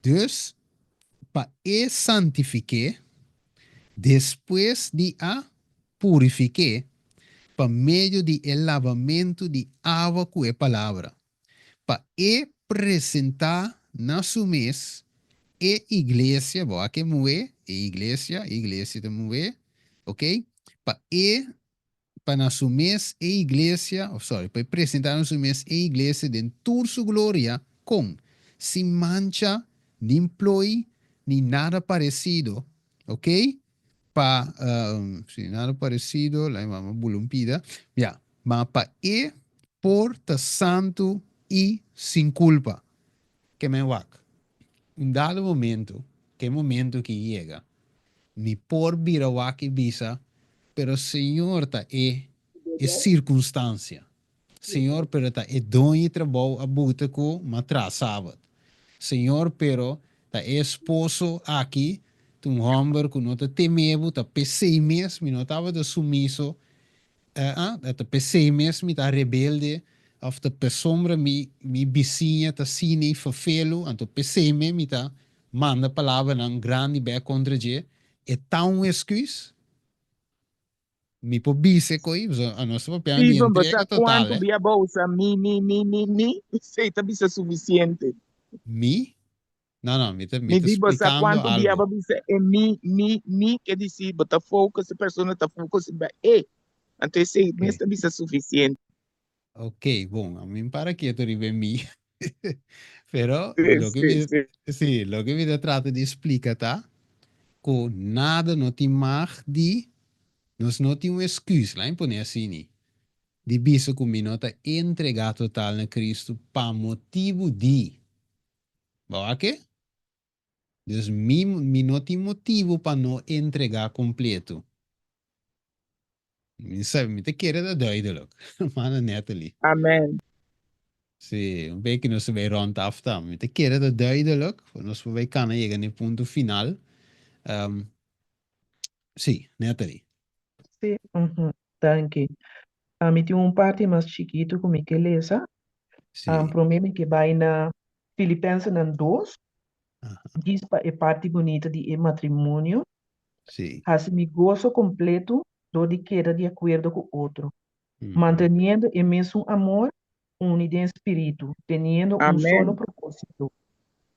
Dus, pa e santifik'é, despues di a purifik'é pa medio di e labamentu di awa ku e palabra, pa e presentá na su mes e iglesia, bo a ke muhé, e iglesia, e iglesia ta muhé, ok, pa e pa na su mes e iglesia, of sorry, pa e presentá na su mes e iglesia den tur su gloria, kon? Sin mancha, nin ploi, ni nada paresido, ok? Pa, si, nada paresido, laat mi bula un pida, ya, ma pa e por ta santu i sin kulpa. Ke men wak, un dado momento, ke momento ki yega, mi por bira wak i bisa, Pero Señor ta e e sirkunstansia. Señor, pero ta e doño di trabou a buta ku m'a traha sabat. Señor, pero ta e esposo aki ta un hòmber ku no ta teme bo, ta p'esei mes mi no tabata sumiso Ah, ta p'esei mes mi ta rebelde, of ta pasobra mi mi bisiña ta asina i fafelu, anto p'esei mes mi ta manda palabranan grandi bek kontra dje. E ta un esküs? Mi por bisa e koi, pasobra anos ta papiando di Steven, bo entrega sa total, kuantu eh. bia bo usa mi, mi, mi, mi, mi? Esei ta bisa sufisiente. Mi? No, no, mi ta, mi Mi ta di bo sa splikando kuantu bia algo. bo bisa e mi, mi, mi, ke disi bo ta focus, e persona ta focus riba e. Anto esei Ok. mes ta bisa sufisiente. Ok, bon, a mi para ketu riba e mi. Pero Sí, loke sí, mi, sí. sí, loke mi ta trata di splika ta ku nada no tin mag di, nos no tin un excuse, laat mi pone asini, di bisa ku mi no ta entrega total na Cristo pa motibu di. Bo a ke? Dus mi mi no tin motibu pa no entregá kompletu. Mi sa, mi ta kere ta duidelijk. Hermana Natalie. Amen. Sí, un beki nos ta bay rond af ta. Mi ta kere ta duidelijk, pa nos por bay kana yega na e punto final. Um, sí, Natalie. Sí, mhm, danki. Mi tin un parti mas chikitu ku mi ke lesa. Sí. Promé mi ke bai na Filipensenan 2, Aha. djis pa e parti bunita di e matrimonio. Sí. Hasi mi goso kompletu dor di keda di akuerdo ku otro, Mhm. manteniendo e mesun amor, uni den spiritu, teniendo un solo Amén. propósito.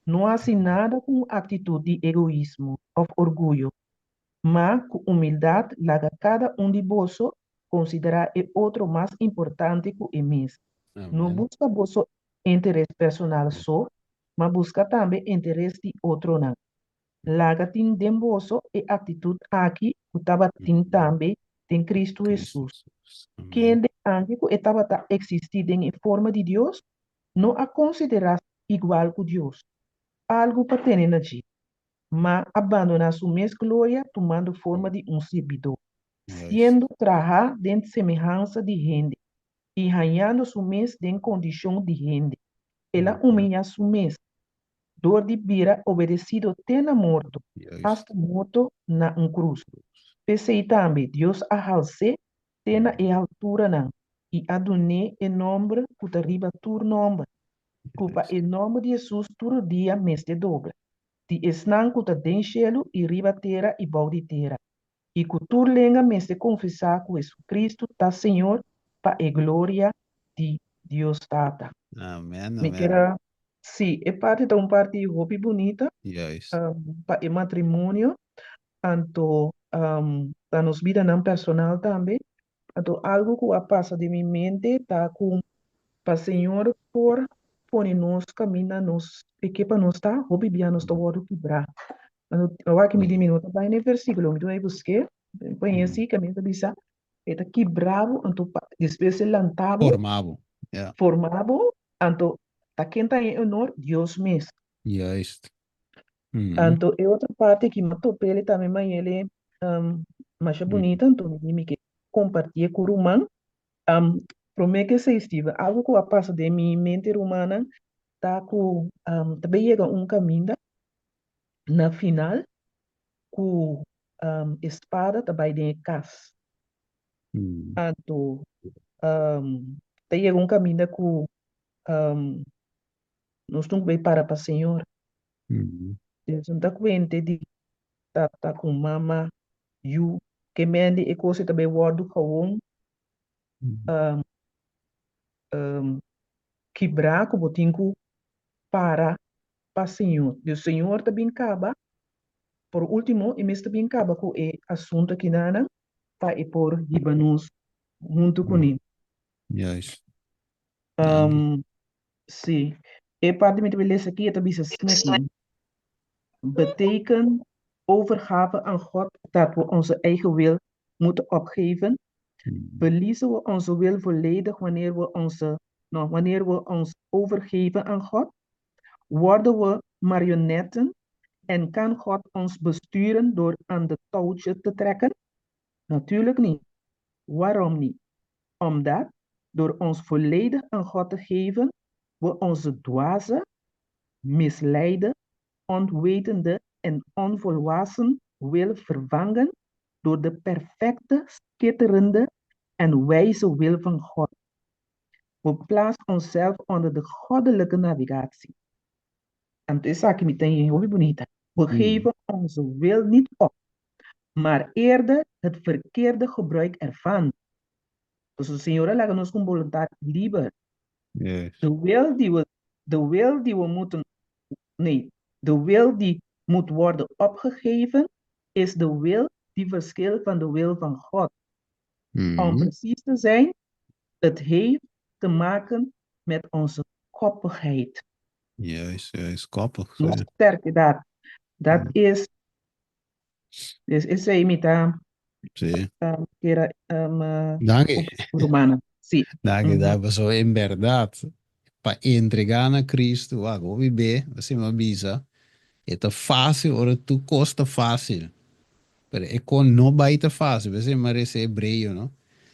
No hasi nada ku un aktitut di egoismo òf orguyo, Ma ku humildat laga kada un di boso konsiderá e otro mas importante ku e mes. No Amen. buska boso interes personal so, ma buska tambe interes di otronan. Laga tin den boso e aktitut aki ku tabatin tambe den Kristu Kristu Hesus, Hesus. Amen. kende, anke ku e tabata eksistí den e forma di Dios, no a konsiderá igual ku Dios, algu pa tene na dje, ma a bandoná su mes gloria tumando forma di un sirbidó, siendo trahá den semehansa di hende, i hañando su mes den kondishon di hende, el a humiliá su mes dor di bira obedesido te na morto, asta morto na un krus. P'esei tambe Dios a hals'é te na e alturanan i a dun'é e nòmber ku ta riba tur nòmber, ku pa e nòmber di Hesus tur rodia mester dobla, di esnan ku ta den shelu i riba tera i bou di tera, i ku tur lenga mester konfesá ku Hesukristu ta Señor pa e gloria di Dios Tata. Amen, Mi amen. kier a, sí, e parti ta un parti hopi bunita Juist. pa e matrimonio, anto pa nos bidanan personal tambe. Anto algu ku a pasa den mi mente ta ku pa Señor por pone nos kaminda nos e ke pa nos ta, hopi bia nos ta wòrdu kibrá. Anto awor aki mi di mi no ta bai na e versíkulo, mi ta bai busk'é, mi pone así kaminda ta bisa e ta kibra bo anto pa despues e lanta bo, Forma bo, ya. forma bo, anto ta ken ta haña e honor? Dios mes. Juist. Anto e otro parti ki mi a top'el tambe mayele masha bunita, anto mi di mi ke kompartié ku ruman. Promé ke esei Steven, algu ku a pasa den mi mente rumannan. Ta ku ta bay yega un kaminda na final ku e spada ta bai den e kas. Anto ta yega un kaminda ku nos tin ku bai para pa Señor. Dios no ta kuente di tata ku mama, yu, ke mende e kos ei ta bai wòrdu gewoon kibrá ku bo tin ku para pa Señor. Dios Señor ta bin kaba, por último e mes ta bin kaba ku e asuntu akinanan pa e por hiba nos huntu kuné. Juist. Sí. E parti mi ta bin lesa aki e ta bisa asina aki, Betekent overgave aan God dat we onze eigen wil moeten opgeven? Verliezen we onze wil volledig wanneer we onze, no, wanneer we ons overgeven aan God? Worden we marionetten en kan God ons besturen door aan de touwtje te trekken? Natuurlijk niet. Waarom niet? Omdat door ons volledig aan God te geven, we onze dwaze, misleide, onwetende en onvolwassen wil vervangen door de perfecte, schitterende en wijze wil van God. We plaatsen onszelf onder de goddelijke navigatie. Anto esaki mi ta yen hopi bunita. We geven onze wil niet op, maar eerder het verkeerde gebruik ervan. Pasobra Señor a laga nos ku un boluntat liber. Yes. De wil die we, de wil die we moeten, nee, de wil die moet worden opgegeven is de wil die verschilt van de wil van God. Om precies te zijn, het heeft te maken met onze koppigheid. Juist, juist, koppig. Nos sterkedad. Dat is, dus esei mi ta Sí. kera um, Danki. Romano. Sí. Danki, danki. Pasobra en bèrdat, pa entregá na Cristo, wak, hopi be, asina mi a bisa, e ta fásil ora tur kos ta fásil. Pero e kon no bai ta fásil, p'esei mi a resa Hebreo, no?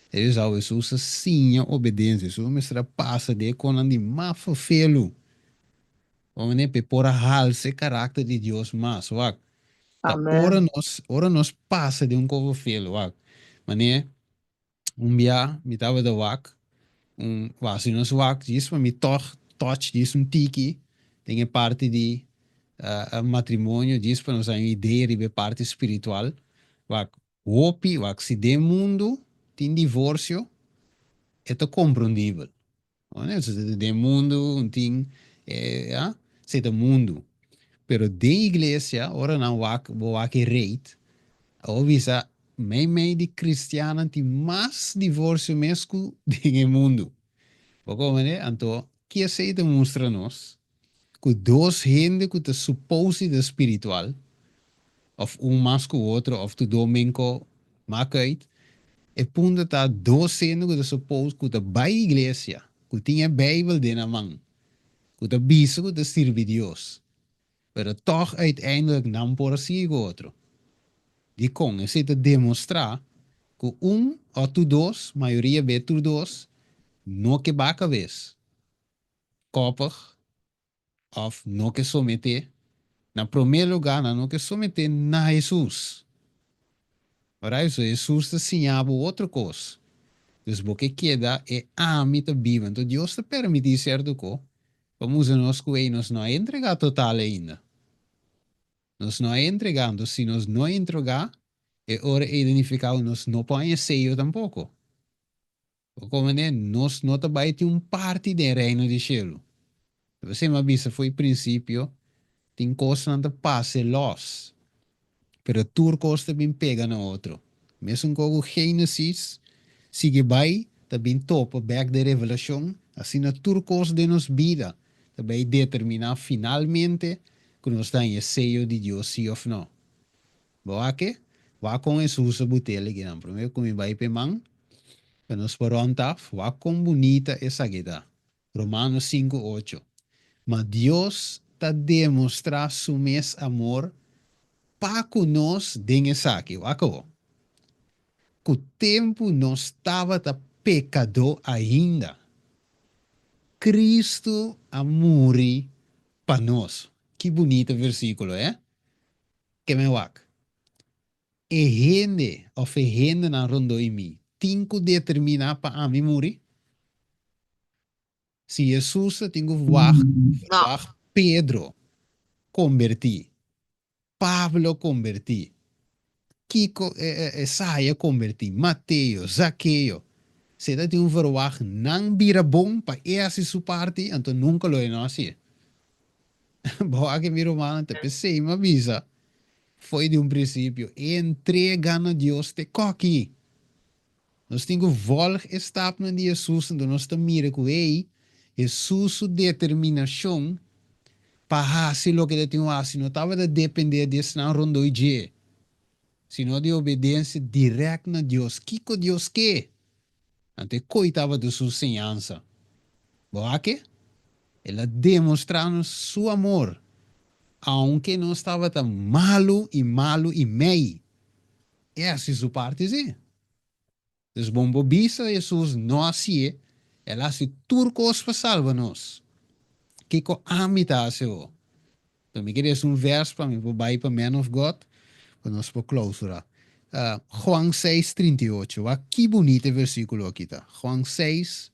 E bisa, Hesus a siña obedensia, Hesus mester a pasa den e konnan di mas ferfelu, pa manera pa e por a halsa e karakter di Dios mas, wak. Ta ora nos, ora nos pasa den un kon ferfelu, wak, manera Un bia mi tabata wak un wak si nos wak djis pa mi tog touch djis un tiki den e parti di matrimonio djis pa nos haña un idea riba e parti spiritual wak hopi wak si den mundu tin divorcio e ta komprondibel Den mundu un tin e ya si ta mundu pero den iglesia ora nan wak bo wak e rate bo bisa mei mei di cristiannan tin mas divorcio mes cu den e mundu bo comprende anto ki esey ta mustra nos cu dos hende cu ta supposedly ta spiritual of un mas cu otro of tur dos menco maak uit, e punto ta dos hende cu ta suppose cu ta bay iglesia, cu tin e bijbel den nan man, cu ta bisa cu ta sirbi Dios, pero tog uiteindelijk nan por a sigui cu otro. Dicon? Esey ta demostra cu un of tur dos, mayoria be tur dos, no ke ba cabes. Koppig òf no ke someté, na promé lugá nan no ke someté na Hesus. Orait, so Hesus ta siña bo otro kos. Dus bo ke keda e ami ta biba. Anto Dios ta permití sierto ko pa mustra nos ku ei nos no a entregá total ainda. Nos no a entregá, anto si nos no entregá, e ora ei ta nifiká ku nos no por haña seyo tampoko. Bo komprendé? Nos no ta bai tin un parti den e Reino di Shelu. Ta p'esei mi a bisa fo'i prinsipio, tin kosnan ta pase lòs, pero tur kos ta bin pega na otro. Mesun kos ku Génesis sigui bai ta bin topa bèk den Revelashon, asina tur kos den nos bida ta bai determiná finalmente ku nos ta haña e seyo di Dios sí òf nò. Bo wak e? Wak kon Hesus a butel ekinan. Prome ku mi bai p'e man, pa nos por rònt af, wak kon bunita esaki ta. Romanos sinku ocho. Ma Dios ta demostrá su mes amor pa ku nos den esaki, wak awor, ku tempu nos tabata pekadó ainda. Kristu a muri pa nos. Ki bunita versíkulo, eh? Ke men wak. E hende òf e hendenan rondó i mi tin ku determiná pa ami muri? Si Hesus ta tin ku wak, No. wak Pedro kombertí, Pablo kombertí, kiko Esaya kombertí, Mateo, Zakeo, si e ta tin un verwagt nan bira bon pa e hasi su parti, anto nunka lo e no hasié. Bo wak mi rumannan, ta p'esei mi a bisa fo'i di un prinsipio, entrega na Dios te koki. Nos tin ku vòlg e stapnan di Hesus, anto nos ta mira ku ei, Hesus su determinashon pa hasi loke el a tin ku hasi no tabata dependé di esnan rondó i dje, sino di obedensia dirèkt na Dios. Kiko Dios ke? Anto e koi tabata su señansa. Bo a ke? El a demostrá nos su amor, aunke nos tabata malu i malu i mei. E hasi su parti sí. Dus bon bo bisa Hesus no hasié, el a hasi tur kos pa salba nos. Kiko ami ta hasi awor? Enton mi kere hasi un vers pa mi por bai pa Man of God pa nos por klousura. Juan seis, 38. Wak ki bunita e versikulo aki ta. Juan seis,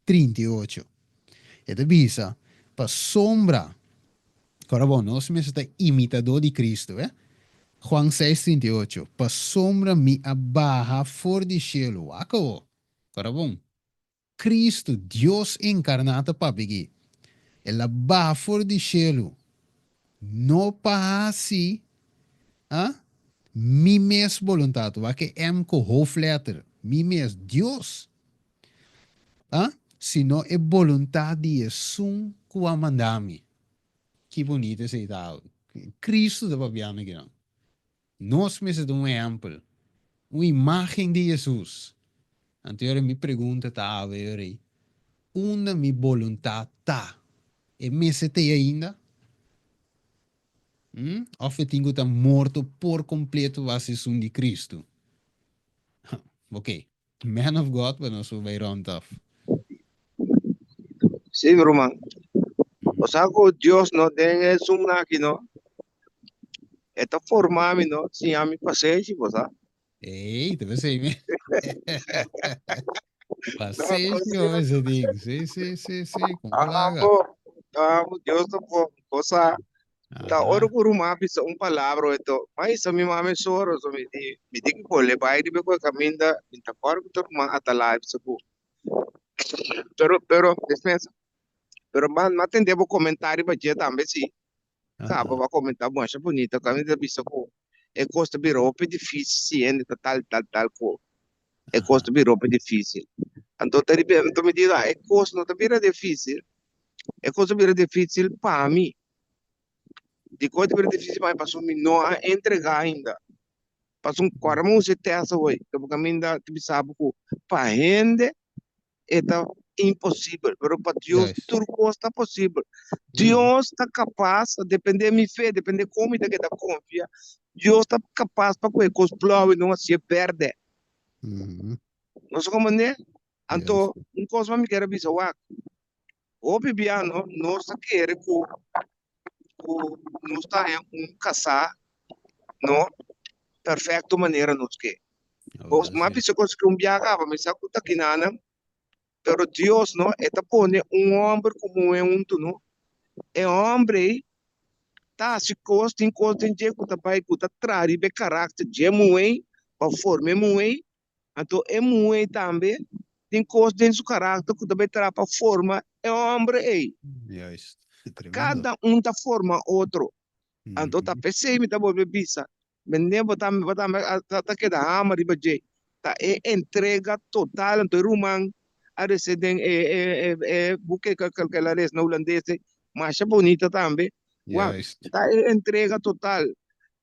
38. E ta bisa, Pasobra, kòrda bon, nos mester ta imitadó di Kristu, eh. Juan seis, 38, Pasobra mi a baha for di shelu, wak awor, kòrda bon, Kristu, Dios enkarná ta papia aki, El a baha for di shelu, no pa hasi, ah, mi mes boluntat, wak e M ku hoofdletter, mi mes, Dios. A, sino e boluntat di esun ku a manda mi. Ki bunito esei ta! Kristu ta papiando akinan. Nos mester ta un ehèmpel, un imágen di Hesus. Anto ora mi pregunta ta awe ora ei, Unda mi boluntat ta? E mester ta ei ainda? Hm? Òf e tin ku ta morto por kompleto bas esun di Kristu? Oké. Man of God pa nos por bai rond af. Sí, mi ruman. Bo sa ku Dios no den e sumnan aki no. E ta forma mi no, siña mi pasenshi, bo sa. Ey, ta pensei mi. Pasenshi bo mester tin. Sí, sí, sí, sí. Kon Ah, laga. bo, ah, bo, Dios ta bo, bo sa. Ta ora ku ruman a bisa un palabra oito, ma isa mi mama e soro, so mi di, mi di ku kole bai riba ku e kaminda, mi ta kòrda ku ta ruman Atalaya a bisa ku. Pero, pero, despensa, pero m'a m'a tende bo komentario riba dje tambe si. Sa, bo a komentá masha bunita, kaminda ta bisa ku e kos ta bira hopi difísil si hende ta tal, tal, tal ku e kos ta bira hopi difísil. Anto ta riba, anto mi di, e kos no ta bira difísil, e kos ta bira difísil pa mi. Dikon ta bira difísil pa mi? Pasobra mi no a entregá ainda. Pasobra ku ora mi usa e tèst awor, ta por kaminda ta bisa bo ku pa hende e ta imposibel, pero pa Dios tur kos ta posibel. Dios ta kapas, ta dependé mi fe, dependé kon mi ta keda konfia, Dios ta kapas pa kohe kos blou i no hasié bèrdè. Nos a komprendé? Anto, un kos mas mi kier a bisa wak, Hopi bia no nos ta kere ku ku nos ta haña un kasá no perfekto manera nos ke. Bo m'a bisa kos ku un bia kaba mi sa ku ta kinanan pero Dios no e ta pone un hòmber ku muhé huntu no. E hòmber ei ta hasi kos tin kos den dje ku ta bai ku ta traha riba e karakter dje muhé ei pa forma e muhé ei Anto e muhé tambe tin kos den su karakter ku ta bai traha pa forma e hòmber ei. Juist. Tremendo. Kada un ta forma otro. Anto ta p'esei mi ta bolbe bisa, mende bo tambe bo tambe a ta ta keda hama riba dje. Ta e entrega total. Anto e ruman a rese den e e e e buki ku ku el a rese na hulandes ei, masha bunita tambe. Wak, Juist. ta e entrega total.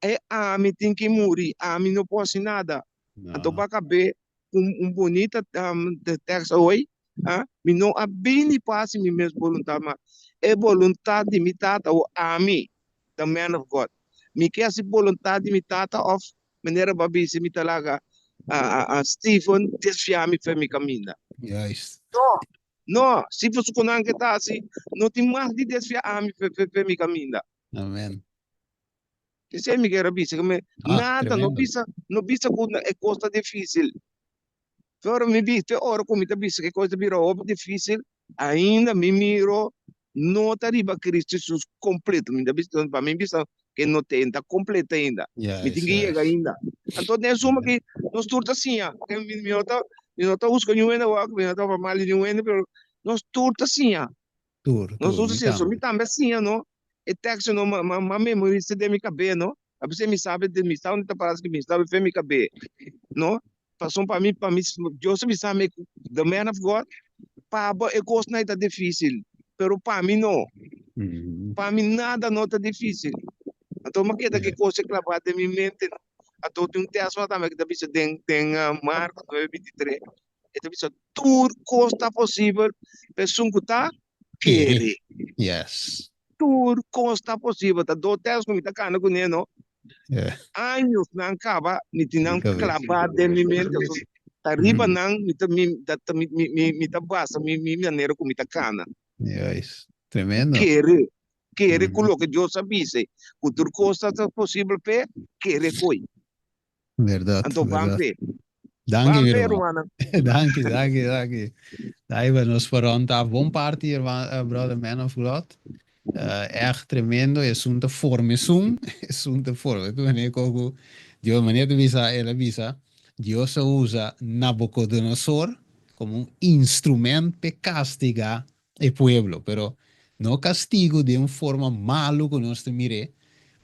E ami tin ki muri, ami no por hasi nada. Anto No. pa kab'é un un bunita tekst awor, ah, mi no a bini pa hasi mi mes boluntat, ma e boluntat di mi Tata, o ami, the man of God. Mi ke hasi boluntat di mi Tata òf manera bo a bisa mi ta laga Stephen desviá mi for mi kaminda. Juist. No! No, si boso ku nan ke ta hasi, no tin mas di desvia ami fe fe fe mi kaminda. Amen. Esei mi kier a bisa, ku mi Ah, nada, no tremendo. bisa, no bisa ku e kos ta difísil. Te ora mi bi, te ora ku mi ta bisa ku e kos ta bira hopi difísil, ainda mi miro no ta riba Cristo Jesus kompleto. Mi ta bisa, pa mi bisa ke no te ta kompleto ainda. Mi tin Juist, ke yega juist. ainda. Anto den suma Amen. ki nos tur ta siña. Ke mi, mi no ta, mi no ta buska niun hende wak, mi no ta papia mal di niun hende, pero nos tur ta siña. Tur, Nos tur, tur ta mi siña. So mi tambe. tambe a siña, no? E teksto no, m'a, m'a, m'a memorisa den mi kabe, no? A pesar mi sabe, mi sa unda ta para mi sabe fe mi kabe, no? Pasobra pa mi, pa mi, Dios a bisa mi, the man of God, pa bo e kosnan ta difícil, pero pa mi no. Pa mi nada no ta difícil. Anto mi a keda ku e kos ei klabá den mi mente. Anto tin un tèst tambe ku ta bisa den den Marko nuebe bintitres, e ta bisa tur kos ta posibel pa esun ku ta kere. Yes. Tur kos ta posibel. Ta dos tèst ku mi ta kana kuné no. Yeah. Años nan kaba, mi tin nan Kabes. klabá den mi mente. So, ta riba nan mi ta mi ta ta mi mi mi mi ta basa mi mi manera ku mi ta kana. Juist. Tremendo. Kere, kere ku loke Dios a bisa, ku tur kos ta ta posibel p'e, kere koe. Berdad, Anto ban berdad. p'e. Danki, Ban mi p'e, ruman. rumannan. Danki, danki, danki. Dai, nos por rond af. Bon party, herman, eh, brother man of God. Eh, echt tremendo. Esun ta forma esun. Esun ta forma. Tu manera koku, Dios, manera ta bisa, el a bisa, Dios a usa Nabucodonosor como un instrument pe castiga e pueblo, pero no castigo den un forma malo cu nos ta mir'é,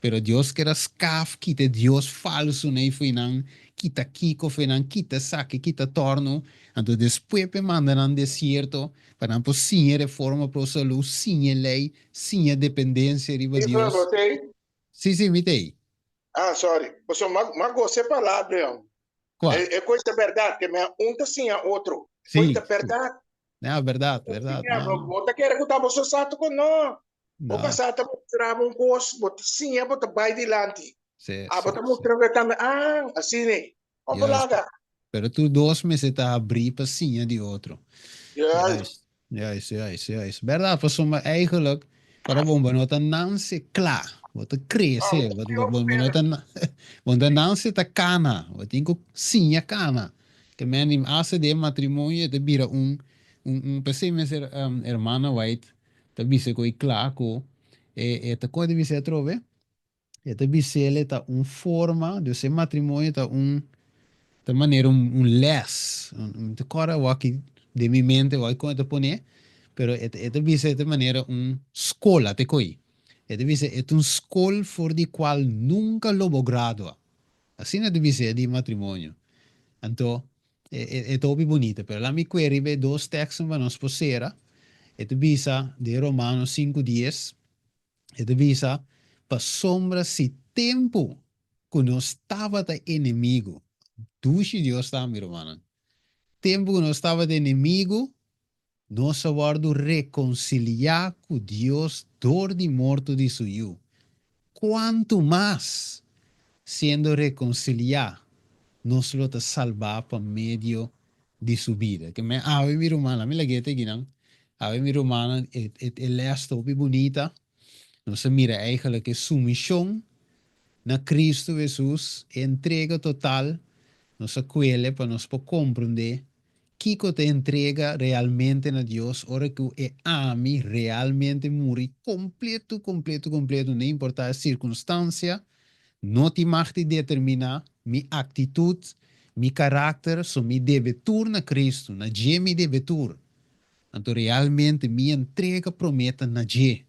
pero Dios kier a skaf kita e dios falsonan ei fo'i nan, kita kiko fo'i nan, kita esaki, kita torno, anto despues p'e manda nan desierto pa nan por siña reforma pro salú, siña e ley, siña dependencia riba Ifra, Dios. bo t'ei? Sí, sí, mi t'ei. Ah, sorry. Pasobra m'a gosa e palabra, jong. Kua? E, e koe ta bèrdat, ke mea un ta siña otro. E koe Sí, ta sí. bèrdat. Ja, bèrdat, bèrdat. Siña, No, bo, no. bo ta kere ku ta bo so sa toko? No. Bo No. kasá ta mustra bo un kos, bo ta siña, bo ta bai dilanti. Sí, Ah, bo sí, ta sí. mustra bo tambe, ah, asina ei. Kon bo Juist. laga? Pero tur dos mester ta habrí pa siña di otro. Juist. Juist, juist, juist, juist. Bèrdat, pasobra eigenlijk, ora bo bo no ta nanse kla, bo ta krese, bo, bo, bo, bo no ta, bo no ta nanse ta kana, bo tin ku siña kana. Ke men di hasta den matrimonio e ta bira un, un, un, p'esei mester hermana White ta bisa ku e kla ku e, e ta, kon e ta bisa atrobe? E ta bis'el e ta un forma, dus e matrimonio ta un, ta manera un, un les. Mi ta kòrda awor aki den mi mente awor kon e ta pone, pero e ta, e ta bisa e ta manera un skol, a te ko'i. E ta bisa e ta un skol for di kual nunka lo bo gradua. Asina e ta bisa e di matrimonio. Anto, e, e, e ta hopi bunita, pero laat mi kue riba e dos teksten pa nos por sera. E ta bisa den Romanos 5:10, E ta bisa, Pasobra si tempu ku nos tabata enemigu, dushi Dios ta, mi rumannan, tempu ku nos tabata enemigu, nos a wòrdu rekonsiliá ku Dios dor di morto di su Yu. Kuantu mas, siendo rekonsiliá, nos lo ta salbá pa medio di su bida. Ke men awe mi rumannan, mi lag'é te akinan, awe mi rumannan e e les ta hopi bunita, nos a mira eigenlijk e sumishon na Cristo Hesus, e entrega total, nos a kuele pa nos por komprendé kiko ta entrega realmente na Dios ora ku e ami realmente muri kompleto, kompleto, kompleto, no importá e sirkunstansia, No tin mag di determiná mi aktitut, mi karakter, so mi debe tur na Kristu, na dje mi debe tur. Anto realmente mi entrega promé ta na dje.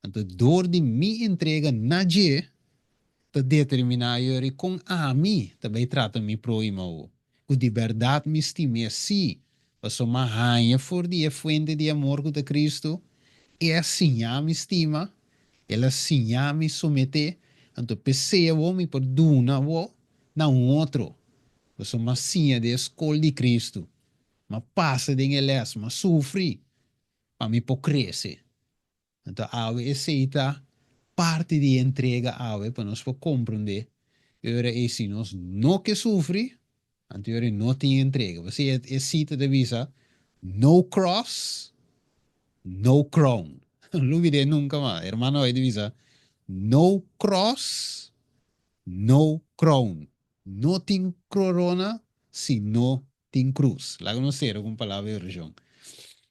Anto dor di mi entrega na dje ta determiná yori kon ami ta bai trata mi próhimo. Ku di bèrdat mi stim'é sí, pasobra m'a haña for di e fuente di amor ku ta Kristu, E a siñá mi stima, El a siñá mi someté, anto p'esei awor mi por duna awor na un otro, pasobra m'a siña di e skol di Kristu, m'a pasa den e lès, m'a sufri pa mi por krese. Anto awe esei ta parti di e entrega awe pa nos por komprondé e ora ei si nos no ke sufri, anto e ora ei no tin entrega. Pasobra e sita ta bisa. No cross, no crown. No lubid'é nunka mas. Hermano White bisa, No cross, no crown. No tin corona si no tin cruz. Laga nos sera ku un palabra di orashon.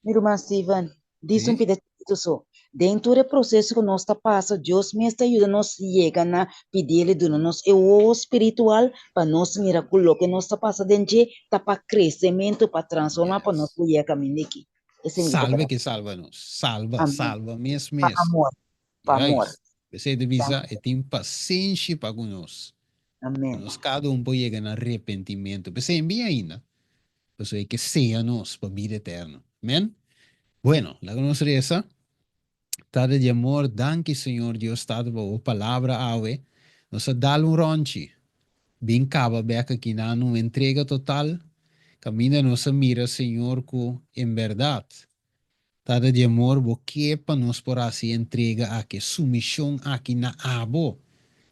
Mi ruman Steven, dice un Sí. pida chikitu so. Den tur e proceso ku nos ta pasa, Dios mes ta yuda nos yega na pidiel i duna nos e wowo spiritual pa nos mira ku loke nos ta pasa den dje ta pa kresementu, pa transforma, pa nos Yes. por yega kaminda aki. Esei mi ta Salba kere. ke salba nos. Salba, Amén. salba mes Pa mes. amor, pa amor. Juist. P'esei ta bisa e tin pasenshi pa ku nos. Pa Amén. nos kada un por yega na arepentimentu. P'esei en bia ainda. Pasobra e ke sea nos pa bida eterno. Amén. Bueno, laga nos resa. Tata di amor, danki Señor Dios Tata pa bo palabra awe. Nos a dal un ronchi. Bin kaba bek aki nan un entrega total. Kaminda nos a mira Señor ku en bèrdat Tata di amor, bo ke pa nos por hasi e entrega aki, e sumishon aki na abo,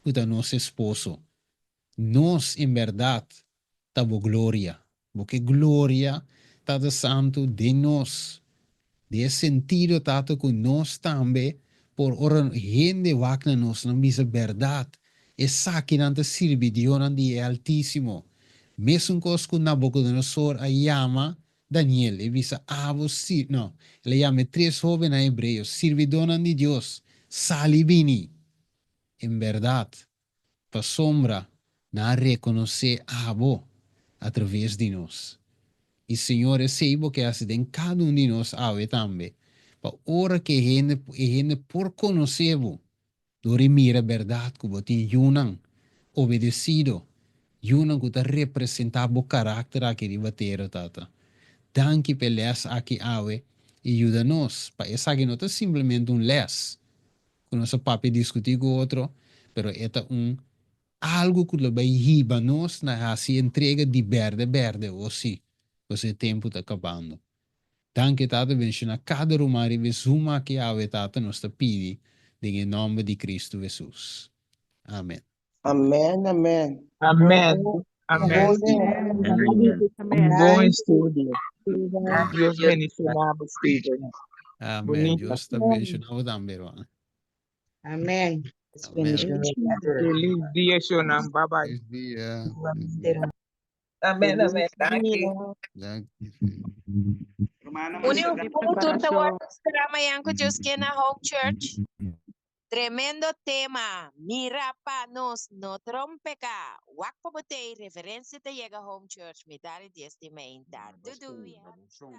ku ta nos esposo. Nos, en bèrdat, ta bo gloria. Bo ke gloria, Tata Santu, den nos. Den e sentido, Tata, ku nos tambe por, ora hende wak na nos, nan bisa, Bèrdat, esakinan ta sirbidionan di e Altísimo. Mesun kos ku Nabukodonosor a yama Daniel, e bisa, Abo sir, no, el a yama e tres hóbennan hebreo, sirbidónan di Dios, sali bini! En bèrdat, pasobra nan a rekonosé abo atraves di nos. I Señor, esei bo ke hasi den kada un di nos awe tambe, pa ora ku e hende, e hende por konosé bo, Dor di mira bèrdat ku bo tin yunan obedesido, yunan ku ta representá bo karakter aki riba tera, Tata. Danki pa e lès aki awe i yuda nos pa esaki no ta simplemente un lès ku nos a papia diskutí ku otro, pero e ta un algu ku lo bai hiba nos na hasi entrega di bèrdè bèrdè, o si, pasobra e tempu ta kabando. Danki Tata benshoná kada ruman riba e Zoom aki awe Tata nos ta pidi den e nomber di Cristo Jesus. Amen. Amen, amen. Amen. Amen. Un bon estudio. Dios bendiciona bo Steven. Amen. Bonita. Dios ta bendiciona bo tambe hermano. Amen. Amen. Feliz dia shownan. Bye bye. Feliz dia. Feliz dia. Amen, amen. Danki. Danki. Uni un tur ta wòrdu esperá mañan ku Dios ke na Hope Church. Tremendo tema. Mira pa nos no trompeká. Wak pa bo tei reverensia ta yega Home Church mitar di dies di meinta. Dudu i happy Saba.